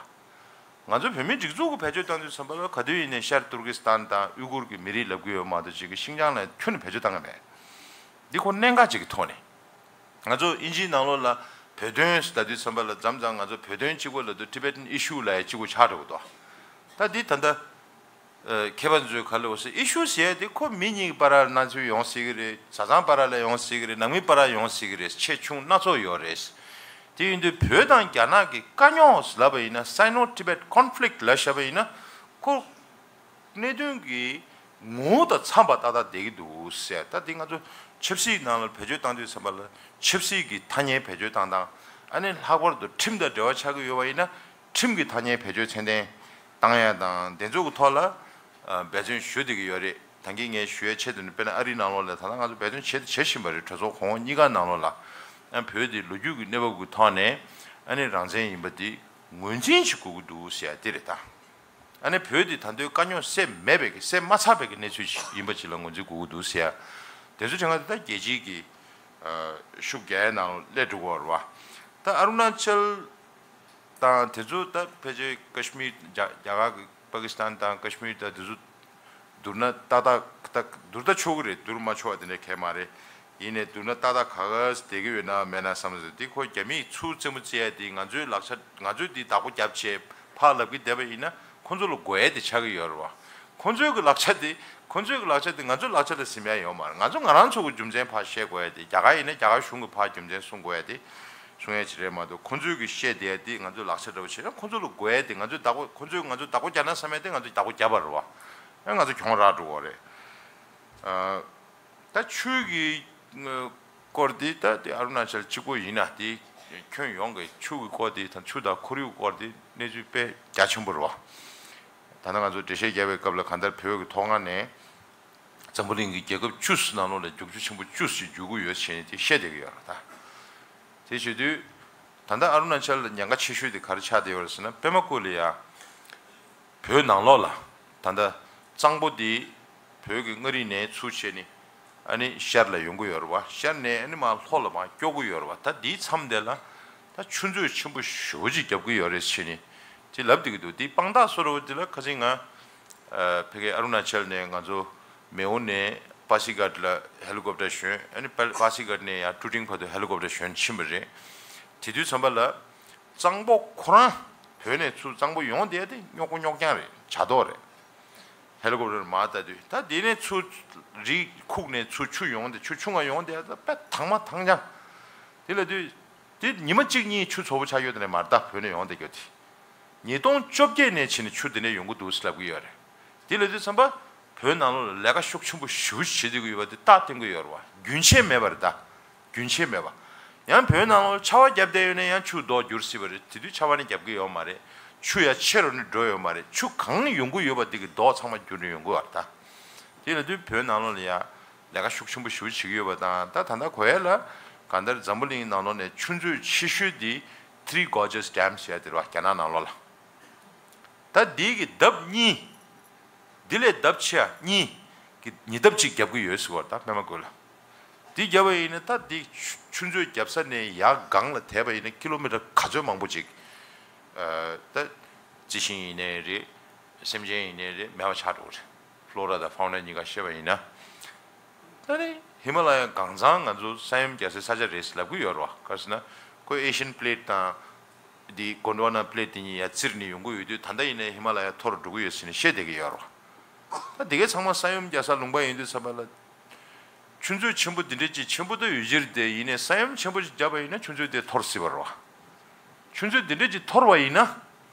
ང་ཚོ་བོད་མིའི་སྒྲིག་འཛུགས་ཀྱིས་བེད་སྤྱོད་བཏང་དུས་ཙམ་པ་ལ་ག་དུས་ཡིན་ནའི་ཤར་ཏུར་ཀི་སི་ཐན་དང་ཨུ་གུར་གྱི་མི་རིགས་ལབ་ཀྱི་ཡོད་མ་གཏོགས་ཅིག་གིས་ཤིང་ཅང་ལ་ཁྱོན་ནས་བེད་སྤྱོད་བཏང་གི་མེད། འདི་ཁོ་གནད་འགག་ཅིག་གི་ཐོག་ནས། ང་ཚོ་དབྱིན་ཇིའི་ནང་ལོགས་ལ་བོད་དོན་ཟེར་ལབ་དུས་ཙམ་པ་ལ་མཚམས་མཚམས་ང་ཚོ་བོད་དོན་གཅིག་པོ་ལབ་དུས་Tibetan issue ལབ་ཡ་གཅིག་པོ་ཆགས་འགྲོ་གི་འདུག་ད་འདི་ད་ལྟ་ མཁས་པ་ཚོས་ག་ལབ་ཟེར། ཨི་ཤུ་ཟེར་ཡ་དེ་ཁོ་མི་གཉིས་ཀྱི་བར་ལ་ན་ཚོད་ཡོང་སྲིད་ཀྱི་རེད། བཟའ་ཚང་བར་ལ་ཡོང་སྲིད་ཀྱི་རེད། ནང་མི་བར་ལ་ཡོང་སྲིད་ཀྱི་རེད། ཆེ་ཆུང་སྣ་ཚོགས་ཡོད་རེད། དེ་ཡིན་དུས་བོད་དང་རྒྱ་ནག་གི་དཀའ་རྙོག་ལབ་པ་ཡིན་ན། Sino-Tibet conflict ལབ་བཞག་པ་ཡིན་ན། ཁོ་གནད་དོན་གྱི་ངོ་བོ་དང་འཚམས་པ་ཏག་ཏག་བསྡད་ཀྱི་འདུག་ཟེར། ད་དེ་ང་ཚོ་ཆབ་སྲིད་ནང་ལ་བེད་སྤྱོད་བཏང་དུས་ཙམ་པ་ལ། ཆབ་སྲིད་ཀྱི་ཐ་སྙད་བེད་སྤྱོད་བཏང་སྟངས། ཨ་ནི་ལྷག་པར་དུ་ཁྲིམས་དང་འབྲེལ་བ་ཆགས་ཀྱི་ཡོད་པ་ཡིན་ན། ཁྲིམས་ཀྱི་ཐ་སྙད་བེད་སྤྱོད་ཚད་ལྡན་བཏང་ཡ་དང་། དེ་ཚོ་གི་ཐོག་ལ་ཨ་འབད་བརྩོན་ཞུ་བསྡད་ཀྱི་ཡོད་རེད། ད་གིན་ངས་ཞུ་ཡ་ཆེད་དུ་ནི། དཔེར་ན་ཨ་རིའི་ནང་ལོགས་ལ་ད་ལྟ་ང་ཚོ་འབད་བརྩོན་བྱེད་བྱེད་བཞིན་པ་རེད། གྲོས་ཚོགས་གོང་འོག་གཉིས་ཀ་ནང་ལོགས་ལ། ཨ་བོད་འདི་ལོ་རྒྱུས་ཀྱི་གནས་བབ་ཀྱི་ཐོག་ནས་ཨ་ནི་རང་བཙན་ཡིན་པ་འདི་ངོས་འཛིན་ཞིག་དགོས་ཀྱི་འདུག་ཟེར་ཡ་དེ་རེད་ད། ཨ་ནི་བོད་འདི་ད་དུང་དཀའ་རྙོག་སེལ་མེད་པའི་གི། སེལ་མ་ཚར་བའི་གི་གནས་ཚུལ་ཞིག་ཡིན་པ་ཅིག་ལ་ངོས་འཛིན་དགོས་ཀྱི་འདུག་ཟེར་ཡ། དེ་ཚོ་དྲན་ག་དེ་ད་རྒྱལ་སྤྱིའི་གི་ཨ་ཤུགས་རྒྱག་ཡ་ནང་སླེབས་འགྲོ་གི་ཡོད་རེད་བ། ད་ཨ་རུ་ན་ཅལ་དང་དེ་ཚོ་ད་ཕལ་ཆེར་ཀ་ཤི་མིར། རྒྱ་རྒྱ་གར་གྱི་པ་ཀི་སི་ཐན་དང་ཀ་ཤི་མིར་དང་དེ་ཚོ་བསྡུར་ན་ཏག་ཏག་ཏག་བསྡུར་ད་ཆོག་གི་རེད། བསྡུར་མ་ཆོག་པ་དེ་འདྲ་གང་ཡང་མ་རེད། ཡིན་ནའི་བསྡུར་ན་ཏག་ཏག་ག་ག་བསྡད་ཀྱི་ཡོད་ན་མེད་ན་བསམ་སོང་། དེ་ཁོ་རྒྱ་མིས་ཚུར་རྩེད་མོ་རྩེ་ཡ་དེ། ང་ཚོའི་ལག་ཆ། ང་ཚོས་དེ་བདག་པོ་བརྒྱབ་བྱས་ཕར་ལབ་ཀྱི་བསྡད་པ་ཡིན་ན། ཁོ་ཚོ་ལ་དགོས་ཡ་དེ་ཆགས་ཀྱི་ཡོད་རེད་བ། ཁོ་ཚོའི་གི་ལག་ཆ་དེ། ཁོ་ཚོའི་གི་ལག་ཆ་དེ་ང་ཚོའི་ལག་ཆ་ལ་ཟིན་ཡ་ཡོད་མ་རེད། ང་ཚོ་ང་རང་ཚོ་གི་རྒྱུ་མཚན་ཕར་བཤད་དགོས་ཡ་དེ། རྒྱ་གར་ཡིན་ན་རྒྱ་གར་གཞུང་གི་ཕར་རྒྱུ་མཚན་གསུང་དགོས་ཡ་དེ། གསུང་ཡ་ཅིག་རེད་མ་གཏོགས། ཁོ་ཚོའི་གི་བཤད་བསྡད་ཡ་དེ་ང་ཚོའི་ལག་ཆ་འདྲ་བོ་བྱས་ན། ཁོ་ཚོ་ལ་དགོས་ཡ་དེ་ང་ཚོས་བདག་པོ། ཁོ་ཚོས་ང་ཚོ་བདག་པོ་རྒྱག་ན་བསམ་ཡ་དེ་ང་ཚོས་བདག་པོ་བརྒྱབ་པ་རེད་བ། ཨ་ང་ཚོ་གྱོང་རག་འགྲོ་གི་རེད། ཨ་ད་ཆུ་གི་སྐོར་དེ། ད་དེ་ཨ་རུ་ན་ཅལ་གཅིག་པོ་ཡིན་ན། དེ་ཁྱོན་ཡོངས་ཀྱི་ཆུ་གི་སྐོར་དེ་དང་ཆུ་དང་ཁོར་ཡུག་སྐོར་དེ་གནས་ཚུལ་དཔེ་རྒྱ་ཆེན་པོ་རེད་བ། ད་ལྟ་ང་ཚོ་འགྲེལ་བཤད་བརྒྱབ་པའི་སྐབས་ལ། གང་ལྟར་བོད་ཀྱི་མཐོ་སྒང་ནས་འཛམ་བུ་གླིང་གི་རྒྱལ་ཁབ་བཅུ་ནང་ལོགས་ལ་རྒྱུག་ཆུ་ཆེན་པོ་བཅུ་ཞིག་རྒྱུག་གི་ཡོད་ཟེར་ནས་དེ་བཤད་བསྡད་ཀྱི་ཡོད་རེད་ད། དེ་བྱེད་དུས་ད་ལྟ་ཨ་རུ་ན་ཅལ་ལ་ཉེན་ཁ་ཆེ་ཤོས་དེ་ག་རེ་ཆགས་བསྡད་ཡོད་རེད་ཟེར་ན། པད་མ་ཀུ་ལི་ཡ། བོད་ནང་ལོགས་ལ་ད་ལྟ་གཙང་པོ་འདི་བོད་ཀྱི་མངའ་རིས་ནས་ཚུར་བྱས་ནས་ཨ་ནི་ཤར་ལ་ཡོང་གི་ཡོད་རེད་བ། ཤར་ནས་ཨ་ནི་མར་ལྷོ་ལ་མར་སྐྱོད་ཀྱི་ཡོད་རེད་བ། ད་འདིའི་མཚམས་དེ་ལ་ད་ཆུ་མཛོད་ཆེན་པོ་ཞེ་པོ་ཅིག་རྒྱབ་ཀྱི་ཡོད་རེད་ཟེར་ནས་དེ་ལབ་བསྡད་ཀྱི་འདུག། དེ་དཔང་རྟགས་བཟོ་འདྲ་བོ་དེ་ལ་ཁ་སང་ང་ཨ་ཕ་གི་ཨ་རུ་ན་ཅལ་ནས་ང་ཚོ་མེའོ་ནས་པ་སི་གྷ་ཊ་ལ་ཧེ་ལི་ཀོབ་ཊར་ཞོན། ཨ་ནི་པ་པ་སི་གྷ་ཊ་ནས་ཡང་ཀྲུ་ཀྲིང་བར་དུ་ཧེ་ལི་ཀོབ་ཊར་ཞོན་ཕྱིན་པ་རེད། དེ་དུས་ཙམ་པ་ལ་གཙང་པོ་ཁོ་རང་བོད་ནས་ཚུར་གཙང་པོ་ཡོང་བསྡད་དེ་རྙོག་པོ་རྙོག་རྐྱང་རེད། བྱ་དོག་རེད། ཧེ་ལི་ཀོབ་ཊར་མར་ལྟ་དུས། ད་དེ་ནས་ཚུར་རི་ཁུག་ནས་ཚུར་ཆུ་ཡོང་དེ། ཆུ་ཆུང་ང་ཡོང་དེ་ད་དཔེ་དྭངས་མ་དྭངས་རྐྱང་། དེ་ལ་དུས་དེ་ཉི་མ་གཅིག་གཉིས་ཆུ་ཚ་པོ་ཆགས་ཡོད་དེ་ནས་མར་ད་བོད་ནས་ཡོང་བསྡད་ཀྱི་ཡོད་དེ། ཉིས་སྟོང་བཅོ་བརྒྱད་ནས་ཕྱིན་ནས་ཆུ་དེ་འདྲ་ཡོང་གི་འདུག་ཟེར་ལབ་ཀྱི་ཡོད་རེད། དེ་ལབ་དུས་ཙམ་པ་བོད་ནང་ལོགས་ལ་ལས་ཀ་ཤུགས་ཆེན་པོ་ཞེ་པོ་ཅིག་བྱེད་བསྡད་ཀྱི་ཡོད་པ་དེ་རྟགས་བསྟན་གྱི་ཡོད་རེད་བ། རྒྱུན་ཆད་མེད་པ་རེད་ད། རྒྱུན་ཆད་མེད་པ། ཡང་བོད་ནང་ལོགས་ཆར་པ་བརྒྱབ་བསྡད་ཡོད་ན་ཡང་ཆུ་རྡོག་འགྱུར་སྲིད་པ་རེད། དེ་དུས་ཆར་པ་ནི་བརྒྱབ་ཀྱི་ཡོད་མ་རེད། ཆུ་ཡང་ཆེ་རུ་ནི་འགྲོ་ཡོད་མ་རེད། ཆུ་གང་ཡོང་གི་ཡོད་པ་དེ་གི་རྡོག་ཚང་མ་འགྱུར་ནས་ཡོང་གི་ཡོད་རེད་ད། དེ་ལབ་དུས་བོད་ནང་ལོགས་ལ་ཡང་ལས་ཀ་ཤུགས་ཆེན་པོ་ཞེ་པོ་བྱེད་ཀྱི་ཡོད་པ་དང་། ད་ད་ལྟ་གོ་ཡ་ལ་གང་ལྟར་འཛམ་བུ་གླིང་ནང་ལོགས་ནས་ཆུ་མཛོད་ཆེ་ཤོས་དེ་Three Gorges Dam ཟེར་ཡ་དེ་རེད་བ། རྒྱ་ནག་ནང་ལོགས་ལ། ད་འདི་གི་ལྡབ་གཉིས། འདི་ལས་ལྡབ་ཆེ་བ་གཉིས་ཀྱི་ཉིས་ལྡབ་གཅིག་བརྒྱབ་ཀྱི་ཡོད་ཟེར་བ་རེད་ད། པད་མ་ཀུ་ལི། འདི་བརྒྱབ་པ་ཡིན་ན་ད་འདི་ཆུ་ཆུ་མཛོད་རྒྱབ་ས་ནས་ཡར་སྒང་ལ་བལྟས་པ་ཡིན་ན་ཀི་ལོ་མི་ཊར་ག་ཚོད་མང་པོ་ཅིག་ཨ་ད་རྩི་ཤིང་ཡིན་ནའི་རེད། སེམས་ཅན་ཡིན་ནའི་རེད། མེད་པ་ཆགས་འགྲོ་གི་རེད། ཕློ་ར་དང་ཕའོ་ན་གཉིས་ཀ་བཤད་པ་ཡིན་ན། ད་ནི་ཧི་མ་ལ་ཡ་གངས་གཙང་ང་ཚོ་ས་ཡོམ་རྒྱག་སའི་ས་ཆ་རེད་ཟེར་ལབ་ཀྱི་ཡོད་རེད་བ། ག་རེ་ཟེར་ན་ཁོ་ཨེ་ཤི་ཡན་པི་ལེ་ཊི་དང་འདི་གོན་ཌི་ཝ་ན་པི་ལེ་ཊི་དེ་གཉིས་ཡར་བཙིར་ནས་ཡོང་གི་ཡོད་དུས། ད་ལྟ་ཡིན་ནའི་ཧི་མ་ལ་ཡ་མཐོ་རུ་འགྲོ་གི་ཡོད་ཟེར་ནས་བཤད་བསྡད་ཀྱི་ཡོད་རེད་བ། ད་དེ་གའི་ཚང་མ་ས་ཡོམ་རྒྱག་ས་ལུང་པ་ཡིན་དུས་ཙམ་པ་ལ། ཆུ་མཛོད་ཆེན་པོ་འདི་འདྲ་ཅིག་ཆེན་པོ་ད་ཡོད་ཕྱིར་དེ་ཡིན་ནའི་ས་ཡོམ་ཆེན་པོ་ཅིག་བརྒྱབ་པ་ཡིན་ན་ཆུ་མཛོད་དེ་འཐོར་སྲིད་པ་རེད་བ། ཆུ་མཛོད་འདི་འདྲ་ཅིག་འཐོར་བ་ཡིན་ན།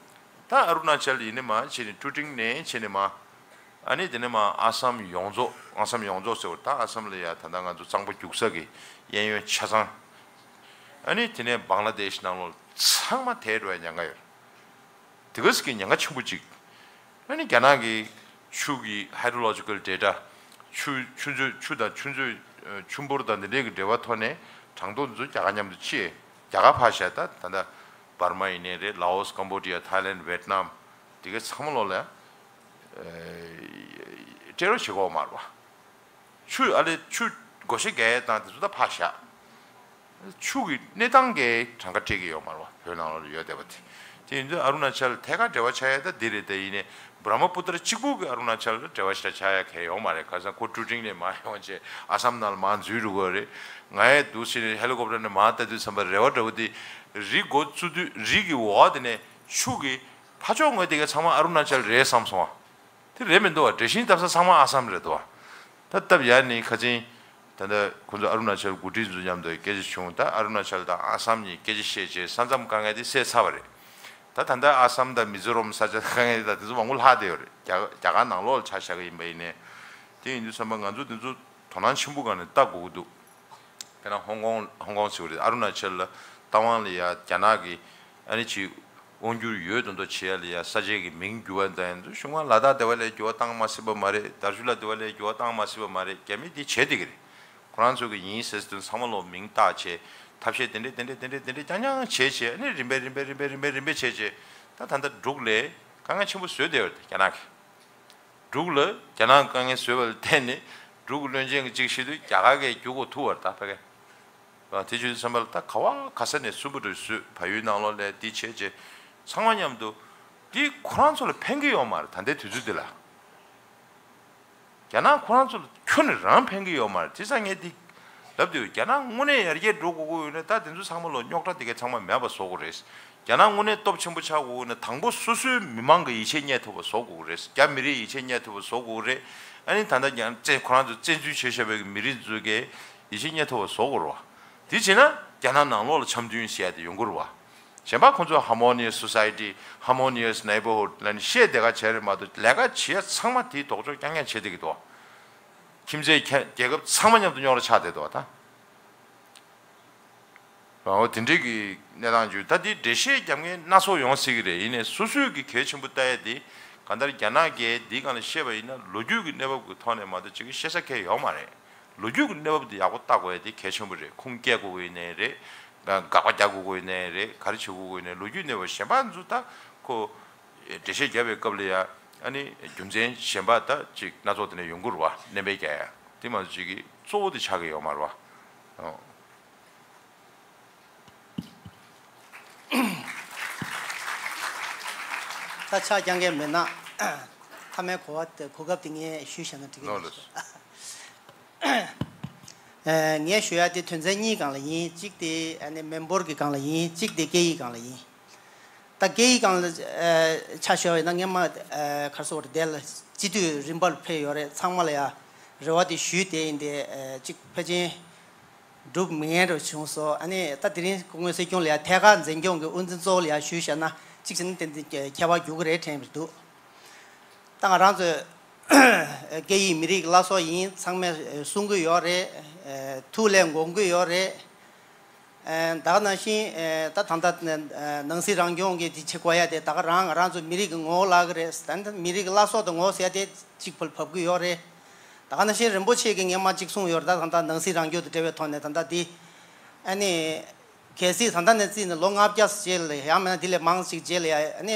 ད་ཨ་རུ་ན་ཅལ་ཡིན་ནའི་མར་བྱས་ནས་ཀྲུ་ཀྲིང་ནས་བྱས་ནས་མར། ཨ་ནི་དེ་ནས་མར་ཨ་སམ་ཡོངས་རྫོགས། ཨ་སམ་ཡོངས་རྫོགས་ཟེར་བ་ད་ཨ་སམ་ལ་ཡ་ད་ལྟ་ང་ཚོ་གཙང་པོ་རྒྱུག་ས་གི་གཡས་གཡོན་ཆ་ཚང་། ཨ་ནི་དེ་ནས་བང་ལ་དེཤ་ནང་ལོགས་ཚང་མ་དེད་འགྲོ་བའི་ཉེན་ཁ་ཡོད། དེ་ག་ཙམ་གྱི་ཉེན་ཁ་ཆེན་པོ་ཅིག། ཨ་ནི་རྒྱ་ནག་གི་ཆུ་གི་ཧའི་ཌྲོ་ལོ་ཇི་ཀལ་ཌེ་ཊ། ཆུ་ཆུ་མཛོད། ཆུ་དང་ཆུ་མཛོད། ཨ་ཆུ་འབོར་དང་འདི་འདྲའི་གི་འབྲེལ་བ་ཐོག་ནས་གྲངས་ཐོ་འདི་ཚོ་རྒྱ་གར་མཉམ་དུ་ཕྱེ། རྒྱ་གར་ཕར་བཞག་ད་ད་ལྟ་འབར་མ་ཡིན་ནའི་རེད། ལའོ་སི། ཀམ་བོ་ཌི་ཡ། ཐའི་ལེན་ཌི། ཝེ་ཊི་ནམ། དེ་གའི་ཚང་མ་ལོགས་ལ་ཨ་སྤྲད་རོགས་བྱེད་དགོས་མ་རེད་བ། ཆུ་ཨ་ལས་ཆུ་བགོ་བཤའ་རྒྱག་ཡས་དང་དེ་ཚོ་ད་ཕར་བཞག། ཆུ་གི་གནས་སྟངས་ཀྱི་གྲངས་ཀ་སྤྲད་ཀྱི་ཡོད་མ་རེད་བ། བོད་ནང་ལོགས་ལ་ཡོད་བསྡད་པ་དེ། དེ་ཡིན་དུས་ཨ་རུ་ན་ཅལ་ཐད་ཀར་འབྲེལ་བ་ཆགས་ཡས་ད་འདི་རེད། དེ་ཡིན་ནའི་བྷྲ་མ་པུ་ཏྲ་གཅིག་པུ་གི་ཨ་རུ་ན་ཅལ་ལ་འབྲེལ་བ་ཞེ་དྲག་ཆགས་ཡ་གང་ཡང་ཡོད་མ་རེད། ག་རེ་ཟེར་ན་ཁོ་ཀྲུ་ཀྲིང་ནས་མར་ཡོང་བྱས་ཨ་སམ་ནང་ལ་མར་འཛུལ་འགྲོ་གི་ཡོད་རེད། ང་ཡང་འདུག་སེ་ནས་ཧེ་ལི་ཀོབ་ཊར་ནས་མར་ལྟ་དུས་ཙམ་པ་རེ་བ་འདྲ་བོ་དེ། རི་མགོ་བཙུགས་དུས་རི་གི་འོག་དེ་ནས་ཆུ་གི་ཕར་ཕྱོགས་ངོས་དེ་གའི་ཚང་མ་ཨ་རུ་ན་ཅལ་རེད་བསམ་སོང་བ། དེ་རེད་མི་འདུག་བ། འབྲས་ཞིང་བཏབ་ས་ཚང་མ་ཨ་སམ་རེད་འདུག་བ། ད་སྟབས་ཡག་ནི་ཁ་ཆེན། ད་ལྟ་ཁོང་ཚོ་ཨ་རུ་ན་ཅལ་འགོ་ཁྲིད་ཚོ་མཉམ་དུ་སྐད་ཆ་བྱུང་། ད་ཨ་རུ་ན་ཅལ་དང་ཨ་སམ་གཉིས་སྐད་ཆ་བཤད་བྱས། ས་མཚམས་དཀའ་ངལ་དེ་སེལ་ཚར་བ་རེད། ད་ད་ལྟ་ཨ་སམ་དང་མི་ཛོ་རམ་ས་ཆ་དཀའ་ངལ་དེ་དང་དེ་ཚོ་མང་པོ་ལྷག་བསྡད་ཡོད་རེད། རྒྱ་རྒྱ་གར་ནང་ལོགས་ལ་ཆ་བཞག་གི་ཡིན་པ་ཡིན་ནའི། དེ་ཡིན་དུས་ཙམ་པ་ང་ཚོ་དེ་ཚོ་དོ་སྣང་ཆེན་པོ་སྒང་ནས་ལྟ་དགོས་ཀྱི་འདུག་དཔེར་ན་ཧོང་ཀོང་ཧོང་ཀོང་ཟེར་བ་རེད། ཨ་རུ་ན་ཅལ་ལ་རྟ་དབང་ལ་ཡ་རྒྱ་ནག་གི་ཨ་ནི་ཅིག་དབང་སྒྱུར་ཡོད་མདོག་མདོག་བྱེད་ཡ་ལ་ཡ་ས་ཆའི་གི་མིང་བསྒྱུར་བ་དང་། ཡིན་དུས་གཞུང་མང་ལ་དྭགས་དེ་བ་ལས་འགྱུར་བ་བཏང་མ་སྲིད་པ་མ་རེད། དར་ཤུ་ལ་དེ་བ་ལས་འགྱུར་བ་བཏང་མ་སྲིད་པ་མ་རེད། རྒྱ་མི་འདི་བྱེད་བསྡད་ཀྱི་རེད། ཁོ་རང་ཚོ་གི་ཡིན་ཟེར་དུས་ཚང་མ་ལོ་མིང་བཏགས་བྱས། ཐབས་ཤེས་དེ་འདྲས་དེ་འདྲས་དེ་འདྲས་དེ་འདྲས་རྐྱང་རྐྱང་བྱས་བྱས། ཨ་ནི་རིམ་པས་རིམ་པས་རིམ་པས་རིམ་པས་རིམ་པས་བྱས་བྱས། ད་ད་ལྟ་འབྲུག་ལ་དཀའ་ངལ་ཆེན་པོ་བཟོས་བསྡད་ཡོད་རེད་རྒྱ་ནག་གིས། འབྲུག་ལ་རྒྱ་ནག་དཀའ་ངལ་བཟོས་པ་ལ་བརྟེན་ནས་འབྲུག་གི་བློན་ཆེན་གྱིས་གཅིག་བཤད་དུས་རྒྱ་གར་གས་རྒྱུག་དགོས་ཐུག་བར་ད་ཕ་གི། དེ་བྱུང་དུས་ཙམ་པ་ལ་ད་ག་བ་ག་ས་ནས་སུན་པོ་རུ་བཟོས། བལ་ཡུལ་ནང་ལོགས་ལ་འདི་བྱས་བྱས། ཚང་མ་མཉམ་དུ་འདི་ཁོ་རང་ཚོ་ལ་ཕན་གྱི་ཡོད་མ་རེད། ད་ལྟའི་དུས་ཚོད་འདི་ལ། རྒྱ་ནག་ཁོ་རང་ཚོ་ལ་ཁྱོན་ནས་རང་ཕན་གྱི་ཡོད་མ་རེད། དེ་ཙང་ངས་འདི་ལབ་དུས། རྒྱ་ནག་དངོས་གནས་ཡར་རྒྱས་འགྲོ་དགོས་ཀྱི་ཡོད་ན་ད་དེ་ཚོ་ཚང་མ་ལོ་རྙོག་དྲ་དེ་གས་ཚང་མ་མེད་པ་བཟོ་དགོས་རེད། རྒྱ་ནག་དངོས་གནས་སྟོབས་ཆེན་པོ་ཆགས་དགོས་ན་དང་པོ་སོ་སོའི་མི་མང་གི་ཡིད་ཆེས་རྙེད་ཐུབ་པ་བཟོ་དགོས་རེད། རྒྱ་མི་རིགས་ཡིད་ཆེས་རྙེད་ཐུབ་པ་བཟོ་དགོས་རེད། ཨ་ནི་ད་ལྟ་རྒྱ་བཙན་ཁོ་རང་ཚོ་བཙན་འཛུལ་བྱས་བཞག་པའི་མི་རིགས་ཚོ་གི་ཡིད་ཆེས་རྙེད་ཐུབ་པ་བཟོ་དགོས་རེད་བ། དེ་བྱས་ན་རྒྱ་ནག་ནང་ལོགས་ལ་འཆམ་མཐུན་ཟེར་ཡ་དེ་ཡོང་གི་རེད་བ། གཞན་པ་ཁོ་ཚོ་harmonious society, harmonious neighborhood ལབ་ནས་བཤད་བསྡད་ག་བྱས་རེད་མ་གཏོགས། ལས་ཀ་བྱེད་ཡ་ཚང་མ་དེའི་ལྡོག་ཕྱོགས་རྐྱང་རྐྱང་བྱེད་བསྡད་ཀྱི་འདུག་བ། ཁྱིམ་མཚེས་ཁྱ་རྒྱལ་ཁབ་ཚང་མ་མཉམ་དུ་རྙོག་དྲ་ཆགས་བསྡད་འདུག་བ་ད། འོ་དེ་འདྲའི་གི་གནས་སྟངས་བརྗོད། ད་དེ་འགྲེལ་བཤད་རྒྱབ་མཁན་སྣ་ཚོགས་ཡོང་སྲིད་ཀྱི་རེད། ཡིན་ནའི་སོ་སོས་ཀྱི་གལ་ཆེན་པོ་ལྟ་ཡ་དེ། གང་ལྟར་རྒྱ་ནག་གིས་འདིའི་སྒང་ལ་བཤད་པ་ཡིན་ན་ལོ་རྒྱུས་ཀྱི་གནས་བབ་ཀྱི་ཐོག་ནས་མ་གཏོགས་ཅིག་བཤད་ས་གལ་ཡོད་མ་རེད། ལོ་རྒྱུས་ཀྱི་གནས་བབ་དེ་ཡག་པོ་ལྟ་དགོས་ཡ་དེ་གལ་ཆེན་པོ་རེད། ཁུངས་སྐྱེལ་དགོས་ཀྱི་ཡོད་ནའི་རེད། དགག་པ་རྒྱག་དགོས་ཀྱི་ཡོད་ནའི་རེད། ག་རེ་བྱེད་དགོས་ཀྱི་ཡོད་ནའི། ལོ་རྒྱུས་གནས་བབ་གཞན་པ་ཚོ་ད་ཁོ་འགྲེལ་བཤད་རྒྱབ་པའི་སྐབས་ལ་ཡ་ཨ་ནི་རྒྱུ་མཚན་གཞན་པ་ད་ཅིག་སྣ་ཚོགས་དེ་འདྲ་ཡོང་གི་རེད་བ། སྣོན་པ་རྒྱག་ཡ་དེ་མ་གཏོགས་ཅིག་གི་གཙོ་བོ་དེ་ཆགས་ཀྱི་ཡོད་མ་རེད་བ། ཨོ། ད་ཆ་རྐྱང་རྐྱང་མེད་ན། མཐའ་མའི་གོ་བ་དེ་གོ་སྐབས་དེ་ངས་ཞུས་བཞག་ན་འགྲིག་གི་ལོ་མེད། ལོ། ཨ། ངས་ཞུ་ཡ་དེ་དོན་ཚན་གཉིས་སྒང་ལ་ཡིན། གཅིག་དེ་ཨ་ནི་མི་འབོར་གྱི་སྒང་ལ་ཡིན། གཅིག་དེ་སྐད་ཡིག་སྒང་ལ་ཡིན། ད་སྐད་ཡིག་སྒང་ལ་ཨ་ཆ་བཞག་པ་ཡིན་ན་སྔོན་མ་ཨ་ག་རེ་ཟེར་དགོས་རེད། དེ་ལ་སྤྱི་འཐུས་རིམ་པར་ཕེབས་ཡོད་རེད། ཚང་མ་ལ་ཡ་རེ་བ་དེ་ཞུས་བསྡད་ཡིན་ཏེ། ཨ་གཅིག་ཕལ་ཆེར་འགྲུབ་མི་ཉན་འདྲ་བྱུང་སོང་། ཨ་ནི་ད་དེ་རིང་སྐུ་ངོ་སྲིད་སྐྱོང་ལ་ཡ་ཐད་ཀར་འཛིན་སྐྱོང་གི་དབུ་འཛིན་གཙོ་བོ་ལ་ཡ་ཞུས་བཞག་ན་གཅིག་བྱས་ན་ཏན་ཏན་ཁྱད་པར་འགྱུར་གི་རེད་དྲན་པ་འདུག་ད་ང་རང་ཚོས་སྐད་ཡིག་མི་རིགས་ཀྱི་བླ་སྲོག་ཡིན། ཚང་མས་གསུང་གི་ཡོད་རེད། ཐུགས་ལ་དགོངས་ཀྱི་ཡོད་རེད། ད་ག་ནང་བཞིན་ད་ད་ལྟ་ནང་སྲིད་རང་སྐྱོང་གི་དེ་བྱེད་དགོས་ཡ་དེ་ད་ག་རང་ང་རང་ཚོ་མི་རིགས་ཀྱི་ངོ་བོ་བརླག་གི་རེད། ད་མི་རིགས་ཀྱི་བླ་སྲོག་དང་ངོ་བོ་ཟེར་ཡ་དེ་གཅིག་པུ་ལ་བབས་ཀྱི་ཡོད་རེད། ད་ག་ནང་བཞིན་རིན་པོ་ཆེ་གིས་སྔོན་མ་གཅིག་གསུངས་ཡོད་རེད། ད་ད་ལྟ་ནང་སྲིད་རང་སྐྱོང་དང་འབྲེལ་བའི་ཐོག་ནས་ད་ལྟ་འདི་ཨ་ནི་གལ་སྲིད་ད་ལྟ་ནས་བརྩིས་ནས་ལོ་ལྔ་བརྒྱ་རྗེས་ལ་ཡང་མིན་ན་དེ་ལས་མང་ཞིག་རྗེས་ལ་ཡང་ཨ་ནི་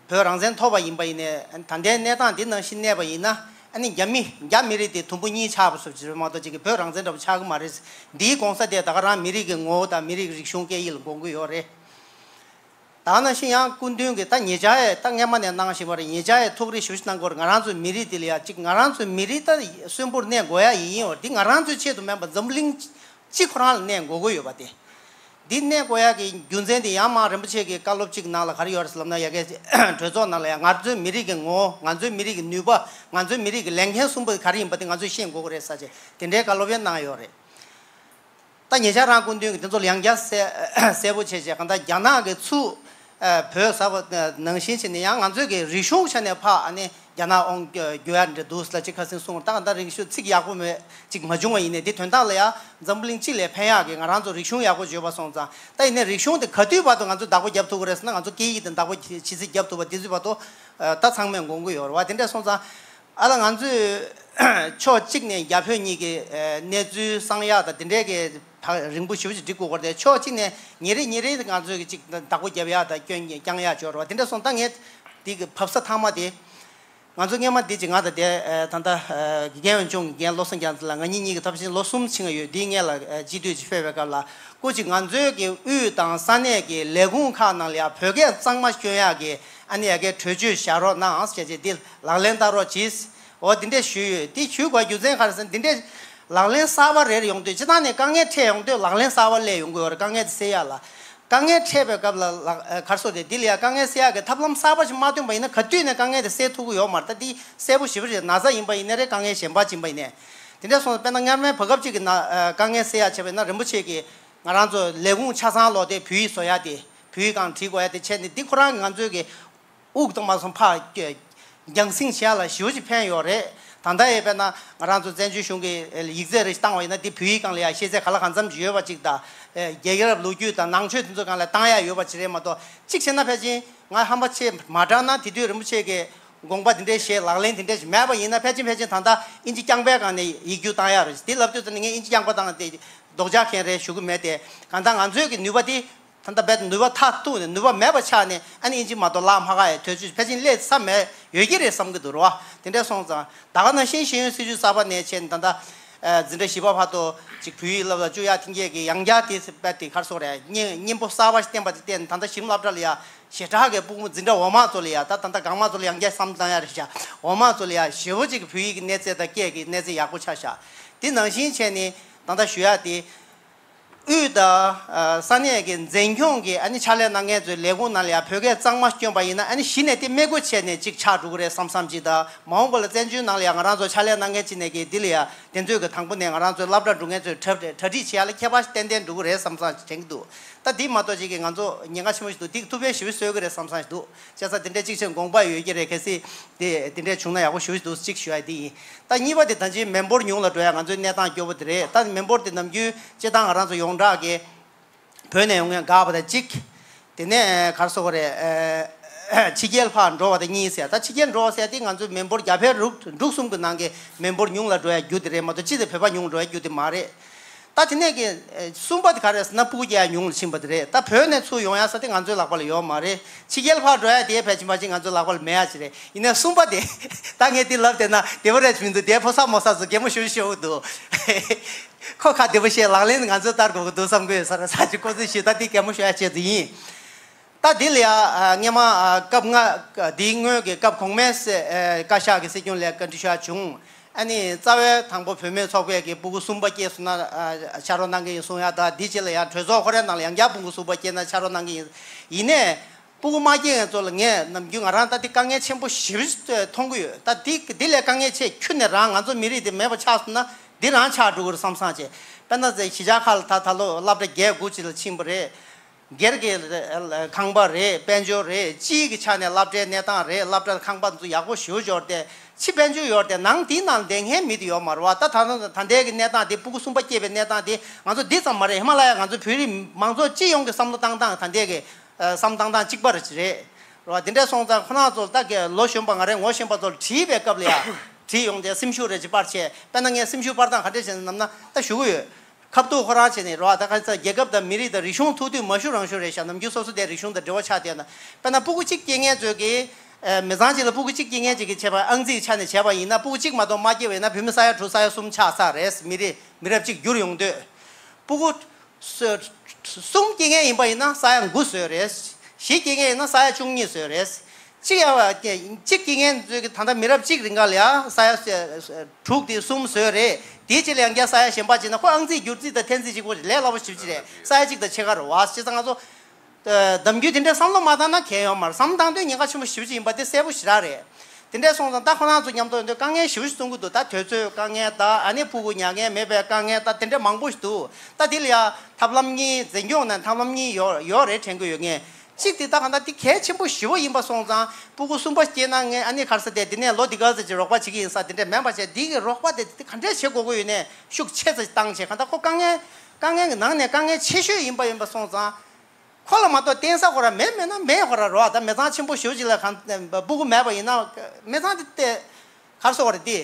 བོད་རང་བཙན་ཐོབ་པ་ཡིན་པ་ཡིན་ནའི། ད་ལྟའི་གནས་སྟངས་འདི་ནང་བཞིན་གནས་པ་ཡིན་ན་ཨ་ནི་རྒྱ་མི་རྒྱ་མི་རིགས་དེ་དུམ་བུ་གཉིས་ཆགས་པ་བཟོ་བྱེད་མ་གཏོགས་ཅིག་གི་བོད་རང་བཙན་འདྲ་པོ་ཆགས་ཀྱི་མ་རེད། འདིའི་དགོངས་ས་དེ་ད་ག་རང་མི་རིགས་ཀྱི་ངོ་བོ་དང་མི་རིགས་རིག་གཞུང་སྐད་ཡིག་ལ་དགོངས་ཀྱི་ཡོད་རེད། ད་ག་ནང་བཞིན་ཡང་སྐུ་མདུན་གྱིས་ད་ཉེ་ཆར་ཡང་ད་སྔས་མ་ནས་གནང་བཞིན་པ་རེད། ཉེ་ཆར་ཡང་ཐུགས་རེ་ཞུ་ཞུ་གནང་དགོས་རེད། ང་རང་ཚོའི་མི་རིགས་འདི་ལ་ཡང་ཅིག་ང་རང་ཚོའི་མི་རིགས་ད་གསོན་པོར་གནས་དགོས་ཡ་ཡིན་ཡོད། འདི་ང་རང་ཚོའི་ཆེད་དུ་མིན་པ་འཛམ་བུ་གླིང་སྤྱི་ཁོ་རང་ལ་གནས་དགོས་ཀྱི་ཡོད་པ་དེ། འདི་གནས་དགོས་ཡ་གི་རྒྱུ་མཚན་དེ་ཡང་མ་རིན་པོ་ཆེ་གི་བཀའ་སློབ་ཅིག་ནང་ལ་ག་རེ་ཡོད་རེད་ཟེར་ལབ་ན། ཡ་གི་གྲོས་ཚོགས་ནང་ལ་ཡང་ང་ཚོའི་མི་རིགས་ཀྱི་ངོ་བོ། ང་ཚོའི་མི་རིགས་ཀྱི་ནུས་པ། ང་ཚོའི་མི་རིགས་ཀྱི་ལས་འགན་གསུམ་པོ་དེ་ག་རེ་ཡིན་པ་དེ་ང་ཚོས་ཤེས་དགོས་ཀྱི་རེད་ཟེར་བྱས་དེ་འདྲའི་བཀའ་སློབ་ཡང་གནང་ཡོད་རེད། ད་ཉེ་ཆར་རང་སྐུ་མདུན་གྱིས་དེ་ཚོ་ཡང་བསྐྱར་གསལ་གསལ་པོ་བྱས་བྱས། གང་ལྟར་རྒྱ་ནག་གིས་ཚུར་ཨ་བོད་ཟེར་བ་ནང་བཞིན་བྱས་ནས་ཡང་ང་ཚོའི་གི་རིག་གཞུང་ཆ་ནས་ཕར་ཨ་ནི་རྒྱ་ནག་དབང་རྒྱུ་ཡ་འདྲ་འདུག་ཟེར་ཅིག་ཁ་སང་གསུངས། ད་གང་ལྟར་རིག་གཞུང་ཚིག་ཡག་པོ་མེད་ཅིག་མ་བྱུང་བ་ཡིན་ནའི་དེ་དོན་དག་ལ་ཡང་འཛམ་བུ་གླིང་སྤྱི་ལ་ཕན་ཡག་གི་ང་རང་ཚོ་རིག་གཞུང་ཡག་པོ་བརྗོད་པ་སོང་ཙང་། ད་ཡིན་ནའི་རིག་གཞུང་དེ་ག་དུས་བར་དུ་ང་ཚོས་བདག་པོ་རྒྱབ་ཐུབ་ཀྱི་རེད་ཟེར་ན། ང་ཚོ་སྐད་ཡིག་དེ་བདག་པོ་ཇི་སྲིད་རྒྱབ་ཐུབ་པ་དེ་ཚོའི་བར་དུ་ཨ་ད་ཚང་མས་དགོངས་ཀྱི་ཡོད་རེད་བ། དེ་འདྲ་སོང་ཙང་། ཨ་ལ་ང་ཚོས་ཕྱོགས་གཅིག་ནས་རྒྱ་བོད་གཉིས་ཀྱི་ཨ་གནས་ཚུལ་གསང་ཡག་དང་དེ་འདྲའི་གི་ཐག་རིང་པོ་ཞེ་པོ་ཅིག་སྒྲིག་དགོས་ཀྱི་རེད་དེ། ཕྱོགས་གཅིག་ནས་ཉིན་རེ་ཉིན་རེ་ང་ཚོས་ཀྱི་ཅིག་བདག་པོ་རྒྱབ་ཡག་དང་སྐྱོན་བསྐྱང་ཡག་སྦྱོར་བ་དེ་འདྲ་སོང་ཙང་། ངས་འདི་གི་བབས་ས་མཐའ་མ་དེ་ང་ཚོ་སྔས་མ་འདི་ཅིག་ང་དང་དེ་ཨ་ད་ལྟ་ཨ་དགེ་རྒན་འོས་སྦྱོང་གི་རྒན་བློ་བཟང་རྒྱ་མཚོ་ལགས་ང་གཉིས་གཉིས་ཀྱི་ཐབས་ཤེས་ལོ་གསུམ་ཕྱིན་ཡོད། འདིའི་སྔོན་ལ་ཨ་སྤྱི་འཐུས་ཅིག་ཕེབས་པའི་སྐབས་ལ། སྐུ་མཁྱེན་གྱིས་ང་ཚོའི་གི་དབུས་དང་ས་གནས་ཀྱི་ལས་ཁུངས་ཁག་ནང་ལ་ཡང་བོད་སྐད་གཙང་མ་སྐྱོན་ཡག་གི་ཨ་ནི་ཡ་གི་གྲོས་ཆོད་བཞག་རོགས་གནང་ཟེར་བྱས་འདི་ལག་ལེན་བསྟར་རོགས་གྱིས། འོ་འདི་འདྲས་ཞུས་ཡོད། འདི་ཞུ་དགོས་རྒྱུ་མཚན་ག་རེ་ཟེར་ན། འདི་འདྲས་ལག་ལེན་གསར་པ་རེ་རེ་ཡོང་དུས་སྤྱིར་བཏང་ནས་དཀའ་ངལ་འཕྲད་ཡོང་དུས་ལག་ལེན་གསར་པ་སླེབས་ཡོང་གི་ཡོད་རེད། དཀའ་ངལ་དེ་སེལ་ཡག་ལ། དཀའ་ངལ་འཕྲད་པའི་སྐབས་ལ་ལགས་ཨ་ག་རེ་ཟེར་དགོས་རེད། འདི་ལ་ཡང་དཀའ་ངལ་སེལ་ཡག་གི་ཐབས་ལམ་གསར་པ་ཞིག་མ་བཏོན་པ་ཡིན་ན་ག་དུས་ནས་དཀའ་ངལ་དེ་སེལ་ཐུབ་ཀྱི་ཡོད་མ་རེད། ད་འདི་གསལ་པོ་ཞེ་པོ་རེད། ན་ཚ་ཡིན་པ་ཡིན་ནའི་རེད། དཀའ་ངལ་གཞན་པ་ཅིག་ཡིན་པ་ཡིན་ནའི། དེ་འདྲ་སོང་ཙང་དཔེར་ན་སྔར་མའི་བར་སྐབས་ཅིག་གི་ན་ཨ་དཀའ་ངལ་སེལ་ཡག་བྱས་པ་ཡིན་ན་རིན་པོ་ཆེ་གིས་ང་རང་ཚོ་ལས་ཁུངས་ཆ་ཚང་ལོག་སྟེ་བོད་ཡིག་བཟོ་ཡག་དེ། བོད་ཡིག་སྒང་བྲིས་དགོས་ཡག་དེ་བྱས་ནས། འདི་ཁོ་རང་གིས་ང་ཚོའི་གི་དབུགས་གཏོང་མ་སོང་ཕར་རྒྱང་སྲིང་བྱེད་ཡག་ལ་ཞེ་པོ་ཅིག་ཕན་ཡོད་རེད། ད་ལྟ་ཡང་དཔེར་ན་ང་རང་ཚོ་བཙན་བྱོལ་གཞུང་གི་ཡིག་ཚད་རེ་ཞིག་བཏང་བ་ཡིན་ན། འདི་བོད་ཡིག་སྒང་ལ་ཡང་ཤེས་ཚད་ག་ལ་གང་འཚམ་ཅིག་ཡོད་པ་ཅིག་དང་། རྒྱལ་རབས་ལོ་རྒྱུས་དང་ནང་ཆོས་དེ་ཚོ་སྒང་ལ་བཏང་ཡག་ཡོད་པ་ཅིག་རེད་མ་གཏོགས། གཅིག་བྱས་ན་ཕལ་ཆེར་ང་ཧམ་པ་ཆེ་མ་དྲགས་ན། དེ་དུས་རིན་པོ་ཆེ་གིས་དགོངས་པ་དེ་འདྲའི་བཞེས། ལག་ལེན་དེ་འདྲ་ཞིག་མེད་པ་ཡིན་ན། ཕལ་ཆེར་ཕལ་ཆེར་ད་ལྟ་ཨིན་ཇི་རྐྱང་པའི་སྒང་ནས་ཡིག་རྒྱུགས་བཏང་ཡག་རེད། དེ་ལབ་དུས་ཙམ་ནས་ངས་ཨིན་ཇི་རྐྱང་པ་བཏང་སྟེ་ལྡོག་ཆ་མཁན་རེད་ཞུ་གི་མེད་དེ། གང་ལྟར་ང་ཚོའི་གི་ནུས་པ་དེ་ད་ལྟ་རྦད་དེ་ནུས་པ་མཐར་གཏུགས་ནས། ནུས་པ་མེད་པ་ཆགས་ནས། ཨ་ནི་ཨིན་ཇི་མ་གཏོགས་ལག་མ་བཀག་ཡག་དུས་ཚོད་ཕལ་ཆེར་སླེབས་ས་མེད། ཡོད་ཀྱི་རེད་བསམ་གྱི་འདུག་རེད་བ། དེ་འདྲ་སོང་ཙང་ད་ག་ནང་བཞིན་ཤེས་ཡོན་སྲིད་བྱུས་གསར་པ་ནས་བྱས་ནས་ད་ལྟ་ཨ་འཛིན་གྲྭ་བཞི་པ་བར་དུ་ཅིག་བོད་ཡིག་བསླབ་ལ་བཅུག་ཡག་དེ་འདྲས་ཀྱི་ཡང་བསྐྱར་དེ་རྦད་དེ་ག་རེ་ཟེར་དགོས་རེད། སྙིང་སྙིང་པོ་གསར་པ་ཞིག་བསྟན་པ་དེ་བརྟེན་ནས། ད་ལྟ་གཞི་རིམ་སློབ་གྲྭ་ལ་ཡ་ཞེ་དྲག་གི་སྤུ་གུ་འཛིན་གྲྭ་འོག་མ་ཚོ་ལ་ཡ། ད་ད་ལྟ་འགག་མ་ཚོ་ལ་ཡང་བསྐྱར་བསམ་བློ་བཏང་ཡག་རེད་ཤག་འོག་མ་ཚོ་ལ་ཡ་ཞེ་པོ་ཅིག་བོད་ཡིག་གི་གནས་ཚད་དང་སྐད་ཀྱི་གནས་ཚད་ཡག་པོ་ཆགས་ཤག་དེ་ནང་བཞིན་བྱས་ནས་ད་ལྟ་ཞུ་ཡག་དེ། དབུས་དང་ཨ་ས་གནས་ཀྱི་འཛིན་སྐྱོང་གི་ཨ་ནི་ཕྱག་ལས་གནང་མཁན་ཚོའི་ལས་ཁུངས་ནང་ལ་ཡང་བོད་སྐད་གཙང་མ་བསྐྱོན་པ་ཡིན་ན། ཨ་ནི་གཞི་ནས་དེ་མིག་དཔེ་བྱས་ནས་ཅིག་ཆགས་འགྲོ་གི་རེད་བསམ་བསམ་ཅིག་དང་། མ་འོངས་པ་ལ་བཙན་བྱོལ་ནང་ལ་ཡང་ང་རང་ཚོ་ཕྱག་ལས་གནང་མཁན་ཅིག་ནས་ཀྱི་འདི་ལ་ཡང་དེ་ཚོའི་གི་དང་པོ་ནས་ང་རང་ཚོའི་སློབ་གྲྭ་འགྲོ་མཁན་ཚོའི་གྲ་སྒྲིག་བྱེད་ཡག་ལ་ཁྱད་པར་ཏན་ཏན་འགྲོ་གི་རེད་བསམ་བསམ་ཅིག་དྲན་གྱི་འདུག་ད་འདི་མ་གཏོགས་ཅིག་གི་ང་ཚོ་ཉེན་ཁ་ཆེན་པོ་ཞིག་འདུག་འདི་ཐུགས་ཕན་ཞེ་པོ་གསོས་ཀྱི་རེད་བསམ་བསམ་ཞིག་འདུག་བྱས་ཙང་དེ་འདྲ་གཅིག་བྱས་དགོངས་པ་ཡོད་ཀྱི་རེད། གལ་སྲིད་དེ་དེ་འདྲ་བྱུང་ན་ཡག་པོ་ཞེ་པོ་ཞིག་འདུག་ཅིག་ཞུ་ཡག་དེ་ཡིན། ད་གཉིས་པ་དེ་ད་ཅི་མི་འབོར་ཉུང་ལ་འགྲོ་ཡག་ང་ཚོའི་གནས་སྟངས་སྐྱོ་པོ་དེ་རེད། ད་མི་འབོར་དེ་ནམ་རྒྱུན་སྤྱིར་བཏང་ང་རང་ཚོ་ཡོངས་གྲགས་ཀྱི་བོད་ནས་ཡོང་མཁན་འགག་པ་དང་གཅིག་དེ་ནས་ག་རེ་ཟེར་དགོས་རེད། ཨ་ཕྱི་རྒྱལ་ཕར་འགྲོ་བ་དང་གཉིས་ཟེར། ད་ཕྱི་རྒྱལ་འགྲོ་བ་ཟེར་དེ་ང་ཚོའི་མི་འབོར་རྒྱ་བལ་འབྲུག་འབྲུག་གསུམ་གྱི་ནང་གི་མི་འབོར་ཉུང་ལ་འགྲོ་ཡག་རྒྱུ་དེ་རེད་མ་གཏོགས། སྤྱི་དེ་བོད་པ་ཉུང་འགྲོ་ཡག་རྒྱུ་དེ་མ་རེད། ད་དེ་ནས་ཀྱི་ཨ་གསུམ་པ་དེ་ག་རེ་ཟེར་ན། སྤུ་གུ་སྐྱེ་ཡག་ཉུང་ལ་ཕྱིན་པ་དེ་རེད། ད་བོད་ནས་ཚུར་ཡོང་ཡག་ས་དེ་ང་ཚོའི་ལག་པ་ལ་ཡོད་མ་རེད། ཕྱི་རྒྱལ་ཕར་འགྲོ་ཡག་དེ་ཕལ་ཆེར་ཕལ་ཆེར་ང་ཚོའི་ལག་པ་ལ་མེད་ཡག་ཅིག་རེད། ཡིན་ནའི་གསུམ་པ་དེ་ད་ངས་དེ་ལབ་བསྡད་ན་བདེ་པོ་རེད་མི་འདུག་དེ་ཕོ་གསར་མོ་གསར་ཚོ་གད་མོ་ཤོར་ཤོར་འདུག་ཁོ་ཁ་བདེ་པོ་བཤད། ལག་ལེན་ང་ཚོས་བསྟར་དགོས་ཀྱི་འདུག་བསམ་གྱི་ཡོད་ས་རེད། ས་ཅིག་ཁོ་ཚོས་ཞུས། ད་དེ་གད་མོ་ཤོར་ཡག་ཆེད་དུ་ཡིན། ད་འདི་ལ་ཡ་ཨ་སྔས་མ་ཨ་སྐབས་ལྔ་འདིའི་སྔོན་གྱི་སྐབས་གོང་མའི་སྲིད་ཨ་བཀའ་ཤག་གི་སྲིད་སྐྱོང་ལ་བཀའ་འདྲི་ཞུ་ཡག་བྱུང་། ཨ་ནི་རྩ་བའི་དང་པོ་བུད་མེད་ཚོགས་པས་ཀྱི་སྤུ་གུ་གསུམ་པ་སྐྱེས་སོང་ན་ཨ་ཕྱག་རོགས་གནང་གི་ཡིན་གསུང་ཡག་དང་། འདིའི་རྗེས་ལ་ཡང་གྲོས་ཚོགས་ཁོ་རའི་ནང་ལ་ཡང་བསྐྱར་སྤུ་གུ་གསུམ་པ་སྐྱེས་ན་ཕྱག་རོགས་གནང་གི་ཡིན། ཡིན་ནའི་སྤུ་གུ་མ་སྐྱེས་མཁན་ཚོ་ལ་ངས་ནམ་རྒྱུན་ང་རང་ད་འདི་དཀའ་ངལ་ཆེན་པོ་ཞེ་པོ་ཞིག་མཐོང་གི་ཡོད། ད་འདི་འདི་ལས་དཀའ་ངལ་ཆེ་ཁྱོན་ནས་རང་ང་ཚོ་མི་རིགས་འདི་མེད་པ་ཆགས་སོང་ན་འདི་རང་ཆགས་འགྲོ་གི་རེད་བསམ་བསམ་བྱས། དཔེར་ན་ཟེར་གཞིས་ཆགས་ཁག་ལ་ད་ད་ལོ་སློབ་གྲྭ་བརྒྱད་དགུ་ཅིག་ལ་ཕྱིན་པ་རེད། སྒེར་གྱི་ཁང་པ་རེད། དཔལ་འབྱོར་རེད། སྤྱིའི་གི་ཆ་ནས་སློབ་གྲྭའི་གནས་སྟངས་རེད། སློབ་གྲྭ་ཁང་པ་ཚོ་ཡག་པོ་ཞེ་པོ་ཅིག་ཡོད་རེད་དེ། ཕྱི་དཔལ་འབྱོར་ཡོད་རེད་དེ། ནང་དེའི་ནང་ལ་བསྡད་མཁན་མི་དེ་ཡོད་མ་རེད་བ། ད་ད་ད་ལྟའི་གི་གནས་སྟངས་དེ། སྤུ་གུ་གསུམ་པ་སྐྱེས་པའི་གནས་སྟངས་དེ་ང་ཚོ་འདི་ཙམ་མ་རེད། ཧི་མ་ལ་ཡ་ང་ཚོ་བོད་རིགས་མང་ཚོགས་སྤྱི་ཡོངས་ཀྱི་བསམ་བློ་བཏང་སྟངས་ད་ལྟའི་གི་ཨ་བསམ་བཏང་སྟངས་གཅིག་པ་རེད་རེད་བ། དེ་འདྲ་སོང་ཙང་ཁོ་རང་ཚོ་ད་གི་ལོ་གཞོན་པ། ང་རང་ངོ་ཤེས་པ་ཚོ་ལ་དྲིས་པའི་སྐབས་ལ་ཡ། དྲིས་ཡོང་དེ་སེམས་ཤུགས་རེ་ཅིག་སྤར་བྱས། དཔེར་ན་ངས་སེམས་ཤུགས་སྤར་སྟངས་ག་འདྲ་བྱས་ནམ་ན་ད་ཞུ་གི་ཡོད། ཁ་ཐུག་ཁོ་རང་བྱས་ནས་རོ། ད་ག་ཚོད་རྒྱལ་ཁབ་དང་མི་རིགས་དང་རིག་གཞུང་ཐུག་དུས་མ་ཞུ་རང་ཞུ་རེད་ཤག་ནམ་རྒྱུན་སོ་སོ་དེ་རིག་གཞུང་དང་འབྲེལ་བ་ཆགས་བསྡད་ན། དཔེར་ན་སྤུ་གུ་གཅིག་སྐྱེ་མཁན་ཚོས་ཀྱི་ཨ་མི་ཚང་གཅིག་ལ་སྤུ་གུ་གཅིག་སྐྱེ་མཁན་གཅིག་གི་བྱས་པ། ཨང་རྩིས་ཆ་ནས་བྱས་པ་ཡིན་ན་སྤུ་གུ་གཅིག་མ་གཏོགས་མ་སྐྱེས་པ་ཡིན་ན་བུད་མེད་ས་ཡ་དྲུག་ས་ཡ་གསུམ་ཆགས་ཚར་རེད། མི་རེ་མི་རབས་གཅིག་འགྱུར་ཡོང་དུས། སྤུ་གུ་གསུམ་སྐྱེ་མཁན་ཡིན་པ་ཡིན་ན་ས་ཡ་དགུ་བཟོས་རེད། བཞི་སྐྱེ་མཁན་ཡིན་ན་ས་ཡ་བཅུ་གཉིས་བཟོས་རེད། གཅིག་ཡ་བ་གཅིག་སྐྱེ་མཁན་ཚོས་ཀྱི་ད་ལྟ་མི་རབས་གཅིག་རིང་ག་ལ་ཡ་ས་ཡ་དྲུག་དེ་གསུམ་བཟོས་རེད། དེའི་རྗེས་ལ་ཡང་བསྐྱར་ས་ཡ་གཞན་པ་བྱས་ན་ཁོ་ཨང་རྩིས་བསྒྱུར་རྩིས་དང་འཐེན་རྩིས་གཅིག་པོ་རེད། ལས་སླ་པོ་ཞེ་པོ་ཅིག་རེད། ས་ཡ་གཅིག་དང་ཕྱེད་ཀ་རེད་བ། བྱས་ཙང་ང་ཚོ་གདམ་རྒྱུད་དེ་འདྲའི་བསམ་བློ་མ་བཏང་ན་གལ་ཡོད་མ་རེད། བསམ་བཏང་དུས་ཉེན་ཁ་ཆེན་པོ་ཞེ་པོ་ཅིག་ཡིན་པ་དེ་གསལ་པོ་ཞེ་དྲག་རེད། དེ་འདྲ་སོང་ཙང་ད་ཁོ་རང་ཚོ་མཉམ་དུ་ཡོང་དུས་དཀའ་ངལ་ཞེ་པོ་ཞིག་མཐོང་གི་འདུག་ད་དུས་ཚོད་དཀའ་ངལ་དང་། ཨ་ནི་ཕྲུ་གུ་མྱ་ངན་མེད་པའི་དཀའ་ངལ་དང་། དེ་འདྲ་མང་པོ་ཞིག་འདུག་ད་དེ་ལ་ཡ་ཐབས་ལམ་གཉིས། འཛིན་སྐྱོང་ནས་ཐབས་ལམ་གཉིས་ཡོད་ཡོད་རེད་དྲན་གྱི་ཡོད། ངས་གཅིག་དེ་ད་གང་ལྟར་དེ་གལ་ཆེན་པོ་ཞེ་པོ་ཡིན་པ་སོང་ཙང་། ཕྲུ་གུ་གསུམ་པ་སྐྱེས་ན་ངས་ཨ་ནི་ག་རེ་ཟེར་དེ། དེ་ནས་ལོ་འདི་ག་ཚོད་ཅིག་རོགས་པ་བྱེད་ཀྱི་ཡིན་ས་དེ་འདྲ་མིན་པ་བྱས། དེ་གི་རོགས་པ་དེ་དེ་ག་འདྲས་བྱེད་དགོས་ཀྱི་ཡོད་ནས་ཤུགས་ཆེ་ཙམ་བཏང་བྱས། གང་ལྟར་ཁོ་དཀའ་ངལ་དཀའ་ངལ་གྱི་ནང་ནས་དཀའ་ངལ་ཆེ་ཤོས་ཡིན་པ་ཡིན་པ་སོང་ཙང་། ཁོ་ལ་མ་གཏོགས་བརྟེན་ས་ཁོ་རང་མེད། མེད་ན་མེད། ཁོ་རང་རོ། ད་མི་ཚང་ཆེན་པོ་ཞེ་པོ་ཅིག་ལ་གང་སྤུ་གུ་མེད་པ་ཡིན་ན་མི་ཚང་དེ་དེ་ག་རེ་ཟེར་དགོས་རེད། དེ་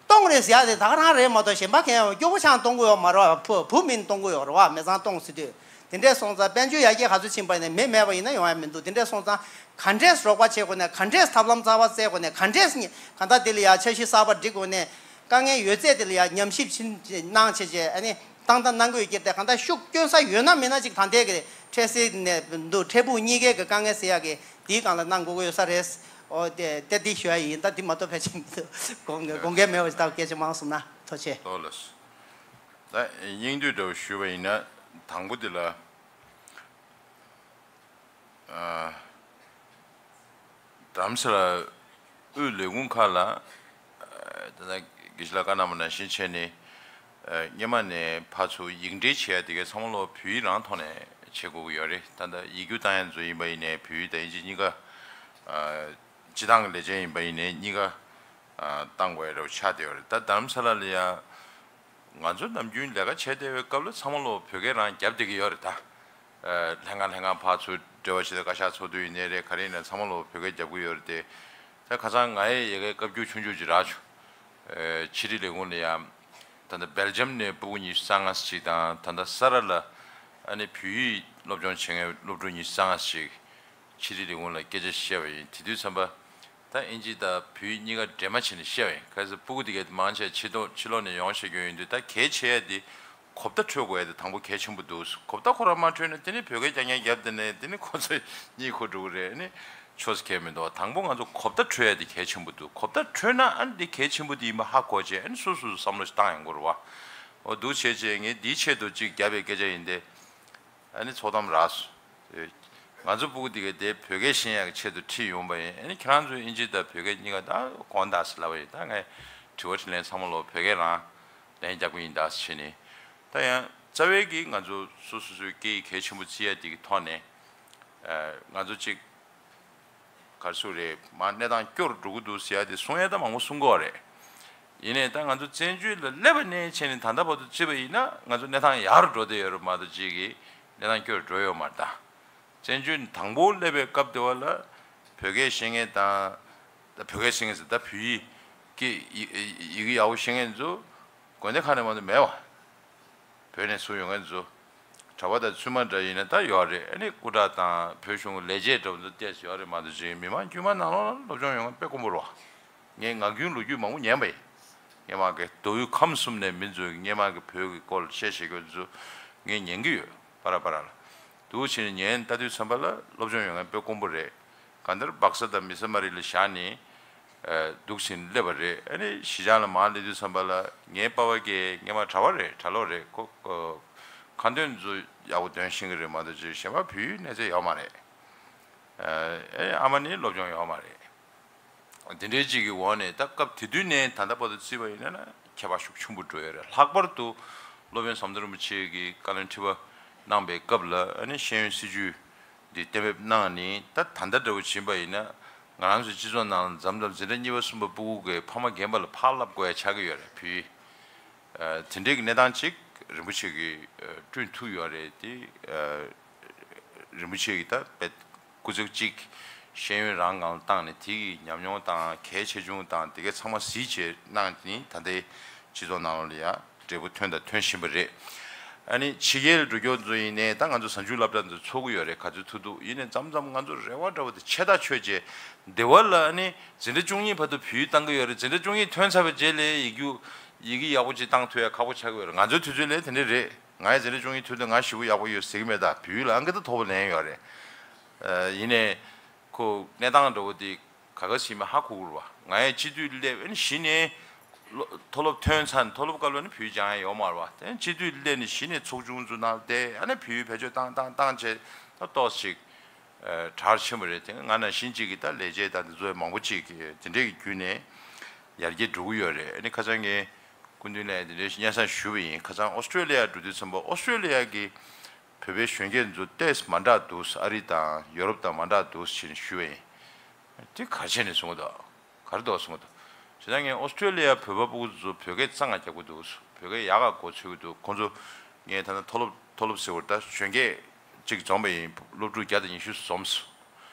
སྟོང་རེད་ཟེར་ཡག་དེ་ད་ག་རང་རེད་མ་གཏོགས། གཞན་པ་གང་ཡང་སྐྱོ་པོ་ཆགས་གཏོང་གི་ཡོད་མ་རེད་བ། བུ་བུ་མིན་གཏོང་གི་ཡོད་རེད་བ། མི་ཚང་སྟོང་ཟེར་དུས། དེ་འདྲས་སོང་ཙང་དཔལ་འབྱོར་ཡར་རྒྱས་ག་ཚོད་ཕྱིན་པ་ཡིན་ན་མི་མེད་པ་ཡིན་ན་ཡོང་ཡག་མི་འདུག་དེ་འདྲས་སོང་ཙང་ག་འདྲས་རོགས་པ་བྱེད་དགོས་ནས། ག་འདྲས་ཐབས་ལམ་གསར་པ་བཙལ་དགོས་ནས། ག་འདྲས་གང་ལྟར་དེ་ལ་ཡ་འཆར་གཞི་གསར་པ་སྒྲིག་དགོས་ནས། དཀའ་ངལ་ཡོད་ཚད་དེ་ལ་ཡ་ཉམས་ཞིབ་ཕྱིན་གནང་བྱས་བྱས། ཨ་ནི་བཏང་བཏང་གནང་གི་ཡོད་ཀྱི་རེད། གང་ལྟར་ཤུགས་སྐྱོན་ས་ཡོད་ན་མེད་ན་ཅིག་ད་ལྟའི་གི་འཕྲལ་སེལ་ནས་འདུག་འཕྲལ་ཕུགས་གཉིས་ཀའི་གི་དཀའ་ངལ་སེལ་ཡག་གི་དེའི་སྒང་ལ་གནང་དགོས་ཀྱི་ཡོད་ས་རེད། ཨོ་དེ་དེ་འདི་ཞུ་ཡག་ཡིན། ད་འདི་མ་གཏོགས་ཕལ་ཆེར་མི་འདུག་དགོངས་དགོངས་འགལ་མེད་པ་ཞིག། ད་སྐད་ཆ་མང་སོང་ན་ཐུགས་རྗེ་ཆེ། ལགས་སོ། ད་སྙིང་བསྡུས་འདྲ་བོ་ཞུས་པ་ཡིན་ན། དང་པོ་དེ་ལ། རྡ་རམ་ས་ལ་དབུས་ལས་ཁུངས་ཁག་ལ་ད་ལྟ་དགེ་བཤེས་ལགས་བཀའ་གནང་བ་ནང་བཞིན་བྱས་ནས། སྔོན་མ་ནས་ཕར་ཚུར་ཡིག་འབྲེལ་བྱེད་ཡ་དེ་གའི་ཚང་མ་ལོ་བོད་ཡིག་རང་ཐོག་ནས་བྱེད་དགོས་ཀྱི་ཡོད་རེད། ད་ལྟ་ཡིག་རྒྱུགས་བཏང་ཡ་ཚོ་ཡིན་པ་ཡིན་ནའི་བོད་ཡིག་དང་དབྱིན་ཇི་གཉིས་ཀ། སྤྱི་བཏང་གི་ལས་བྱེད་ཡིན་པ་ཡིན་ནའི་གཉིས་ཀ་བཏང་དགོས་ཡ་འདྲ་བོ་ཆགས་བསྡད་ཡོད་རེད། ད་རྡ་རམ་ས་ལ་ལ་ཡ། ང་ཚོ་ནམ་རྒྱུན་ལས་ཀ་བྱས་བསྡད་པའི་སྐབས་ལ་ཚང་མ་ལོ་བོད་སྐད་རང་རྒྱབ་བསྡད་ཀྱི་ཡོད་རེད་ད། ལྷན་ཁང་ལྷན་ཁང་ཕར་ཚུར་འབྲེལ་བ་བྱེད་དུས་བཀའ་ཤག་ཚོགས་འདུ་ཡིན་ནའི་རེད། ག་རེ་ཡིན་ན་ཚང་མ་ལོ་བོད་སྐད་རྒྱབ་ཀྱི་ཡོད་རེད་དེ། ད་ཁ་སང་ང་ཡི་ཡ་གའི་བཀའ་བཀྱོན་ཆུང་ཆུང་ཅིག་རག་བྱུང་། ཕྱི་དྲིལ་ལས་ཁུངས་ལ་ཡ། ད་ལྟ་སྦེལ་ཇམ་ནས་སྤུ་གུ་ཉི་ཤུ་རྩ་ལྔ་ཅིག་དང་ད་ལྟ་ས་ར་ལ་ཨ་ནི་བོད་ཡིག་སློབ་སྦྱོང་བྱེད་མཁན་སློབ་ཕྲུག་ཉི་ཤུ་རྩ་ལྔ་ཅིག་ཕྱི་དྲིལ་ལས་ཁུངས་ལ་སྐད་ཆ་བཤད་པ་ཡིན། དེ་དུས་ཙམ་པ། ད་ཨིན་ཇི་དང་བོད་ཡིག་གཉིས་ཀ་འདྲེས་མ་བྱས་ནས་བཤད་པ་ཡིན། གལ་སྲིད་སྤུ་གུ་དེ་གས་མང་ཆེ་ཕྱི་ལོགས་ཕྱི་ལོགས་ནས་ཡོང་བཤད་རྒྱུ་ཡིན་དུས་ད་གལ་ཆེ་ཡ་དེ་གོ་བརྡ་འཕྲོད་དགོས་ཡ་དེ་དང་པོ་གལ་ཆེན་པོ་འདུག་གོ་བརྡ་ཁོ་རང་མ་འཕྲོད་ན་དེ་ནི་བོད་སྐད་རྐྱང་རྐྱང་བརྒྱབ་དེ་ནས་དེ་ནི་ཁོ་ཚོ་གཉིད་ཁུག་འགྲོ་གི་རེད། ཨ་ནི་ཆོས་སུ་ཁེལ་མི་འདུག་དང་པོ་ང་ཚོ་གོ་བརྡ་འཕྲོད་ཡ་དེ་གལ་ཆེན་པོ་འདུག་གོ་བརྡ་འཕྲོད་ན་ཨ་ནི་དེ་གལ་ཆེན་པོ་དེ་ཡིན་པ་ཧ་གོ་བྱས་ཨ་ནི་སོ་སོ་སོ་བསམ་བློ་ཞིག་བཏང་ཡོང་དགོས་རེད་བ། འོ་འདུག་བྱས་བྱས་ངས་དེའི་ཆེད་དུ་གཅིག་བརྒྱབ་པའི་སྐད་ཆ་ཡིན་ཏེ། ཨ་ནི་ཚོགས་གཏམ་རག་སོང་། ང་ཚོ་སྤུ་གུ་དེ་གས་དེ་བོད་སྐད་ཤེས་ཡག་གི་ཆེད་དུ་ཁྲིད་ཡོང་པ་ཡིན། ཨ་ནི་ཁྱེད་རང་ཚོས་ཨིན་ཇི་དང་བོད་སྐད་གཉིས་ཀ་ད་དགོངས་དག་ཟེར་ལབ་པ་ཡིན། ད་ངས་དྲི་བ་དྲིས་ལན་ཚང་མ་ལོ་བོད་སྐད་རང་ལན་རྒྱག་གི་ཡིན་ད་ཟེར་བྱས་ནས། ད་ཡང་རྩ་བའི་གི་ང་ཚོ་སོ་སོ་སོའི་སྐད་ཡིག་གལ་ཆེན་པོ་བརྩི་ཡ་དེ་གི་ཐོག་ནས། ང་ཚོ་གཅིག་ག་རེ་ཟེར་རེད། མར་གནས་སྟངས་སྐྱོ་རུ་འགྲོ་གི་འདུག་ཟེར་ཡ་དེ་གསུང་ཡ་ད་མང་པོ་གསུང་གི་ཡོད་རེད། ཡིན་ནའི་ད་ང་ཚོ་བཙན་བྱོལ་ལ་སླེབས་པ་ནས་བྱས་ནས་ད་ལྟ་བར་དུ་བརྩིས་པ་ཡིན་ན་ང་ཚོ་གནས་སྟངས་ཡག་རུ་འགྲོ་བསྡད་ཡོད་རེད་མ་གཏོགས་གཅིག་གིས་གནས་སྟངས་སྐྱོ་རུ་འགྲོ་ཡོད་མ་རེད་ད། བཙན་བྱོལ་དང་པོ་སླེབས་པའི་སྐབས་དེ་བ་ལ་བོད་སྐད་ཤེས་མཁན་དང་། ད་བོད་སྐད་ཤེས་མཁན་ཟེར་ད་བོད་ཡིག་གི་ཡི་ཡི་གེ་ཡག་པོ་ཤེས་མཁན་ཚོ་དགོན་སྡེ་ཁག་ནས་མ་གཏོགས་མེད་བ། བོད་ནས་ཚུར་ཡོང་མཁན་ཚོ། གྲྭ་པ་དང་བཙུན་མ་འདྲ་ཡིན་ན་ད་ཡོད་རེད། ཨ་ནི་སྐུ་དྲག་དང་བོད་གཞུང་གི་ལས་བྱེད་འདྲ་བོ་ཚོ་ཏོག་ཙམ་ཡོད་རེད་མ་གཏོགས་ཅིག་མི་མང་དཀྱུས་མ་ནང་ལོགས་ལ་སློབ་སྦྱོང་ཡོང་མཁན་དཔེ་དཀོན་པོ་རེད་བ། ངས་ངག་རྒྱུན་ལོ་རྒྱུས་མང་པོ་ཉན་པ་ཡིན། སྔོན་མ་གི་མདོ་དབུས་ཁམས་གསུམ་ནས་མི་ཚོས་སྔོན་མ་གི་བོད་ཀྱི་སྐོར་ལ་བཤད་བཤད་རྒྱུ་ཚོ་ངས་ཉན་གི་ཡོད། པ་ར་པ་ར་ལ། འདུག་བྱས་ནས་ཉན་ལྟ་དུས་ཙམ་པ་ལ་སློབ་སྦྱོང་ཡོང་མཁན་དཔེ་དཀོན་པོ་རེད། གང་ལྟར་སྦག་ས་དང་མི་ས་མ་རི་ལ་བཞག་ནས། ཨ། འདུག་ཟིན་སླེབས་པ་རེད། ཨ་ནི་གཞིས་ཆགས་ལ་མར་སླེབས་དུས་ཙམ་པ་ལ་ངའི་པ་ཕ་གིས་སྔོན་མ་གྲྭ་པ་རེད། གྲྭ་ལོག་རེད། ཁོ་ཁ་འདོན་ཚོ་ཡག་པོ་འདོན་ཤེས་ཀྱི་རེད་མ་གཏོགས་ཅིག་གཞན་པ་བོད་ཡིག་གནས་ཚད་ཡོད་མ་རེད། ཨ་ཨ་མ་ནི་སློབ་སྦྱོང་ཡོད་མ་རེད། དེ་འདྲའི་ཅིག་གི་འོག་ནས་ད་སྐབས་དེ་དུས་ནས་ད་ལྟ་བར་དུ་བརྩིས་པ་ཡིན་ན་ན་ཁྱད་པར་ཤུགས་ཆེན་པོ་འགྲོ་ཡོད་རེད། ལྷག་པར་དུ་སློབ་དཔོན་ཟམ་གདོང་རིན་པོ་ཆེ་གིས་བཀའ་བློན་ཁྲི་པ་གནང་པའི་སྐབས་ལ་ཨ་ནི་ཤེས་ཡོན་སྲིད་བྱུས་འདི་གཏན་འབེབས་གནང་ནས་ད་ད་ལྟ་འདྲ་བོ་ཕྱིན་པ་ཡིན་ན་ང་རང་ཚོའི་སྤྱི་ཚོགས་ནང་ལ་མཚམས་མཚམས་འཛིན་གྲྭ་གཉིས་པ་གསུམ་པ་སྤུ་གུ་གིས་ཕ་མ་རྒན་པ་ལ་ཕར་བསླབ་དགོས་ཡ་ཆགས་ཀྱི་ཡོད་རེད། བོད་ཡིག་ཨ། དེ་འདྲའི་གི་གནས་སྟངས་ཅིག་རིན་པོ་ཆེ་གིས་ཨ། བསྐྲུན་ཐུབ་ཡོད་རེད་དེ། ཨ། རིན་པོ་ཆེ་གིས་ད་དཔེ་སྐུ་ཚེ་གཅིག་ཤེས་ཡོན་རང་སྒང་ལ་བཏང་ནས་དེ་གི་ཉམས་མྱོང་དང་གལ་ཆེ་ཆུང་དང་དེ་གའི་ཚང་མ་གཟིགས་བྱས་གནང་ནས་ད་ལྟའི་སྤྱི་ཚོགས་ནང་ལ་ཡ་འབྲས་བུ་ཐོན་དང་ཐོན་བཞིན་པ་རེད། ཨ་ནི་ཕྱི་རྒྱལ་ལ་འགྲོ་རྒྱུ་ཚོ་ཡིན་ནའི་ད་ང་ཚོ་གཟའ་མཇུག་སློབ་གྲྭ་འདི་ཚོགས་ཀྱི་ཡོད་རེད། ག་ཚོད་ཐུབ་ཐུབ་ཡིན་ནའི་མཚམས་མཚམས་ང་ཚོ་རེ་བ་འདྲ་བོ་དེ་ཆེ་ཐག་ཆོད་བྱས་འདི་བ་ལ་ཨ་ནི་འཛིན་གྲྭ་བཅུ་གཉིས་བར་དུ་བོད་ཡིག་བཏང་གི་ཡོད་རེད། འཛིན་གྲྭ་བཅུ་གཉིས་ཐོན་ཚར་བའི་རྗེས་ལ་ཡིག་རྒྱུགས་ཡི་གེ་ཡག་པོ་ཅིག་བཏང་ཐུབ་ཡ་ཁག་པོ་ཆགས་ཀྱི་ཡོད་རེད། ང་ཚོའི་དུས་ཚོད་ལ་དེ་འདྲ་རེད། ང་ཡི་འཛིན་གྲྭ་བཅུ་གཉིས་དུས་དུས་ང་ཞེ་པོ་ཡག་པོ་ཡོད་ཟེར་གྱི་མེད། ད་བོད་ཡིག་ལ་ཨང་ཀི་ད་མཐོ་པོ་ལེན་ཡོད་རེད། ཨ། ཡིན་ནའི་ཁོ་གནས་སྟངས་འདྲ་བོ་དེ་ག་ག་ཟིན་མ་ཧ་གོ་གི་རེད་བ། ང་ཡི་སྤྱི་འཐུས་སླེབས་ཨ་ནི་གཞི་ནས་སློ་མཐོ་སློབ་ཐོན་ཚར་ནས་མཐོ་སློབ་སྐབས་ལ་ནི་བོད་ཡིག་སྦྱང་ཡ་ཡོད་མ་རེད་བ། དེ་ནས་སྤྱི་འཐུས་སླེབས་ནས་གཞི་ནས་ཚོགས་ཆུང་ཚོ་ནང་བསྡད་ཨ་ནི་བོད་ཡིག་བེད་སྤྱོད་བཏང་བཏང་བཏང་བྱས་ད་ཏོག་ཙམ་ཅིག་ཨ། གྲགས་ཆེན་པོ་རེད། དེ་ང་ནང་བཞིན་གཅིག་གིས་ད་ལས་བྱེད་དང་དེ་ཚོ་མང་པོ་གཅིག་གིས་དེ་འདྲའི་གི་བརྒྱུད་ནས་ཡར་རྒྱས་འགྲོ་གི་ཡོད་རེད། ཨ་ནི་ཁ་སང་ངས་སྐུ་མདུན་ལ་དེ་འདྲའི་སྙན་སེང་ཞུས་པ་ཡིན། ཁ་སང་ཨོ་སི་ཀྲོ་ལི་ཡ་འགྲོ་དུས་ཙམ་པ་ཨོ་སི་ཀྲོ་ལི་ཡ་གི་བོད་པའི་གཞོན་སྐྱེས་ཚོ་ཏོག་ཙམ་མ་འདྲ་འདུག་ཨ་རི་དང་ཡོ་རོབ་དང་མ་འདྲ་འདུག་ཟེར་ནས་ཞུས་པ་ཡིན། དེ་ག་རེ་བྱས་ནས་གསུང་གི་འདུག་ག་རེ་འདུག་གསུང་གི་འདུག་བྱས་ཙང་ངས་ཨོ་སི་ཀྲོ་ལི་ཡ་བོད་པ་སྤུ་གུ་ཚོ་བོད་སྐད་གཙང་མ་རྒྱག་གི་འདུག་བོད་སྐད་ཡག་ག་གོ་ཆོད་ཀྱི་འདུག་ཁོང་ཚོ་ངས་ད་ལྟ་མཐོ་སློབ་མཐོ་སློབ་ཟེར་བར་ད་གཞོན་སྐྱེས་གཅིག་འཛོམས་པ་ཡིན། སློབ་ཕྲུག་བརྒྱ་དང་ཉི་ཤུ་འཛོམས་སོང་།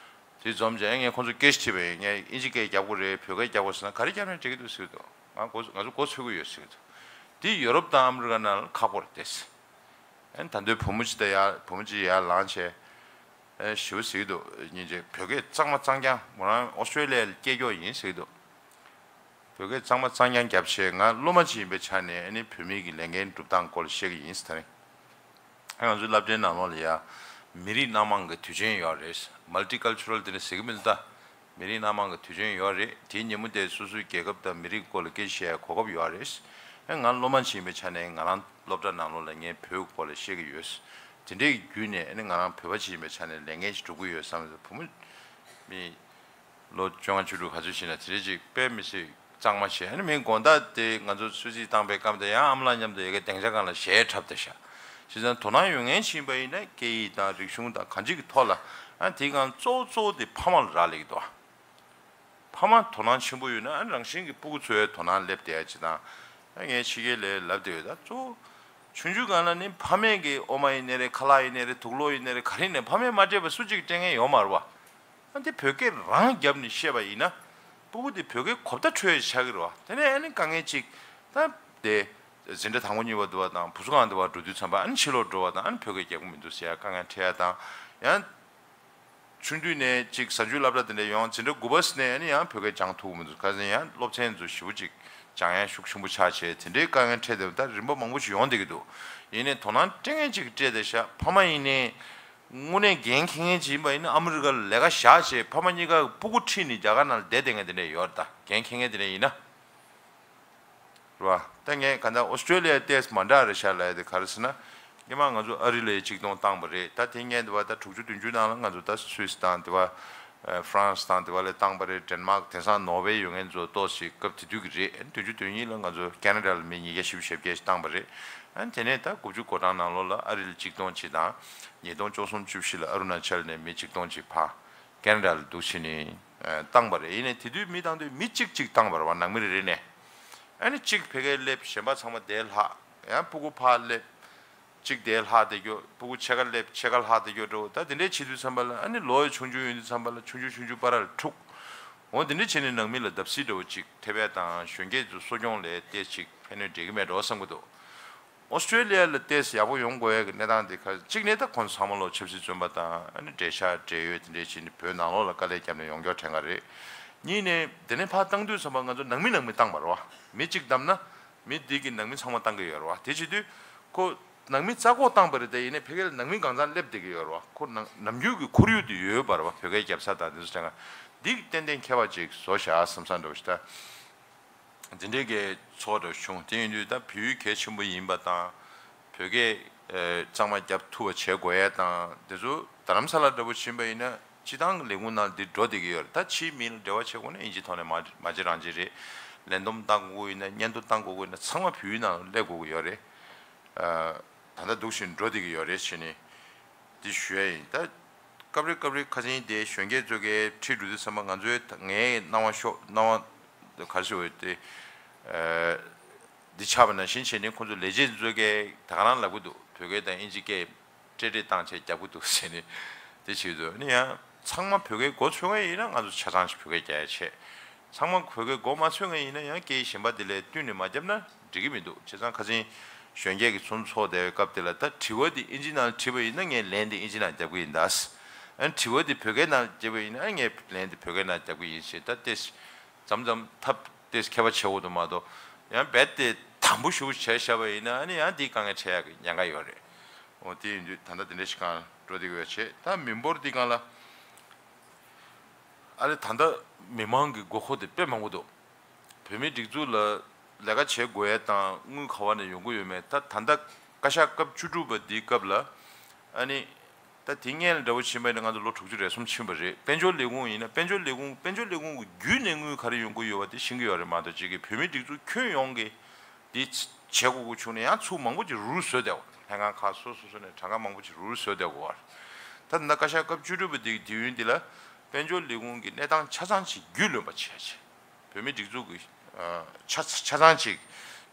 དེ་འཛོམས་རྗེས་ངས་ཁོང་ཚོ་སྐད་ཆ་དྲིས་པ་ཡིན། ངས་ཨིན་ཇི་སྐད་རྒྱག་དགོས་རེད། བོད་སྐད་རྒྱག་དགོས་ཟེར་ན་ག་རེ་རྒྱག་ན་འགྲིག་གི་འདུག་ཟེར་གྱི་འདུག་ང་གོ་ང་ཚོ་གོ་ཆོད་ཀྱི་ཡོད་ཟེར་གྱི་འདུག་འདི་ཡོ་རོབ་དང་ཨ་མི་རི་ཀ་ནང་ལ་ཁག་པོ་རེད་དེ། ཨན་ད་དུང་བུ་མོ་གཅིག་དང་ཡར་བུ་མོ་གཅིག་ཡར་ལངས་བྱས། ཨེ་ཞེ་པོ་ཟེར་གྱི་འདུག་སྙིང་རྗེ། བོད་སྐད་གཙང་མ་གཙང་རྐྱང་། མོ་རང་ཨོ་སི་ཀྲོ་ལི་ཡ་ལ་སྐྱེས་རྒྱུ་ཡིན་ཟེར་གྱི་འདུག་བོད་སྐད་གཙང་མ་གཙང་རྐྱང་རྒྱབ་བྱས་ང་སློབ་མ་གཅིག་ཡིན་པའི་ཆ་ནས་ཨ་ནི་བོད་མི་གི་ལས་འགན་སྒྲུབ་སྟངས་སྐོར་ལ་བཤད་ཀྱི་ཡིན་ཟེར། ད་རེད། ཨ་ང་ཚོའི་སློབ་གྲྭའི་ནང་ལོགས་ལ་ཡ་མི་རིགས་སྣ་མང་གི་དུས་ཆེན་ཡོད་རེད། མལ་ཊི་ཀལ་ཅུ་རལ་དེ་འདྲ་ཟེར་གྱི་མི་འདུག་ད། མི་རིགས་སྣ་མང་གི་དུས་ཆེན་ཡོད་རེད། དེའི་ཉིན་མོ་དེ་སོ་སོའི་རྒྱལ་ཁབ་དང་མི་རིགས་སྐོར་ལ་སྐད་ཆ་བཤད་ཡ་གོ་སྐབས་ཡོད་རེད། ཨ་ང་སློབ་མ་ཅིག་ཡིན་པའི་ཆ་ནས་ང་རང་སློབ་གྲྭ་ནང་ལོགས་ལ་ངས་བོད་སྐོར་ལ་བཤད་ཀྱི་ཡོད། དེ་འདྲའི་བརྒྱུད་ནས་ཨ་ནི་ང་རང་བོད་པ་ཅིག་ཡིན་པའི་ཆ་ནས་ལས་འགན་ཞིག་སྒྲུབ་ཀྱི་ཡོད་བསམ། བུ་མོ་མི་ལོ་བཅོ་ལྔ་བཅུ་དྲུག་ག་ཚོད་ཕྱིན་ན་དེ་འདྲའི་ཅིག་དཔེ་མི་སྲིད་གཙང་མ་བྱས། ཨ་ནི་མི་དགོང་དག་དེ་ང་ཚོ་གསོལ་ཚིགས་བཏང་པའི་སྐབས་དེ་ཡང་ཨ་མ་ལགས་མཉམ་དུ་ཡ་གི་སྡིངས་ཆ་སྒང་ལ་གཞས་འཁྲབ་བསྡད་ཤག། བྱས་ཙང་དོ་སྣང་ཡོད་མཁན་ཅིག་ཡིན་པ་ཡིན་ན་སྐད་ཡིག་དང་རིག་གཞུང་དང་གང་ཅིའི་ཐོག་ལ། ཨ་དེའི་སྒང་གཙོ་བོ་གཙོ་བོ་དེ་ཕ་མ་ལ་རག་ལས་ཀྱི་འདུག་ཨ། ཕ་མ་དོ་སྣང་ཆེན་པོ་ཡོད་ན་ཨ་རང་བཞིན་གྱི་སྤུ་གུ་ཚོའི་དོ་སྣང་སླེབས་བསྡད་ཡ་ཅིག་དང་། ཨ་ངས་ཕྱི་རྒྱལ་ལ་ལབ་བསྡད་ཡོད། ད་གཙོ་བོ་ཆུང་ཆུང་སྒང་ལ་ནི་ཕ་མས་ཀྱི་འོ་མ་ཡིན་ནའི་རེད། ཁ་ལག་ཡིན་ནའི་རེད། དུག་ལོག་ཡིན་ནའི་རེད། ག་རེ་ཡིན་ནའི་ཕ་མས་མ་སྤྲད་པ་སུ་གཅིག་སྤྲད་མཁན་ཡོད་མ་རེད་བ། ཨ་འདི་བོད་སྐད་རང་བརྒྱབ་ནས་བཤད་པ་ཡིན་ན་སྤུ་གུ་འདི་བོད་སྐད་གོ་བརྡ་འཕྲོད་ཡ་ཆགས་ཀྱི་རེད་བ། དེ་ནས་ཨ་ནི་དཀའ་ངལ་ཅིག་ད་དེ་འཛིན་གྲྭ་དང་པོ་གཉིས་པ་འདི་བ་དང་བུ་གསོ་ཁང་འདི་བ་འགྲོ་དུས་ཙམ་པ་ཨ་ནི་ཕྱི་ལོགས་འགྲོ་བ་དང་ཨ་ནི་བོད་སྐད་རྒྱག་གི་མི་འདུག་ཟེར་ཡ་དཀའ་ངལ་འཕྲད་ཡ་དང་། ཡང་ཆུང་དུས་ནས་ཅིག་གཟའ་མཇུག་སློབ་གྲྭ་དེ་འདྲ་ཡོང་། འཛིན་གྲྭ་དགུ་པ་ནས་ཨ་ནི་ཡང་བོད་སྐད་སྦྱང་ཐུབ་ཀྱི་མི་འདུག། ཁ་སང་ཡང་སློབ་ཚན་ཚོ་ཞེ་པོ་ཅིག་སྦྱང་ཡ་ཤུགས་ཆེན་པོ་ཆགས་བྱས་དེ་འདྲའི་དཀའ་ངལ་འཕྲད་དེ་ད་རིམ་པ་མང་པོ་ཞིག་ཡོང་བསྡད་ཀྱི་འདུག། ཡིན་ནའི་དོ་སྣང་སྤྲད་མཁན་ཅིག་སྤྲད་བསྡད་ཤག། ཕ་མ་ཡིན་ནའི་དངོས་གནས་འགན་འཁྱེར་མཁན་ཅིག་ཡིན་པ་ཡིན་ན་ཨ་མི་རི་ཀ་ལ་ལས་ཀ་བཞག་བྱས་ཕ་མ་གཉིས་ཀ་སྤུ་གུ་ཁྲིད་ནས་རྒྱ་གར་ནང་ལ་བསྡད་བསྡད་མཁན་དེ་འདྲ་ཡོད་རེད། ད་འགན་འཁྱེར་མཁན་དེ་འདྲ་ཡིན་ན། རེད་བ། ད་ངས་ག་འདྲ་ཨོ་སི་ཀྲོ་ལི་ཡ་ཏེས་མ་འདྲ་རེད་ཤག་ལབ་ཡ་དེ་ག་རེ་ཟེར་ན། སྔོན་མ་ང་ཚོ་ཨ་རི་ལ་ཡ་གཅིག་སྟོང་བཏང་པ་རེད། ད་དེ་སྔོན་དེ་བ་ད་དྲུག་ཅུ་བདུན་ཅུ་ནང་ལ་ང་ཚོ་ད་སུད་སི་དང་དེ་བ། ཨ་ཧྥ་རན་སི་དང་དེ་བ་ལ་བཏང་པ་རེད། ཌེན་མཱག་དེང་སང་ནོར་ཝེ་ཡོད་མཁན་ཚོ་ཏོག་ཙམ་སྐབས་དེ་དུས་ཀྱི་རེད། བདུན་ཅུ་དོན་གཉིས་ལ་ང་ཚོ་ཁེ་ན་ཌ་ལ་མི་ཉིས་བརྒྱ་བཞི་བཅུ་ཞེ་བརྒྱད་ཞིག་བཏང་པ་རེད། ཨ་དེ་ནས་ད་དགུ་བཅུ་གོ་གྲངས་ནང་ལོགས་ལ་ཨ་རི་ལ་གཅིག་སྟོང་གཅིག་དང་། ཉིས་སྟོང་བཅུ་གསུམ་བཅུ་བཞི་ལ་ཨ་རུ་ན་ཅལ་ནས་མི་གཅིག་སྟོང་གཅིག་ཕར་ཁེ་ན་ཌ་ལ་འདུག་བྱས་ནས་བཏང་པ་རེད། ཡིན་ནའི་དེ་དུས་མི་བཏང་དུས་མི་གཅིག་གཅིག་བཏང་པ་རེད་བ། ནང་མི་རེ་རེ་ནས། ཨ་ནི་གཅིག་བོད་སྐད་སླེབས། གཞན་པ་ཚང་མ་དེ་ལྷག། ཡང་སྤུ་གུ་ཕར་སླེབས། གཅིག་དེ་ལྷག་དེ་གྱོ། སྤུ་གུ་ཕྱེད་ཀ་སླེབས་ཕྱེད་ཀ་ལྷག་དེ་གྱོ་འགྲོ། ད་དེ་འདྲའི་བྱེད་དུས་ཙམ་པ་ལ་ཨ་ནི་ལོ་ཡི་ཆུང་ཆུང་ཡིན་དུས་ཙམ་པ་ལ་ཆུང་ཆུང་ཆུང་ཆུང་བར་ལ་འཁྲུག། འོ་དེ་འདྲ་བྱས་ནས་ནང་མི་ལ་བརྡབ་གསིག་འདྲ་བོ་ཅིག་ཐེབས་ཡ་དང་གཞོན་སྐྱེས་ཚོ་གསོ་སྐྱོང་ལ་ཏོག་ཙམ་ཕན་ནུས་འགྲིག་གི་མེད་འགྲོ་བསམ་གྱི་འདུག། ཨོ་སི་ཀྲོ་ལི་ཡ་ལ་ཏོག་ཙམ་ཡག་པོ་ཡོང་དགོས་ཡ་གི་གནས་སྟངས་དེ་ཁ་གཅིག་ནས་ད་ཁོང་ཚོ་ཚང་མ་ལོ་ཆབ་སྲིད་བཙོན་པ་དང་ཨ་ནི་འབྲེལ་ཤག་འབྲེལ་ཡོད་དེ་འདྲས་བྱས་ནས་བོད་ནང་ལོགས་ལ་དཀའ་ལས་བརྒྱབ་ནས་ཡོང་རྒྱུ་དྲན་ག་རེད། གཉིས་ནས་དེ་ནས་ཕར་བཏང་དུས་ཙམ་པ་ང་ཚོ་ནང་མི་ནང་མི་བཏང་བ་རེད་བ། མི་གཅིག་བདམས་ན་མི་འདི་གི་ནང་མི་ཚང་མ་བཏང་གི་ཡོད་རེད་བ། དེ་བྱེད་དུས་ཁོ་ནང་མི་རྩ་ཁོག་བཏང་པ་རེད་དེ། ཡིན་ནའི་ཕ་གིར་ནང་མི་གང་ཚང་སླེབས་བསྡད་ཀྱི་ཡོད་རེད་བ། ཁོ་ནང་ནམ་རྒྱུན་གྱི་ཁོར་ཡུག་དེ་ཡོད་པ་རེད་བ། བོད་སྐད་རྒྱབ་ས་དང་དེ་ཚོ་དྲན་ག་འདི་གི་ཏན་ཏན་ཁྱད་པར་ཅིག་བཟོ་བཞག་བསམ་བསམ་འདྲ་བོ་ཞིག་ད། འདི་འདྲའི་གི་ཚོགས་འདྲ་བྱུང་། དེ་ཡིན་དུས་ད་བོད་ཡིག་གལ་ཆེན་པོ་ཡིན་པ་དང་། བོད་སྐད་ཨ་གཙང་མ་རྒྱབ་ཐུབ་པ་བྱེད་དགོས་ཡས་དང་དེ་ཚོ་རྡ་རམ་ས་ལ་འདྲ་པོ་ཕྱིན་པ་ཡིན་ན་སྤྱི་བཏང་གི་ལས་ཁུངས་ནང་འདི་འགྲོ་བསྡད་ཀྱི་ཡོད་རེད། ད་ཕྱིའི་མི་ལ་འབྲེལ་བ་བྱེད་དགོས་ན་ཨིན་ཇིའི་ཐོག་ནས་མ་མ་བྱེད་རང་བྱེད་རེད། ལས་བསྡོམས་བཏང་དགོས་ཀྱི་ཡིན་ན་སྙན་ཐོ་བཏང་དགོས་ཀྱི་ཡིན་ན་ཚང་མ་བོད་ཡིག་ནང་སླེབས་དགོས་ཀྱི་ཡོད་རེད། ཨ་ད་ལྟ་འདུག་བཞིན་འགྲོ་བསྡད་ཀྱི་ཡོད་རེད་བྱས་ནས། འདི་ཞུ་ཡ་ཡིན། ད་སྐབས་རེ་སྐབས་རེ་ཁ་སང་དེ་གཞོན་སྐྱེས་ཚོ་གའི་ཁྲིད་འགྲོ་དུས་ཙམ་པ་ང་ཚོའི་ངའི་སྣང་བ་ཤོར་སྣང་བ་ག་རེ་ཞུ་དགོས་དེ། ཨ་འདི་ཆགས་པ་ནང་བཞིན་བྱས་ནས་ཁོང་ཚོ་ལས་བྱེད་ཚོ་གའི་ད་ག་རང་ལབ་གི་འདུག། བོད་སྐད་དང་ཨིན་ཇི་སྐད་སྤྲེལ་སྤྲེལ་བཏང་བྱས་རྒྱབ་གི་འདུག་ཟེར་ནས་དེ་བྱེད་འདུག། ནི་ཡང་ཚང་མ་བོད་སྐད་མགོ་ཚོས་མཁན་ཡིན་ན་ང་ཚོ་ཆ་ཚང་ཞིག་བོད་སྐད་རྒྱག་ཡ་བྱས། ཚང་མ་བོད་སྐད་མགོ་མ་ཚོས་མཁན་ཡིན་ན་ཡང་སྐད་ཡིག་གཞན་པ་དེ་ལས་བསྟུན་ནས་མ་བརྒྱབ་ན་འགྲིག་གི་མི་འདུག། བྱས་ཙང་ཁ་སང་གཞོན་སྐྱེས་ཀྱི་ཚོགས་འཚོགས་བསྡད་པའི་སྐབས་དེ་ལ་ད་དྲི་བ་དེ་ཨིན་ཇི་ནང་དྲིས་པ་ཡིན་ན་ངས་ལན་དེ་ཨིན་ཇི་ནང་རྒྱབ་གི་ཡིན་ད། ཨ་ནི་དྲི་བ་དེ་བོད་སྐད་ནང་བརྒྱབ་པ་ཡིན་ན་ངས་ལན་དེ་བོད་སྐད་ནང་རྒྱབ་གི་ཡིན་ཞེས་ད་ཏེས་མཚམས་མཚམས་ཐབས་ཏེས་ཁྱད་པར་ཆེ་བོ་འདུག་མ་གཏོགས་ཡང་རྦད་དེ་དམ་པོ་ཞེ་པོ་བྱས་བཞག་པ་ཡིན་ན་ཨ་ནི་ཡང་དེའི་དཀའ་ངལ་འཕྲད་ཡག་གི་ཉེན་ཁ་ཡོད་རེད། འོ་དེ་ཡིན་དུས་ད་ལྟ་དེ་འདྲ་ཞིག་སྒང་འགྲོ་བསྡད་ཀྱི་ཡོད་བྱས། ད་མི་འབོར་འདི་སྒང་ལ་ཨ་ལེ་ད་ལྟ་མི་མང་གི་དགོས་མཁོ་དེ་དཔེ་མང་པོ་འདུག། བོད་མིའི་སྒྲིག་འཛུགས་ལ་ལས་ཀ་བྱེད་དགོས་ཡས་དང་དངུལ་ག་བ་ནས་ཡོང་གི་ཡོད་མེད། ད་ད་ལྟ་བཀའ་ཤག་སྐབས་བཅུ་དྲུག་པ་འདིའི་སྐབས་ལ་ཨ་ནི་ད་དེ་སྔོན་ལ་འདྲ་བོ་ཕྱིན་པ་ཡིན་ན་ང་ཚོ་ལོ་དྲུག་ཅུ་རེ་གསུམ་ཕྱིན་པ་རེད། དཔལ་འབྱོར་ལས་ཁུངས་ཡིན་ན་དཔལ་འབྱོར་ལས་ཁུངས་དཔལ་འབྱོར་ལས་ཁུངས་ཀྱི་བརྒྱུད་ནས་དངུལ་ག་རེ་ཡོང་གི་ཡོད་པ་དེ་ཤེས་ཀྱི་ཡོད་རེད་མ་གཏོགས་གཅིག་གིས་བོད་མིའི་སྒྲིག་འཛུགས་ཁྱོན་ཡོངས་ཀྱི་འདི་བྱེད་དགོས་དགོས་བྱུང་ན་ཡང་ཚུར་མང་པོ་ཅིག་རུལ་བཟོས་བསྡད་པ། ལྷན་ཁང་ཁག་སོ་སོ་སོ་ནས་གྲངས་ཀ་མང་པོ་ཅིག་རུལ་བཟོས་བསྡད་དགོས་པ་རེད། ད་ད་ལྟ་བཀའ་ཤག་སྐབས་བཅུ་དྲུག་པ་འདི་གི་དུས་ཡུན་འདི་ལ་དཔལ་འབྱོར་ལས་ཁུངས་ཀྱི་གནས་སྟངས་ཆ་ཚང་ཅིག་རྒྱུས་ལོན་པ་བྱས་བྱས། བོད་མིའི་སྒྲིག་འཛུགས་ཀྱི་ཆ་ཆ་ཚང་ཅིག་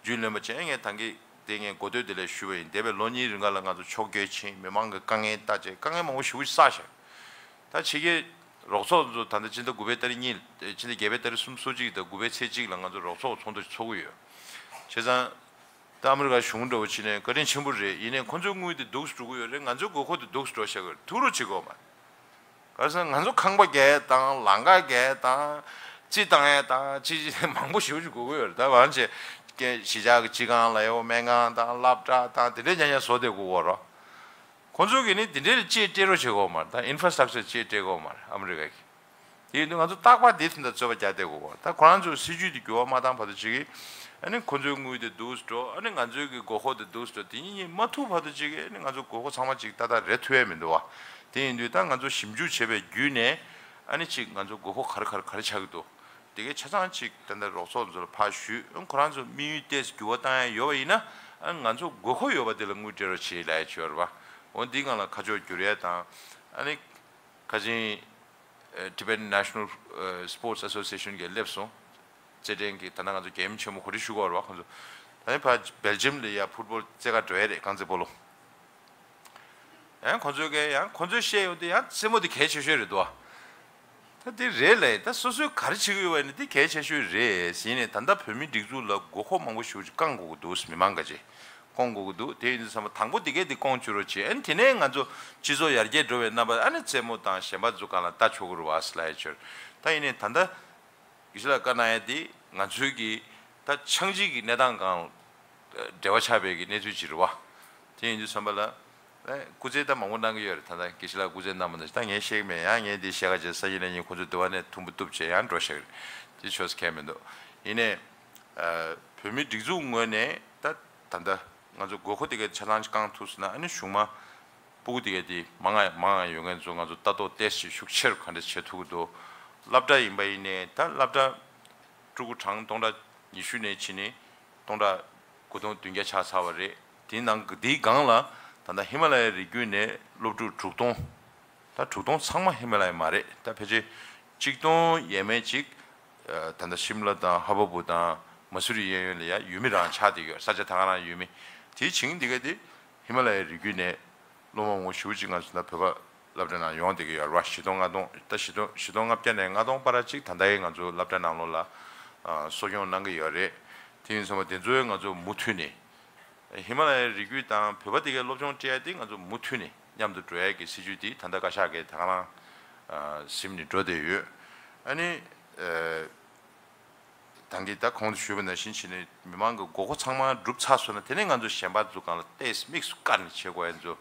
རྒྱུས་ལོན་པ་བྱས། ངས་ད་གིན་དེ་ངས་འགོ་སྟོད་དེ་ལས་ཞུས་པ་ཡིན། འདས་པའི་ལོ་གཉིས་རིང་ག་ལ་ང་ཚོ་ཕྱོགས་བསྐྱོད་ཕྱིན། མི་མང་གི་དཀའ་ངལ་བལྟས་བྱས་དཀའ་ངལ་མང་པོ་ཞེ་པོ་ཞིག་བསགས་ཤག། ད་ཕྱི་རྒྱལ་རོགས་ཚོགས་ཚོ་ད་ལྟ་ཕྱི་ཟླ་དགུ་པའི་ཏ་རིག་གཉིས། ཕྱི་ཟླ་བརྒྱད་པའི་ཏ་རིག་སུམ་ཅུ་སོ་གཅིག་དང་དགུ་པའི་ཚེས་གཅིག་ལ་ང་ཚོ་རོགས་ཚོགས་ཚོགས་འདུ་ཚོགས་ཀྱི་ཡོད། བྱས་ཙང་། ད་ཨ་མི་རི་ཀ་གཞུང་འདྲ་བོ་བྱས་ནས་བཀའ་དྲིན་ཆེན་པོ་རེད། ཡིན་ནའི་ཁོ་ཚོའི་དངུལ་དེ་སྡུག་སེ་འགྲོ་གི་ཡོད་རེད། ང་ཚོའི་དགོས་མཁོ་དེ་སྡུག་སེ་འགྲོ་བཞག་གི་རེད། ཐུགས་རོགས་བྱེད་དགོས་མ་རེད། ག་རེ་ཟེར་ན་ང་ཚོ་ཁང་པ་རྒྱག་ཡས་དང་ལམ་ཁ་རྒྱག་ཡས་དང་རྩི་བཏང་ཡས་དང་ཅི་ཅི་མང་པོ་ཞེ་པོ་ཅིག་དགོས་ཀྱི་ཡོད་རེད། ད་བར་ཆད་ཀྱི་གཞིས་ཆགས་ཀྱི་སྤྱི་ཁང་ལ་ཡོད་སྨན་ཁང་དང་སློབ་གྲྭ་དང་དེ་འདྲས་ཉག་ཉག་བཟོ་བསྡད་དགོས་ཀྱི་ཡོད་རེད། ཁོ་ཚོ་གིས་ནི་དེ་འདྲས་ལ་ཅིག་སྤྲད་རོགས་བྱེད་དགོས་མ་རེད། ད་ཨིན་ཕ་ར་སི་ཊག་ཅར་ཅིག་སྤྲད་དགོས་མ་རེད་ཨ་མི་རི་ཀ་གིས། དེ་ཡིན་དུས་ང་ཚོ་རྟག་པར་དེ་དོན་དུ་རྩོད་པ་རྒྱག་བསྡད་དགོས་གོ། ད་ཁོ་རང་ཚོའི་སྲིད་ཇུས་དེ་འགྱུར་བ་མ་བཏང་བར་དུ་ཅིག་གིས་ཨ་ནི་ཁོ་ཚོའི་དངུལ་དེ་འདུག་སེ་འགྲོ། ཨ་ནི་ང་ཚོའི་གི་དགོས་མཁོ་དེ་འདུག་སེ་འགྲོ། དེ་གཉིས་གཉིས་མ་ཐུག་བར་དུ་ཅིག་གིས་ཨ་ནི་ང་ཚོ་དགོས་མཁོ་ཚང་མ་ཅིག་ཏག་ཏག་རེག་ཐུབ་ཡ་མི་འདུག་བ། དེ་ཡིན་དུས་ད་ང་ཚོ་ཞིབ་འཇུག་བྱས་པའི་བརྒྱུད་ནས་ཨ་ནི་ཅིག་ང་ཚོ་དགོས་མཁོ་ག་རེ་ག་རེ་ག་རེ་ཆགས་ཀྱི་འདུག་དེ་གའི་ཆ་ཚང་ཅིག་ད་ལྟ་རོགས་ཚོགས་ཚོ་ལ་ཕར་ཞུས། ཁོ་རང་ཚོ་དམིགས་ཡུལ་ཏོག་ཙམ་འགྱུར་བ་བཏང་ཡ་ཡོད་པ་ཡིན་ན། ཨ་ང་ཚོ་དགོས་མཁོ་ཡོད་པ་དེ་ལ་དངུལ་སྤྲད་རོགས་བྱེད་ལབ་ཡ་ཅིག་ཡོད་རེད་པ། འོ་འདིའི་སྒང་ལ་ཁ་ཕྱོགས་བསྒྱུར་ཡ་དང་། ཨ་ནི་ཁ་ཆེན་ཨ་Tibetan National ཨ་Sports Association གིས་སླེབས་སོང་། རྩེད་འགྲན་གྱི་ད་ལྟ་ང་ཚོ་རྒྱལ་ཡུམ་ཆེན་མོ་གོ་སྒྲིག་ཞུ་དགོས་རེད་པ། ཁོང་ཚོ་ད་ནི་ཕར་སྦེལ་ཇམ་ལ་ཡ་ཕུཊ་བོལ་རྩེད་གར་འགྲོ་ཡ་རེད། རྐང་རྩེད་སྤོ་ལོ། ཡང་ཁོ་ཚོའི་གི་ཡང་ཁོ་ཚོས་བཤད་ཡོང་དུས་ཡང་རྩེད་མོ་དེ་གལ་ཆེ་ཤོས་རེད་འདུག་ཨ། ད་དེ་རེད་ལས། ད་སོ་སོས་ག་རེ་བྱེད་ཀྱི་ཡོད་པ་ནི་དེ་གལ་ཆེ་ཤོས་རེད་ཟེར་ནས། ད་ལྟ་བོད་མིའི་སྒྲིག་འཛུགས་ལ་དགོས་མཁོ་མང་པོ་ཞེ་པོ་ཅིག་བསྐང་དགོས་ཀྱི་འདུག་མི་མང་ག་ཅིག་བསྐང་དགོས་ཀྱི་འདུག་དེ་ཡིན་དུས་ཙམ་པ་དང་པོ་དེ་གས་དེ་བསྐང་བཅུག་རོགས་བྱེད། ཨ་ནི་དེ་ནས་ང་ཚོ་སྤྱི་ཚོགས་ཡར་རྒྱས་འགྲོ་བའི་རྣམ་པ། ཨ་ནི་རྩེད་མོ་དང་གཞན་པ་ཚོ་སྒང་ལ་ལྟ་ཆོག་གི་རེད་པ་ཟེར་ལབ་ཡ་ཅིག་ཡོད། ད་ཡིན་ནའི་ད་ལྟ་དགེ་བཤེས་ལགས་བཀའ་གནང་ཡ་དེ་ང་ཚོའི་གི་ད་ཆགས་འཇིག་གི་གནས་སྟངས་སྒང་འབྲེལ་བ་ཆགས་པའི་གི་གནས་ཚུལ་ཅིག་རེད་པ། དེ་ཡིན་དུས་ཙམ་པ་ལ། ཨེ་སྐུ་རྩེད་ད་མང་པོ་གནང་གི་ཡོད་རེད། ད་ལྟ་དགེ་བཤེས་ལགས་སྐུ་རྩེད་གནང་མ་གནང་ད་ངས་བཤད་གི་མེད། ཡང་ངས་འདི་བཤད་ག་བྱས་སང་ཉིན་གནངས་ཉིན་ཁོ་ཚོ་འདི་པ་ནས་ཐུམ་བུ་གཏུབ་བྱས་ཡང་འགྲོ་ཤག་རེད། དེ་ཆོས་སུ་ཁེལ་མི་འདུག་ཡིན་ནའི་ཨ་བོད་མིའི་སྒྲིག་འཛུགས་ངོས་ནས་ད་ད་ལྟ་ང་ཚོ་དགོས་མཁོ་དེ་གའི་ཆ་ཚང་ཅིག་བསྐང་ཐུབ་སོང་ན། ཨ་ནི་གཞུང་མང་སྤུ་གུ་དེ་གའི་དེ་མང་ང་མང་ང་ཡོད་མཁན་ཚོ་ང་ཚོ་ལྟ་རྟོག་ཏོག་ཙམ་ཤུགས་ཆེ་རུ་ག་འདྲ་བྱེད་ཐུབ་ཀྱི་འདུག་སློབ་གྲྭ་ཡིན་པ་ཡིན་ནའི་ད་སློབ་གྲྭ་ཕྲུ་གུ་གྲངས་སྟོང་ཕྲག་ཉི་ཤུ་ནས་ཕྱིན་ནས་སྟོང་ཕྲག་དགུ་སྟོང་བདུན་བརྒྱ་ཆགས་ཚར་བ་རེད། དེའི་ནང་དེའི་སྒང་ལ་ད་ལྟ་ཧི་མ་ལ་ཡའི་རི་རྒྱུད་ནས་སློབ་ཕྲུག་དྲུག་སྟོང་། ད་དྲུག་སྟོང་ཚང་མ་ཧི་མ་ལ་ཡ་མ་རེད། ད་ཕལ་ཆེར་ཆིག་སྟོང་ཡས་མས་ཅིག་ད་ལྟ་ཤིམ་ལ་དང་ཧ་བ་བུ་དང་མ་སུ་རི་གཡས་གཡོན་ལ་ཡ་ཡུལ་མི་རང་ཆགས་བསྡད་ཡོད། ས་ཆ་ད་ག་རང་ཡུལ་མི། དེའི་བྱིངས་འདི་ག་དེ་ཧི་མ་ལ་ཡའི་རི་རྒྱུད་ནས་སློབ་མ་མང་པོ་ཞེ་པོ་ཅིག་ང་ཚོ་ད་བོད་པ་སློབ་གྲྭ་ནང་ཡོང་བསྡད་ཀྱི་ཡོད་རེད་པ། བཞི་སྟོང་ལྔ་སྟོང་། ད་བཞི་སྟོང་བཞི་སྟོང་ལྔ་བརྒྱ་ནས་ལྔ་སྟོང་བར་ཅིག་ད་ལྟའི་ང་ཚོ་སློབ་གྲྭ་ནང་ལོགས་ལ་ཨ་གསོ་སྐྱོང་གནང་གི་ཡོད་རེད། དེ་ཡིན་ཙང་དེ་ཚོའི་ང་ཚོ་མུ་མཐུད་ནས་ཧི་མ་ལ་ཡའི་རི་རྒྱུད་དང་བོད་པ་དེ་གའི་སློབ་སྦྱོང་སྤྲད་ཡ་དེ་ང་ཚོ་མུ་མཐུད་ནས་མཉམ་དུ་འགྲོ་ཡ་གི་སྲིད་ཇུས་དེ་ད་ལྟ་བཀའ་ཤག་གིས་ད་ག་རང་ཨ་ཟིན་ནས་འགྲོ་བསྡད་ཡོད། ཨ་ནི་ཨ། ད་གིན་ད་གོང་དུ་ཞུས་པ་ནང་བཞིན་བྱས་ནས་མི་མང་གི་དགོས་མཁོ་ཚང་མ་འགྲུབ་ཚར་སོང་ན། དེ་ནས་ང་ཚོ་གཞན་པ་ཚོ་སྒང་ལ་ཏོག་ཙམ་དམིགས་སུ་བཀར་ནས་བྱེད་དགོས་ཡ་ཚོ་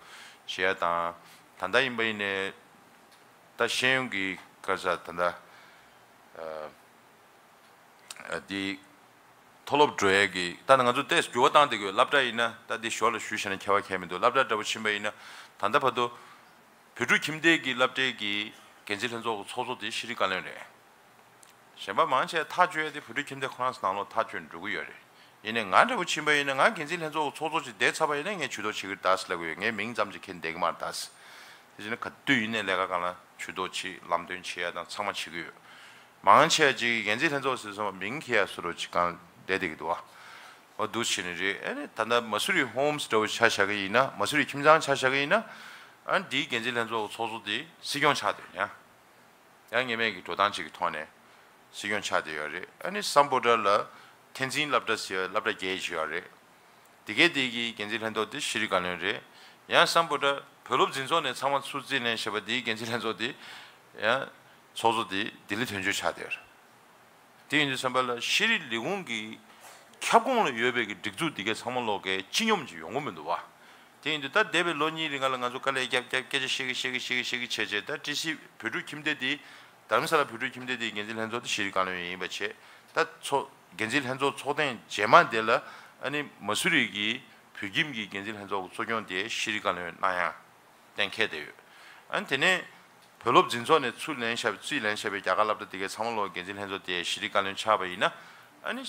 བྱེད་ཡ་དང་། ད་ལྟ་ཡིན་པ་ཡིན་ནའི་ད་ཤེས་ཡོན་གྱི་བཀའ་ཤག་ད་ལྟ་ཨ་འདི་མཐོ་སློབ་འགྲོ་ཡས་ཀྱི་ད་ང་ཚོ་ཏོག་ཙམ་འགྱུར་བ་བཏང་བསྡད་ཀྱི་ཡོད། སློབ་གྲྭ་ཡིན་ན་ད་འདི་ཞོར་ལ་ཞུས་བྱས་ན་ཁྱད་པར་གང་ཡང་མི་འདུག་སློབ་གྲྭ་འདྲ་པོ་ཕྱིན་པ་ཡིན་ན། ད་ལྟ་བར་དུ་བོད་ཕྲུག་ཁྱིམ་སྡེ་གི་སློབ་གྲྭའི་གི་འགན་འཛིན་ལྷན་ཚོགས་ཀྱི་ཚོགས་གཙོ་དེ་ཤེས་རིག་བཀའ་བློན་རེད། གཞན་པ་མང་ཆེ་ཐག་གཅོད་ཡ་དེ་བོད་ཕྲུག་ཁྱིམ་སྡེ་ཁོ་རང་ཚོ་ནང་ལོགས་ཐག་གཅོད་འགྲོ་གི་ཡོད་རེད། ཡིན་ནའི་ང་འདྲ་པོ་ཕྱིན་པ་ཡིན་ན། ང་འགན་འཛིན་ལྷན་ཚོགས་ཀྱི་ཚོགས་གཙོ་ཅིག་བསྡད་ཚར་བ་ཡིན་ན་ངས་ཇུས་གཏོགས་བྱེད་ཀྱི་རེད་ད་ཟེར་ལབ་ཀྱི་ཡོད། ངས་མིང་ཙམ་ཅིག་འཁྱེར་བསྡད་ཀྱི་མ་རེད་ད་ཟེར། དེ་བྱས་ན་ག་དུས་ཡིན་ནའི་ལས་ཀ་སྒང་ལ་ཇུས་གཏོགས་བྱེད། ལམ་སྟོན་བྱེད་ཡ་དང་ཚང་མ་བྱེད་ཀྱི་ཡོད། མང་ཆེ་ཅིག་འགན་འཛིན་ལྷན་ཚོགས་ཟེར་སོང་བ་མིང་འཁྱེར་ཡ་བཟོ་འདྲ་ཅིག་སྒང་བསྡད་བསྡད་ཀྱི་འདུག་བ། འོ་འདུག་བྱས་ནས་རེད། ཨ་ནི་ད་ལྟ་མ་སུ་རི་ཧོམ་སི་འདྲ་པོ་ཆ་བཞག་གི་ཡིན་ན། མ་སུ་རི་ཁྱིམ་ཚང་ཆ་བཞག་གི་ཡིན་ན། ཨ་ནི་འདིའི་འགན་འཛིན་ལྷན་ཚོགས་ཀྱི་ཚོགས་གཙོ་དེ་སྲིད་སྐྱོང་ཆགས་བསྡད་ཡོད། ཡང་ཡང་ངེས་མེད་ཀྱི་འགྲོ་སྟངས་ཅིག་གི་ཐོག་ནས་སྲིད་སྐྱོང་ཆགས་བསྡད་ཡོད་རེད། ཨ་ནི་སམ་བྷོ་ཊ་ལ་ཐེན་ཙིན་སློབ་གྲྭ་ཟེར་བའི་སློབ་གྲྭ་བརྒྱད་ཅིག་ཡོད་རེད། དེ་གའི་དེ་གི་འགན་འཛིན་ལྷན་ཚོགས་དེ་ཤེས་རིག་བཀའ་བློན་རེད། ཡང་སམ་བྷོ་ཊ་བོད་སློབ་འཛིན་ཚོགས་ནས་ཚང་མ་ཚུར་རྩིས་ལེན་བྱས་པ་དེའི་འགན་འཛིན་ལྷན་ཚོགས་དེ་ཡང་ཚོགས་གཙོ་དེ་ལྡི་ལི་དོན་གཅོད་ཆགས་བསྡད་ཡོད་རེད། དེ་ཡིན་དུས་ཙམ་པ་ལ་ཤེས་རིག་ལས་ཁུངས་ཀྱི་ཁྱབ་ཁོངས་ལ་ཡོད་པའི་གི་སྒྲིག་འཛུགས་འདི་གའི་ཚང་མ་ལོག་གི་སྤྱི་སྙོམས་ཀྱི་ཡོང་གི་མི་འདུག་བ། དེ་ཡིན་དུས་ད་འདས་པའི་ལོ་གཉིས་རིང་ལ་ང་ཚོ་དཀའ་ལས་རྒྱབ་རྒྱབ་སྐད་ཆ་བཤད་གི་བཤད་གི་བཤད་གི་བཤད་གི་བྱས་བྱས། ད་ཊི་སི་བོད་ཕྲུག་ཁྱིམ་སྡེ་འདི་རྡ་རམ་ས་ལ་བོད་ཕྲུག་ཁྱིམ་སྡེ་འདིའི་འགན་འཛིན་ལྷན་ཚོགས་དེ་ཤེས་རིག་བཀའ་བློན་ཡིན་པ་བྱས། ད་ཚོ་འགན་འཛིན་ལྷན་ཚོགས་ཚོགས་ཐེངས་རྗེས་མ་དེ་ལ་ཨ་ནི་མ་སུ་རི་གི་བོད་ཁྱིམ་གྱི་འགན་འཛིན་ལྷན་ཚོགས་ཀྱི་གཙོ་སྐྱོང་དེ་ཤེས་རིག་བཀའ་བློན་གནང་ཡ་གཏན་འཁེལ་བསྡད་ཡོད། ཨ་ནི་དེ་ནས་བོད་སློབ་འཛིན་ཚོགས་ནས་ཚུར་ལེན་བཞག་པའི་རྩིས་ལེན་བཞག་པའི་རྒྱ་གར་སློབ་གྲྭ་དེ་གའི་ཚང་མ་ལོག་འགན་འཛིན་ལྷན་ཚོགས་དེ་ཤེས་རིག་བཀའ་བློན་ཆགས་པ་ཡིན་ན། ཨ་ནི་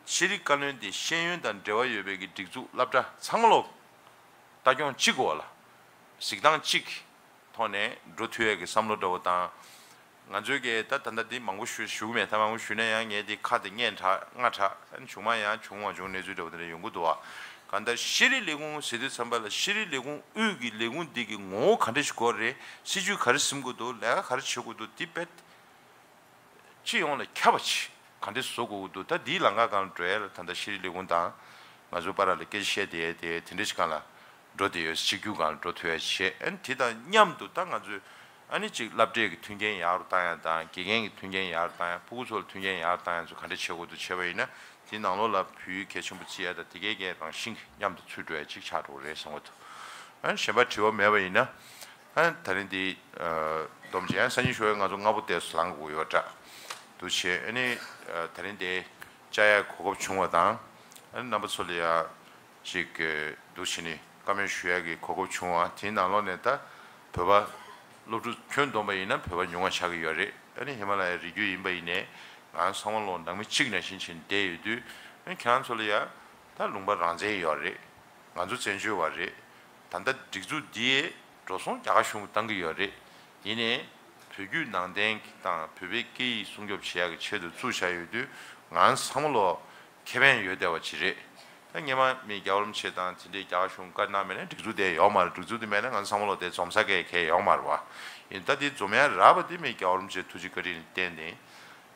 ཤེས་རིག་བཀའ་བློན་དེ་ཤེས་ཡོན་དང་འབྲེལ་བ་ཡོད་པའི་གི་སྒྲིག་འཛུགས་སློབ་གྲྭ་ཚང་མ་ལོག་ལྟ་སྐྱོང་གཅིག་འོག་ལ་གཟིགས་སྟངས་གཅིག་ཐོག་ནས་འགྲོ་ཐུབ་ཡས་ཀྱི་བསམ་བློ་འདྲ་བོ་དང་། ང་ཚོའི་གི་ད་ད་ལྟ་འདི་མང་པོ་ཞུ་ཞུ་གི་མེད། ད་མང་པོ་ཞུས་ན་ཡང་ངས་འདི་ཁ་དེ་སྔས་དྲགས་སྔ་དྲགས། ཨ་ནི་བྱུང་མ་ཡང་བྱུང་མ་བྱུང་གནས་ཚུལ་འདྲ་བོ་དེ་འདྲ་ཡོང་གི་འདུག་བ། གང་ལྟར་ཤེས་རིག་ལས་ཁུངས་ཟེར་དུས་ཙམ་པ་ལ་ཤེས་རིག་ལས་ཁུངས་དབུས་ཀྱི་ལས་ཁུངས་འདི་གི་ངོ་བོ་ག་འདྲ་ཞིག་དགོས་རེད། སྲིད་ཇུས་ག་རེ་འཛིན་དགོས་འདུག་ལས་ཀ་ག་རེ་བྱེད་དགོས་འདུག་འདི་དཔེ་སྤྱི་ཡོངས་ལ་ཁྱབ་པ་ཅིག་ག་འདྲ་བཟོ་དགོས་ཀྱི་འདུག་ད་འདིའི་ལམ་ཁ་སྒང་འགྲོ་ཡ་ལ་ད་ལྟ་ཤེས་རིག་ལས་ཁུངས་དང་ང་ཚོའི་བར་ལ་སྐད་ཆ་བཤད་བསྡད་ཡ་དེ་དེ་འདྲ་ཞིག་སྒང་ལ་འགྲོ་བསྡད་ཡོད། གཅིག་གྱུར་སྒང་ལ་འགྲོ་ཐུབ་ཡ་བྱས། ཨ་ནི་དེ་དང་མཉམ་དུ་ད་ང་ཚོས་ཨ་ནི་ཅིག་སློབ་གྲྭའི་གི་མཐུན་རྐྱེན་ཡག་རུ་བཏང་ཡ་དང་། དགེ་རྒན་གྱི་མཐུན་རྐྱེན་ཡག་རུ་བཏང་ཡ། ཕྲུ་གུ་ཚོ་ལ་མཐུན་རྐྱེན་ཡག་རུ་བཏང་ཡ་ཚོ་ག་འདྲ་བྱེད་དགོས་འདུག་བྱས་པ་ཡིན་ན། དེའི་ནང་ལོགས་ལ་བོད་ཡིག་གལ་ཆེན་པོ་བརྩི་ཡ་དང་དེ་གའི་གའི་རང་བཞིན་གྱིས་མཉམ་དུ་ཚུད་འགྲོ་ཡ་ཅིག་ཆགས་འགྲོ་གི་རེད་བསམ་གྱི་འདུག་ཨ་ནི་གཞན་པ་དྲི་བ་མེད་པ་ཡིན་ན། ཨ་ནི་ད་རིང་འདི་ཨ་ སྡོམ་བྱས་ཡང་སང་ཉིན་ཞོགས་ཡ་ང་ཚོ་སྔ་པོ་དེ་ལངས་དགོས་ཡོད་འདྲ། འདུག་བྱས་ཨ་ནི་ད་རིང་དེ་བཅར་ཡ་གོ་སྐབས་བྱུང་བ་དང་། ཨ་ནི་རྣམ་པ་ཚོ་ལ་ཡ་ཅིག་འདུག་བྱས་ནས་བཀའ་མོལ་ཞུ་ཡ་གི་གོ་སྐབས་བྱུང་བ་དེའི་ནང་ལོགས་ནས་ད་བོད་པ་སློབ་ཕྲུག་ཁྱོན་བསྡོམས་པ་ཡིན་ན་བོད་པ་ཉུང་བ་ཆགས་ཀྱི་ཡོད་རེད། ཨ་ནི་ཧི་མ་ལ་ཡའི་རི་རྒྱུད་ཡིན་པ་ཡིན་ནའི་ང་ཚང་མ་ལོ་ནང་མི་གཅིག་ནང་བཞིན་བྱས་ནས་བསྡད་ཡོད་དུས། ཨ་ནི་ཁྱེད་རང་ཚོ་ལ་ཡ་ད་ལུང་པ་རང་བཙན་ཡོད་རེད། ང་ཚོ་བཙན་བྱོལ་བ་རེད། ད་ལྟ་སྒྲིག་འཛུགས་འདིའི་འགྲོ་སོང་རྒྱ་གར་གཞུང་གིས་བཏང་གི་ཡོད་རེད། ཡིན་ནའི་བོད་བརྒྱུད་ནང་བསྟན་དང་བོད་པའི་སྐད་ཡིག་སྲུང་སྐྱོབ་བྱེད་ཡག་གི་ཆེད་དུ་བཙུགས་བཞག་ཡོད་དུས་ང་ཚང་མ་ལོ་ཁེ་ཕན་ཡོད་བསྡད་པ་ཅིག་རེད། ད་སྔོན་མ་མི་རྒྱལ་བ་རིན་པོ་ཆེ་དང་དེ་འདྲའི་རྒྱ་གར་གཞུང་བཀའ་གནང་མེད་ན་སྒྲིག་འཛུགས་དེ་ཡོད་མ་རེད། སྒྲིག་འཛུགས་དེ་མེད་ན་ང་ཚོ་ཚང་མ་ལོ་དེ་འཛོམས་ས་གས་གས་ཡོད་མ་རེད་བ། ཡིན་ད་དེ་འཛོམས་ཡ་རག་པ་དེ་མི་རྒྱལ་བ་རིན་པོ་ཆེའི་ཐུགས་རྗེ་བཀའ་དྲིན་བརྟེན་ནས་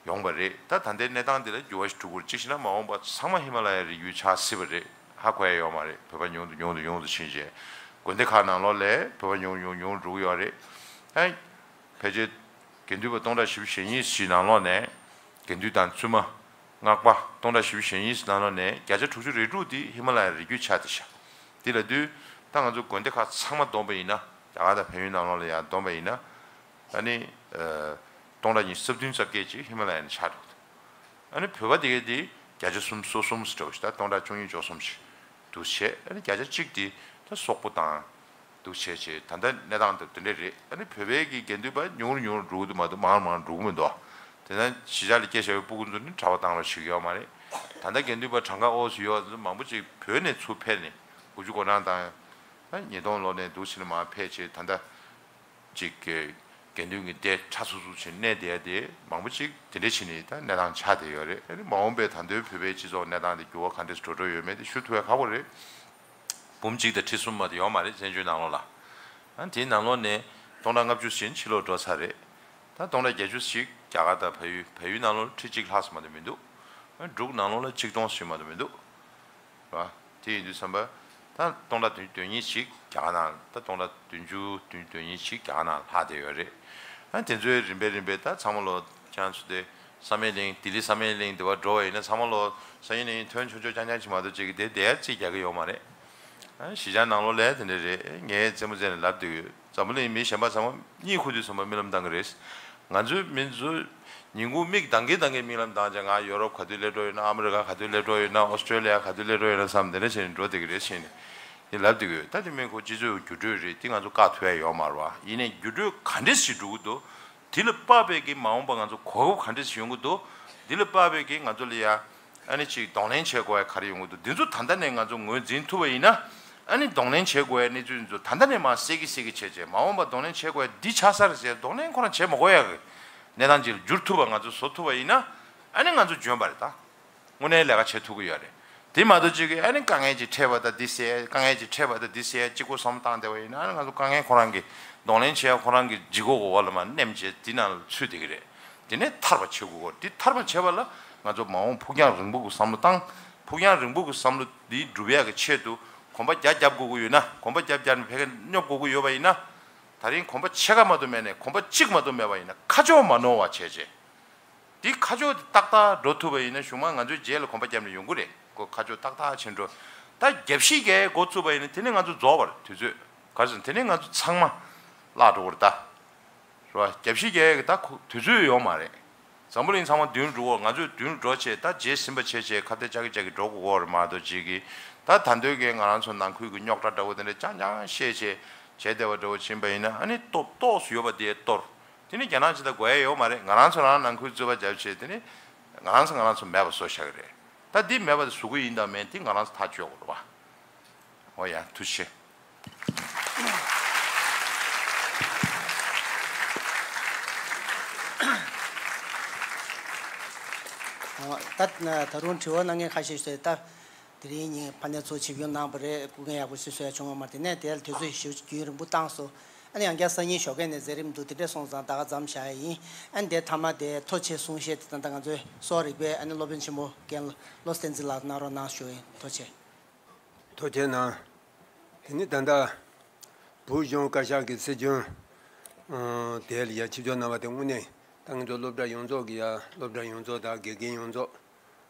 ཡོང་བ་རེད། ད་ད་ལྟའི་གནས་སྟངས་འདི་ལ་འགྱུར་བ་ཞིག་འགྲོ་དགོས་རེད། གཅིག་བྱས་ན་མ་འོངས་པ་ཚང་མ་ཧི་མ་ལ་ཡའི་རི་རྒྱུད་ཆགས་སྲིད་པ་རེད། ཧ་གོ་ཡ་ཡོད་མ་རེད། བོད་པ་ཉུང་དུ་ཉུང་དུ་ཉུང་དུ་ཕྱིན་བྱས་དགོན་སྡེ་ཁག་ནང་ལོགས་ལ་བོད་པ་ཉུང་ཉུང་ཉུང་འགྲོ་གི་ཡོད་རེད། ཨ་ཕལ་ཆེར་དགེ་འདུན་པ་སྟོང་ཕྲག་བཞི་བཅུ་ཞེ་གཉིས་ཤིག་ནང་ལོགས་ནས་དགེ་འདུན་དང་བཙུན་མ་སྔགས་པ་སྟོང་ཕྲག་བཞི་བཅུ་ཞེ་གཉིས་ཤིག་ནང་ལོགས་ནས་བརྒྱ་ཆ་དྲུག་ཅུ་རེ་དྲུག་འདི་ཧི་མ་ལ་ཡའི་རི་རྒྱུད་ཆགས་བསྡད་ཤག་འདི་ལབ་དུས་ད་ང་ཚོ་དགོན་སྡེ་ཁག་ཚང་མ་བསྡོམས་པ་ཡིན་ན་རྒྱ་གར་དང་བལ་ཡུལ་ནང་ལོགས་ལ་ཡང་བསྡོམས་པ་ཡིན་ན། ཨ་ནི་ཨ་སྟོང་ཕྲག་ཉི་ཤུ་རྩ་བདུན་ཙམ་སྐད་ཅིག་ཧི་མ་ལ་ཡ་ནས་ཆགས་འགྲོ་གི་འདུག་ཨ་ནི་བོད་པ་དེ་གའི་དེ་བརྒྱ་ཆ་སུམ་ཅུ་སོ་གསུམ་ཙམ་འདྲ་བོ་ཞིག་ད་སྟོང་ཕྲག་བཅུ་གཉིས་བཅུ་གསུམ་ཞིག་འདུག་བྱས། ཨ་ནི་བརྒྱ་ཆ་གཅིག་དེ་ད་སོག་པོ་དང་འདུག་བྱས་བྱས་ད་ལྟ་གནས་སྟངས་དེ་དེ་འདྲ་རེད། ཨ་ནི་བོད་པའི་གི་དགེ་འདུན་པ་ཉུང་རུ་ཉུང་རུ་འགྲོ་གི་འདུག་མ་གཏོགས་མང་རུ་མང་རུ་འགྲོ་གི་མི་འདུག་དེ་ན་གཞིས་ཆགས་ལ་སྐྱེས་བཞག་པའི་སྤུ་གུ་ཚོ་ནི་གྲྭ་པ་བཏང་རོགས་བྱེད་ཀྱི་ཡོད་མ་རེད། ད་ལྟ་དགེ་འདུན་པ་གྲངས་ཀ་ཨོ་ཙི་ཡོད་ཚོ་མང་པོ་ཅིག་བོད་ནས་ཚུར་ཕེབས་ནས་དགུ་བཅུ་གོ་གྲངས་དང་ཉིས་སྟོང་ལོ་ནས་འདུག་བྱས་ནས་མར་ཕེབས་བྱས་ད་ལྟ། ཅིག་གི་དགེ་འདུན་གྱི་སྡེ་ཁྲ་ཚུབ་ཚུབ་བྱས་གནས་བསྡད་དེ་མང་པོ་ཅིག་དེ་འདྲ་བྱས་ནས་ད་གནས་སྟངས་ཆགས་བསྡད་ཡོད་རེད། ཨ་ནི་མ་འོངས་པའི་ད་ལྟའི་བོད་པའི་སྤྱི་ཚོགས་གནས་སྟངས་དེ་འགྱུར་བ་ག་འདྲས་འགྲོ་འགྲོ་ཡོད་མེད་དེ་ཞུ་ཐུབ་ཡ་ཁག་པོ་རེད། འབུམ་གཅིག་དང་ཁྲི་གསུམ་མ་གཏོགས་ཡོད་མ་རེད་བཙན་བྱོལ་ནང་ལོགས་ལ། ཨ་ནི་དེའི་ནང་ལོགས་ནས་སྟོང་ཕྲག་ལྔ་བཅུ་ཞིག་ཕྱི་ལོགས་འགྲོ་ཚར་རེད། ད་སྟོང་ཕྲག་བརྒྱད་ཅུ་ཞིག་རྒྱ་གར་དང་བལ་ཡུལ་བལ་ཡུལ་ནང་ལོགས་ཁྲི་གཅིག་ལྷག་ཙམ་མ་གཏོགས་མི་འདུག་ཨ་ནི་འབྲུག་ནང་ལོགས་ལ་ཆིག་སྟོང་ཞིག་མ་གཏོགས་མི་འདུག་ར། དེ་ཡིན་དུས་ཙམ་པ། ད་སྟོང་ཕྲག་བདུན་ཅུ་དོན་གཉིས་ཅིག་རྒྱ་གར་ནང་ད་སྟོང་ཕྲག་བདུན་ཅུ་དོན་གཉིས་ཅིག་རྒྱ་གར་ནང་ལྷག་བསྡད་ཡོད་རེད། ཨ་དེ་ཚོའི་རིམ་པས་རིམ་པས་ད་ཚང་མ་ལོ་ཁྱེད་ཚོ་དེ་བསམ་ཡས་གླིང་ལྡི་ལི་བསམ་ཡས་གླིང་དེ་བར་འགྲོ་བ་ཡིན་ན་ཚང་མ་ལོ་བསམ་ཡས་གླིང་ཐོན་ཆུང་ཆུང་རྐྱང་རྐྱང་ཅིག་མ་གཏོགས་ཅིག་གི་དེ་བསྡད་ཡ་རྩིས་རྒྱག་གི་ཡོད་མ་རེད། ཨ་གཞིས་ཆགས་ནང་ལོགས་ལ་དེ་འདྲ་རེད། ངས་རྩེད་མོ་རྩེ་ནས་ལབ་བསྡད་ཡོད། འཛམ་བུ་གླིང་མི་གཞན་པ་ཚང་མ་གཉིད་ཁུག་དུས་ཙམ་པ་རྨི་ལམ་ལྟ་གི་རེད། ང་ཚོའི་མི་ཚོ་ཉིན་གུང་མིག་གདངས་ཀྱིན་གདངས་ཀྱིན་རྨི་ལམ་ལྟ་བྱས་ང་ཡོ་རོབ་ག་དུས་སླེབས་འགྲོ་ཡོད་ན། ཨ་མི་རི་ཀ་ག་དུས་སླེབས་འགྲོ་ཡོད་ན། ཨོ་སི་ཀྲོ་ལི་ཡ་ག་དུས་སླེབས་འགྲོ་ཡོད་ན་བསམ་དེ་འདྲ་བྱས་ནས་འགྲོ་བསྡད་ཀྱི་རེད་བྱས་ནས་ཡིན་ལབ་བསྡད་ཀྱི་ཡོད། ད་དེ་མིན་ཁོ་སྤྱི་ཚོགས་འགྱུར་འགྲོས་རེད། དེ་ང་ཚོ་བཀག་ཐུབ་ཡ་ཡོད་མ་རེད་བ། ཡིན་ནའི་འགྱུར་འགྲོས་ག་འདྲས་ཞིག་འགྲོ་གི་འདུག་དེ་ལ་དཔག་པའི་གི་མ་འོངས་པ་ང་ཚོ་གོ་སྐབས་ག་འདྲས་ཞིག་ཡོང་གི་འདུག་དེ་ལ་དཔག་པའི་གི་ང་ཚོ་ལ་ཡ། ཨ་ནི་ཅིག་གདོང་ལེན་བྱེད་དགོས་ཡ་ག་རེ་ཡོང་གི་འདུག་འདི་ཚོ་ད་ལྟ་ནས་ང་ཚོ་ངོས་འཛིན་ཐུབ་པ་ཡིན་ན། ཨ་ནི་གདོང་ལེན་བྱེད་དགོས་ཡ་གནས་ཚུལ་འདི་ཚོ་ད་ལྟ་ནས་མར་གསལ་གི་གསལ་གི་བྱས་བྱས་མ་འོངས་པ་གདོང་ལེན་བྱེད་དགོས་ཡ་འདི་ཆགས་ས་རེད་ཟེར་གདོང་ལེན་ཁོ་རང་བྱེད་མ་དགོས་ཡ་གི་གནས་སྟངས་ཅིག་ལ་འགྱུར་ཐུབ་པ་ང་ཚོ་བཟོ་ཐུབ་པ་ཡིན་ན། ཨ་ནི་ང་ཚོ་འཇོན་པ་རེད་ད། དངོས་གནས་ལས་ཀ་བྱེད་ཐུབ་ཀྱི་ཡོད་རེད། དེ་མ་གཏོགས་ཅིག་གི་ཨ་ནི་དཀའ་ངལ་ཅིག་འཕྲད་པ་དང་འདི་ཟེར། དཀའ་ངལ་ཅིག་འཕྲད་པ་དང་འདི་ཟེར་གཅིག་པོ་བསམ་བློ་བཏང་བསྡད་པ་ཡིན་ན། ཨ་ནི་ང་ཚོ་དཀའ་ངལ་ཁོ་རང་གི་གདོང་ལེན་བྱེད་ཡ་ཁོ་རང་གི་ལྗིད་ཁོག་གི་འོག་ལ་མར་མནན་བྱས་འདི་ནང་ལ་ཚུད་བསྡད་ཀྱི་རེད། དེ་ནས་ཐར་པ་བྱེད་དགོས་གོ། དེ་ཐར་པ་བྱེད་པ་ལ་ང་ཚོ་མ་འོངས་ཕུགས་རྒྱང་རིང་པོ་གི་བསམ་བློ་བཏང་། ཕུགས་རྒྱང་རིང་པོ་གི་བསམ་བློ་འདི་སྒྲུབ་ཡག་གི་ཆེད་དུ་གོམ་པ་བརྒྱ་བརྒྱབ་དགོས་ཀྱི་ཡོད་ན། གོམ་པ་བརྒྱ་བརྒྱབ་ནས་ཕ་གིར་སྙོབ་དགོས་ཀྱི་ཡོད་པ་ཡིན་ན། ད་རིང་གོམ་པ་ཕྱེད་ཀ་མ་གཏོགས་མེད་ནས་གོམ་པ་གཅིག་མ་གཏོགས་མེད་པ་ཡིན་ན་ཁ་ཕྱོགས་མ་ནོར་བ་བྱས་བྱས། འདི་ཁ་ཕྱོགས་འདི་ཏག་ཏག་འགྲོ་ཐུབ་པ་ཡིན་ན་གཞུག་མ་ང་ཚོའི་རྗེས་ལ་གོམ་པ་བརྒྱབ་ནས་ཡོང་གི་རེད་གོ། ཁ་ཕྱོགས་ཏག་ཏག་ཕྱིན་འགྲོ། ད་རྒྱབ་བཤིག་གི་འགོ་བཙུགས་པ་ཡིན་ན་དེ་ནས་ང་ཚོ་རྫོགས་པ་རེད་དུས་ཚོད། ག་རེ་ཟེར་ན་དེ་ནས་ང་ཚོ་ཚང་མ་བརླག་འགྲོ་གི་རེད་ད། རེད་བ། རྒྱབ་བཤིག་རྒྱག་ཡག་གི་ད་ཁོ་དུས་ཚོད་ཡོད་མ་རེད། འཛམ་བུ་གླིང་ཚང་མ་མདུན་འགྲོ་གོ། ང་ཚོས་མདུན་འགྲོ་བྱས་ད་རྗེས་ཟིན་པ་བྱས་བྱས་ཁ་གཏད་ཅག་གི་ཅག་གི་འགྲོ་དགོས་གོ་རེད་མ་གཏོགས་ཅིག་གི། ད་ད་འདོད་ཀྱི་ང་རང་ཚོ་ནང་ཁུལ་གྱི་རྙོག་དྲ་འདྲ་བོ་དེ་འདྲ་རྐྱང་རྐྱང་བཤད་བྱས་བྱས་བསྡད་པ་འདྲ་བོ་ཕྱིན་པ་ཡིན་ན། ཨ་ནི་སྟོབས་ཏོག་ཙམ་ཡོད་པ་དེ་གཏོར། དེ་ནི་རྒྱ་ནག་ཅིག་དང་དགོས་ཡ་ཡོད་མ་རེད། ང་རང་ཚོ་རང་ནང་ཁུལ་རྩོད་པ་བརྒྱབ་བྱས་དེ་ནི་ང་རང་ཚོ་ང་རང་ཚོ་མེད་པ་བཟོ་བཞག་གི་རེད། ད་འདི་མེད་པ་དེ་བཟོ་གི་ཡིན་དང་མིན་དེ་ང་རང་ཚོ་ཐག་གཅོད་དགོས་རེད་བ། འོ་ཡ་ཐུགས་རྗེ་ཆེ། ཨ། ད་ད་རུང་དྲི་བ་གནང་མཁན་ཁ་ཤས་ཤིག་ད་དེ་རིང་ཉིན་ཕ་ནས་ཚོ་ཆིབས་བསྒྱུར་གནང་བ་རེད། སྐུ་མཁྱེན་ཡག་པོ་ཞིག་གསོལ་ཡ་བྱུང་བ་མ་རེད། དེ་ནས་དེ་ལ་དུས་ཚོད་ཞེ་པོ་ཅིག་རྒྱུན་རིང་པོ་བཏང་སོང་། ཨ་ནི་ཡང་བསྐྱར་སང་ཉིན་ཞོགས་ཀས་ནས་མཛད་རིམ་འདུག་དེ་འདྲས་སོང་ཙང་ད་ག་མཚམས་བཞག་ཡ་ཡིན། ཨ་ནི་དེ་མཐའ་མ་དེ་ཐུགས་རྗེ་ཆེ་གསུང་བཤད་དེ་ད་ལྟ་ང་ཚོའི་གསོ་བ་རིག་པའི་ཨ་ནི་སློབ་དཔོན་ཆེན་པོ་རྒན་བློ་བསྟན་འཛིན་ལགས་གནང་རོགས་གནང་ཞུ་ཡིན། ཐུགས་རྗེ་ཆེ། ཐུགས་རྗེ་གནང་། དེ་ནི་ད་ལྟ་བོད་གཞུང་བཀའ་ཤག་གི་སྲིད་སྐྱོང་ཨ་དེ་ལ་ཡ་ཆིབས་བསྒྱུར་གནང་བ་དེ་དངོས་གནས་ད་ང་ཚོ་སློབ་གྲྭ་ཡོངས་རྫོགས་ཀྱི་ཡ་སློབ་གྲྭ་ཡོངས་རྫོགས་དང་དགེ་རྒན་ཡོངས་རྫོགས།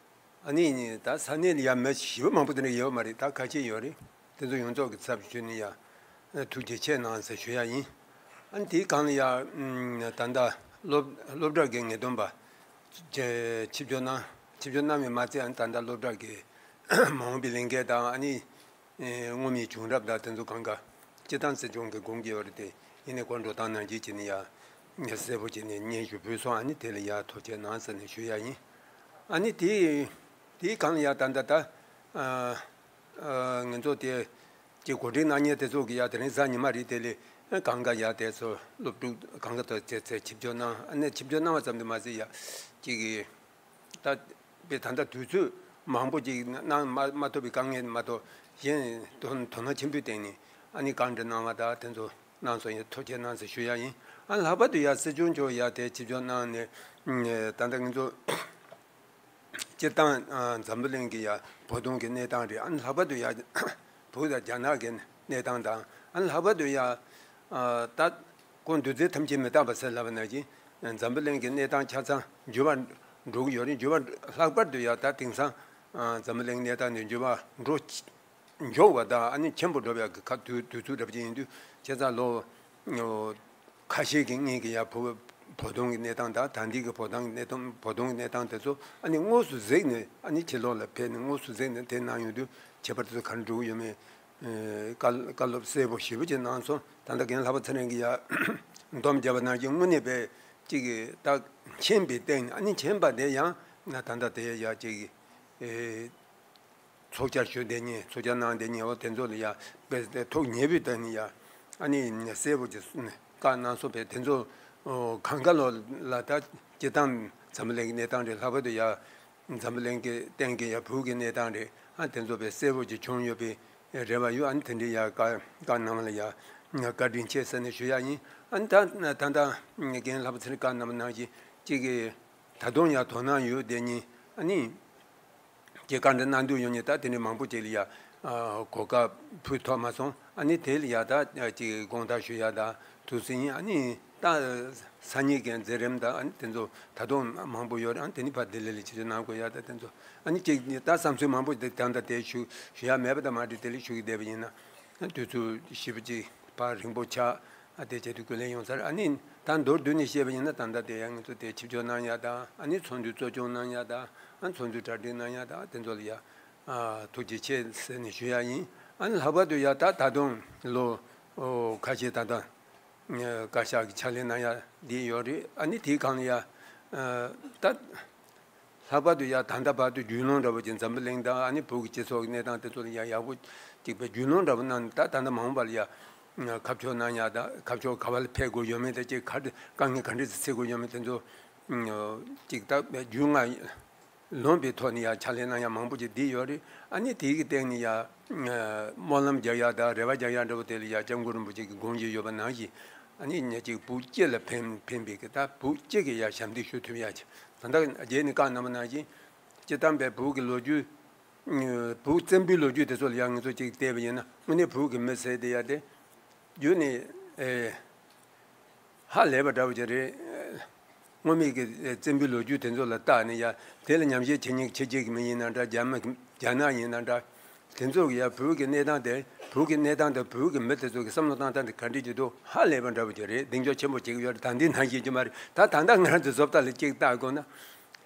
ཨ་ནི་ད་ས་གནས་ལ་ཡ་མི་ཞེ་པོ་མང་པོ་དེ་འདྲ་ཡོད་མ་རེད། ད་ཁ་ཤས་ཡོད་རེད། དེ་ཚོ་ཡོངས་རྫོགས་ཀྱི་ཚབ་ཞུས་ནས་ཡ་ཐུགས་རྗེ་ཆེ་གནང་ཟེར་ཞུ་ཡ་ཡིན། ཨ་ནི་དེའི་སྒང་ལ་ཡ་ཨམ་ད་ལྟ་སློབ་སློབ་གྲྭ་གི་ངེས་སྟོན་པ་ཆེ་ཆིབས་བསྒྱུར་གནང་། ཆིབས་བསྒྱུར་གནང་བས་མ་ཚད། ཨ་ནི་ད་ལྟ་སློབ་གྲྭ་གི་མ་འོངས་པའི་ལས་འགན་དང་། ཨ་ནི་ཨེ་སྔོན་མའི་བྱུང་རབས་དང་དེ་ཚོ་གང་ག་སྤྱིར་བཏང་སྲིད་སྐྱོང་གིས་དགོངས་ཀྱི་ཡོད་རེད་དེ། ཡིན་ནའི་ཁོང་འགྲོ་སྟངས་ནང་བཞིན་བྱས་ནས་ཡ་ངས་གསལ་པོ་བྱས་ནས་སྙན་ཞུ་ཕུལ་སོང་། ཨ་ནི་དེ་ལ་ཡ་ཐུགས་རྗེ་གནང་ཟེར་ནས་ཞུ་ཡ་ཡིན། ཨ་ནི་དེ་དེའི་སྒང་ལ་ཡ་ད་ལྟ་ད་ཨ་ཨ་ང་ཚོ་དེ་ཀྱི་གོ་སྒྲིག་གནང་མཁན་དེ་ཚོ་གི་ཡ་དེ་རིང་གཟའ་ཉི་མ་རེད། དེ་ལས་གང་ག་ཡ་དེ་ཚོ་སློབ་ཕྲུག་གང་ག་དང་བཅས་ཚེ་ཆིབས་བསྒྱུར་གནང་། ཨ་ནི་ཆིབས་བསྒྱུར་གནང་བ་ཙམ་དུ་མ་ཟད་ཡ་ཅིག་གི་ད་དཔེ་ད་ལྟ་དུས་ཚོད་མང་པོ་ཅིག་གནང་མ་མ་ཐུབ་པའི་དཀའ་ངལ་མ་གཏོགས་གཞན་དོ་དོ་སྣང་ཆེན་པོའི་སྟེང་ནས་ཨ་ནི་བཀའ་འདྲི་གནང་བ་དང་དེ་ཚོ་གནང་སོང་། ཡ་ཐུགས་རྗེ་གནང་ཟེར་ཞུ་ཡ་ཡིན། ཨ་ལྷག་པར་དུ་ཡ་སྲིད་སྐྱོང་མཆོག་ཡ་དེ་ཆིབས་བསྒྱུར་གནང་ནས་ད་ལྟ་ང་ཚོ་སྤྱིར་བཏང་ཨ་འཛམ་བུ་གླིང་གི་ཡ་བོད་དོན་གྱི་གནས་སྟངས་རེད། ཨ་ནི་ལྷག་པར་དུ་ཡ་བོད་དང་རྒྱ་ནག་གི་གནས་སྟངས་དང་། ཨ་ནི་ལྷག་པར་དུ་ཡ་ཨ་ད་ཁོང་འདུ་འཛི་ཐམས་ཅད་མི་རྟག་པ་ཟེར་ལབ་པ་ནང་བཞིན་འཛམ་བུ་གླིང་གི་གནས་སྟངས་ཆ་ཚང་འགྱུར་བ་འགྲོ་གི་ཡོད་རེད། འགྱུར་བ་ལྷག་པར་དུ་ཡ་ད་དེང་སང་ཨ་འཛམ་བུ་གླིང་གནས་སྟངས་འདི་འགྱུར་བ་འགྲོ་མགྱོགས་པ་དང་ཨ་ནི་ཆེན་པོ་འགྲོ་བའི་ཁ་དུས་དུས་ཚོད་འདྲ་པོ་ཅིག་ཡིན་དུས། བྱས་ཙང་ལོ་ཁ་ཤས་ཀྱི་སྔོན་གྱི་ཡ་བོད་བོད་དོན་གྱི་གནས་སྟངས་དང་ད་ལྟའི་གི་བོད་དོན་གྱི་གནས་སྟངས། བོད་དོན་གྱི་གནས་སྟངས་དེ་ཚོ་ཨ་ནི་དངོས་སུ་གཟིགས་ནས། ཨ་ནི་ཕྱི་ལོགས་ལ་ཕེབས་ནས་དངོས་སུ་གཟིགས་ནས་དེ་གནང་ཡོང་དུས་ཁྱད་པར་དེ་ཚོ་ག་འདྲ་འགྲོ་གི་ཡོད་མེད་ཨེ་བཀའ་བཀའ་སློབ་གསལ་པོ་ཞེ་པོ་ཅིག་གནང་སོང་། ད་ལྟ་རྒན་ལྷག་པ་ཚེ་རིང་གིས་ཡ་སྡོམ་བརྒྱབ་པ་ནང་བཞིན་དངོས་གནས་དཔེ་ཅིག་གི་ད་མཁྱེན་པའི་སྟེང་ནས། ཨ་ནི་མཁྱེན་པ་དེ་ཡང་ན་ད་ལྟ་དེ་ཡ་ཅིག་གི་ཨེ་ཚོགས་བཅར་ཞུ་བསྡད་མཁན། ཚོགས་བཅར་གནང་བསྡད་མཁན་འོ་དེ་ཚོ་ལ་ཡ་དཔེ་ཐུགས་མཉེས་པོའི་སྟེང་ནས་ཡ་ཨ་ནི་གསལ་པོ་ཅིག་བཀའ་གནང་སོང་བས། དེ་ཚོ་གང་ག་ལོ་ལ་ད་སྤྱིར་བཏང་འཛམ་བུ་གླིང་གི་གནས་སྟངས་རེད། ལྷག་པར་དུ་ཡ་འཛམ་བུ་གླིང་གི་སྟེང་གི་ཡ་བོད་ཀྱི་གནས་སྟངས་རེད། ཨ་དེ་ཚོ་དཔེ་གསལ་པོ་ཅིག་བྱུང་ཡོད་པའི་རེ་བ་ཡོད། ཨ་ནི་དེ་འདྲའི་ཡ་བཀའ་བཀའ་གནང་བ་ལ་ཡ་བཀའ་དྲིན་ཆེ་ཟེར་ནས་ཞུ་ཡ་ཡིན། ཨ་ནི་ད་ད་ལྟ་རྒན་ལྷག་པ་ཚེ་རིང་བཀའ་གནང་བ་ནང་བཞིན་གཅིག་གི་ད་དུང་ཡང་དོ་སྣང་ཡོད་བསྡད་མཁན། ཨ་ནི་ཀྱི་བཀའ་འདྲི་གནང་འདོད་ཡོད་མཁན་ད་དེ་འདྲའི་མང་པོ་ཅིག་ལ་ཡ་ཨ་གོ་སྐབས་ཕུལ་ཐུབ་མ་སོང་། ཨ་ནི་དེ་ལ་ཡ་ད་ཅིག་དགོངས་དག་ཞུ་ཡ་ད་ཐུགས་སེམས་ཡིན། ཨ་ནི་ད་སང་ཉིན་གྱི་མཛད་རིམ་ད་ཨ་ནི་དེ་ཚོ་ད་དུང་མང་པོ་ཡོད་རེད། ཨ་ནི་དེ་ནི་ཕར་ལྡི་ལི་ལ་ཆིབས་བསྒྱུར་གནང་དགོས་ཡ་ད་དེ་ཚོ། ཨ་ནི་ཅིག་ད་བསམ་ཚུལ་མང་པོ་དེ་ད་ད་དེ་ཞུ་ཞུ་ཡ་མེད་པ་ད་མ་འགྲིག་དེ་ལ་ཞུ་གི་བསྡད་པ་ཡིན་ན། དུས་ཚོད་ཞིབ་པོ་ཅིག་ཕར་རིང་པོ་ཆགས། ཨ་དེ་བྱེད་དུས་ཀུན་ལས་ཡོང་ས་རེད། ཨ་ནི་ད་མདོར་བསྡུས་ནས་བཤད་པ་ཡིན་ན་ད་ལྟ་དེ་ཡང་ང་ཚོ་དེ་ཆིབས་བསྒྱུར་གནང་ཡ་དང་། ཨ་ནི་ཚོགས་འདུ་གཙོ་སྐྱོང་གནང་ཡ་དང་། ཨ་ཚོགས་འདུ་གྲ་སྒྲིག་གནང་ཡ་དང་། དེ་ཚོ་ལ་ཡ་ཨ་ཐུགས་རྗེ་ཆེ་ཟེར་ནས་ཞུ་ཡ་ཡིན། ཨ་ནི་ལྷག་པར་དུ་ཡ་ད་ད་དུང་ལོ་ཨོ་ཁ་ཤས་ད་ལྟ་བཀའ་ཤག་གི་ཕྱག་ལས་གནང་ཡ་འདི་ཡོད་རེད། ཨ་ནི་དེའི་སྒང་ལ་ཡ་ཨ་ད། ལྷག་པར་དུ་ཡ་ད་ལྟ་བར་དུ་རྒྱུས་ལོན་འདྲ་པོ་ཅིག་འཛམ་བུ་གླིང་དང་ཨ་ནི་བོད་ཀྱི་སྤྱི་ཚོགས་ཀྱི་གནས་སྟངས་དེ་ཚོ་ལ་ཡ་ཡག་པོ་ཅིག་པའི་རྒྱུས་ལོན་འདྲ་པོ་གནང་ནས། ད་ད་ལྟ་མ་འོངས་པ་ལ་ཡ་ཁ་ཕྱོགས་གནང་ཡ་དང་། ཁ་ཕྱོགས་ག་བ་ལ་ཕེབས་དགོས་ཡོད་མེད་དང་། ཅིག་ག་དཀའ་ངལ་ག་འདྲས་སེལ་དགོས་ཡོད་མེད་དེ་ཚོ་ཅིག་ད་རྒྱུས་མངའ་ལོན་པའི་ཐོག་ནས་ཡ་ཕྱག་ལས་གནང་ཡ་མང་པོ་ཅིག་བསྡད་ཡོད་རེད། ཨ་ནི་དེ་གི་སྟེང་ནས་ཡ་སྨོན་ལམ་རྒྱག་ཡ་དང་རེ་བ་རྒྱག་ཡ་འདྲ་པོ་དེ་ལ་ཡ་སྐྱབས་མགོན་རིན་པོ་ཆེ་གི་དགོངས་བཞེད་ཡོད་པ་ནང་བཞིན། ཨ་ནི་ཉ་གཅིག་བོད་སྤྱི་ལ་ཕན་ཕན་པའི་གི་ད་བོད་སྤྱི་གི་ཡ་ཞབས་འདེགས་ཞུ་ཐུབ་ཡ་ཅིག་ད་ལྟ་རྗེས་ནས་བཀའ་གནང་བ་ནང་བཞིན་སྤྱིར་བཏང་པའི་བོད་ཀྱི་ལོ་རྒྱུས། བོད་བཙན་པོའི་ལོ་རྒྱུས་དེ་ཚོ་ལ་ཡང་ང་ཚོ་ཅིག་བལྟས་པ་ཡིན་ན། དངོས་གནས་བོད་ཀྱི་མི་ཟེར་དེ་ཡ་དེ་རྒྱུ་ནས་ཨེ་ཧ་ལས་པ་འདྲ་བོ་ཅིག་རེད། སྔོན་མའི་གི་བཙན་པོའི་ལོ་རྒྱུས་དེ་ཚོ་ལ་བལྟས་ནས་ཡ་དེ་ལ་ཉམས་ཞིབ་བྱེད་མཁན་ཕྱི་རྒྱལ་གྱི་མི་ཡིན་ན་འདྲ། རྒྱ་མི་རྒྱ་ནག་ཡིན་ན་འདྲ། དེ་ཚོ་གི་ཡ་བོད་ཀྱི་གནས་སྟངས་དེ། བོད་ཀྱི་གནས་སྟངས་དང་བོད་ཀྱི་མི་དེ་ཚོ་གི་བསམ་བློ་བཏང་སྟངས་དེ་ག་འདྲ་ཅིག་འདུག་ཧ་ལས་པ་འདྲ་བོ་ཅིག་རེད། གདེང་འཇོག་ཆེན་པོ་བྱེད་ཀྱི་ཡོད་རེད། ད་འདི་ནང་བཞིན་གྱི་མ་རེད། ད་ད་ལྟ་ང་རང་ཚོ་བཟོ་ལྟ་ལ་ཅིག་བལྟ་དགོས་ན།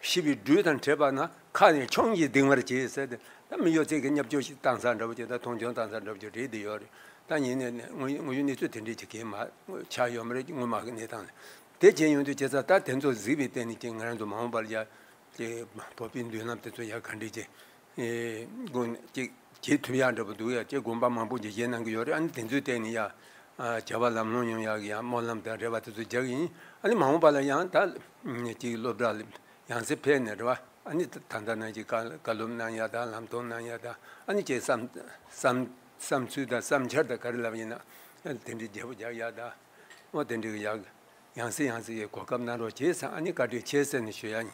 ཤི་བའི་སྦྲུལ་དང་འཕྲད་པ་ན། ཁ་ནས་མཆོང་ཡི་ལྡིང་བར་བྱེད་ཟེར་ཏེ། ད་མི་ཡོད་ཚད་ཀྱི་བརྙས་བཅོས་ཤིག་བཏང་ས་འདྲ་བོ་ཅིག་ད་མཐོང་ཆུང་བཏང་ས་འདྲ་བོ་ཅིག་རེད་བསྡད་ཡོད་རེད། ད་ཡིན་ནའི་དངོས་དངོས་ཡོད་གནས་ཚུལ་དེ་འདྲས་ཅིག་གས་མ་ཆགས་ཡོད་མ་རེད། སྔོན་མ་གི་གནས་སྟངས་ལ། དེ་བྱས་ཡོང་དུས་བྱས་ཙང་ད་དེ་ཚོ་གཟིགས་པའི་སྟེང་ནས་ཀྱི་ང་རང་ཚོ་མ་འོངས་པར་ཡ་ཀྱི་བོད་པའི་མདུན་ལམ་དེ་ཚོ་ཡ་ག་འདྲས་ཀྱི་ཨེ་དགོངས་ཀྱི་བྱེད་ཐུབ་ཡ་འདྲ་པོ་འདུག་ཡ་ཀྱི་དགོངས་པ་མང་པོ་ཅིག་བཞེས་གནང་གི་ཡོད་རེད། ཨ་ནི་དེ་ཚོའི་སྟེང་ནས་ཡ་ཨ་བྱ་བ་ལམ་ལྷོང་ཡོང་ཡ་གི་ཡ་སྨོན་ལམ་དང་རེ་བ་དེ་ཚོ་རྒྱག་གི་ཡིན། ཨ་ནི་མ་འོངས་པ་ལ་ཡང་ད་ཀྱི་སློབ་གྲྭ་ལ་ཡང་སེ་ཕེབས་ནས་རེད་བ། ཨ་ནི་ད་ད་ལྟ་ནང་གི་བཀའ་བཀའ་སློབ་གནང་ཡ་དང་ལམ་སྟོན་གནང་ཡ་དང་། ཨ་ནི་ཀྱི་བསམ་བསམ་བསམ་ཚུལ་དང་བསམ་འཆར་དང་ག་རེ་ལབ་ཡིན་ན་དེ་འདྲའི་བརྗེ་པོ་རྒྱག་ཡ་དང་། འོ་དེ་འདྲའི་ཡ་ཡང་སེ་ཡང་སེ་ཡི་གོ་སྐབས་གནང་རོགས་བྱེད་ཟེར། ཨ་ནི་བཀའ་དྲིན་ཆེ་ཟེར་ནས་ཞུ་ཡ་ཡིན།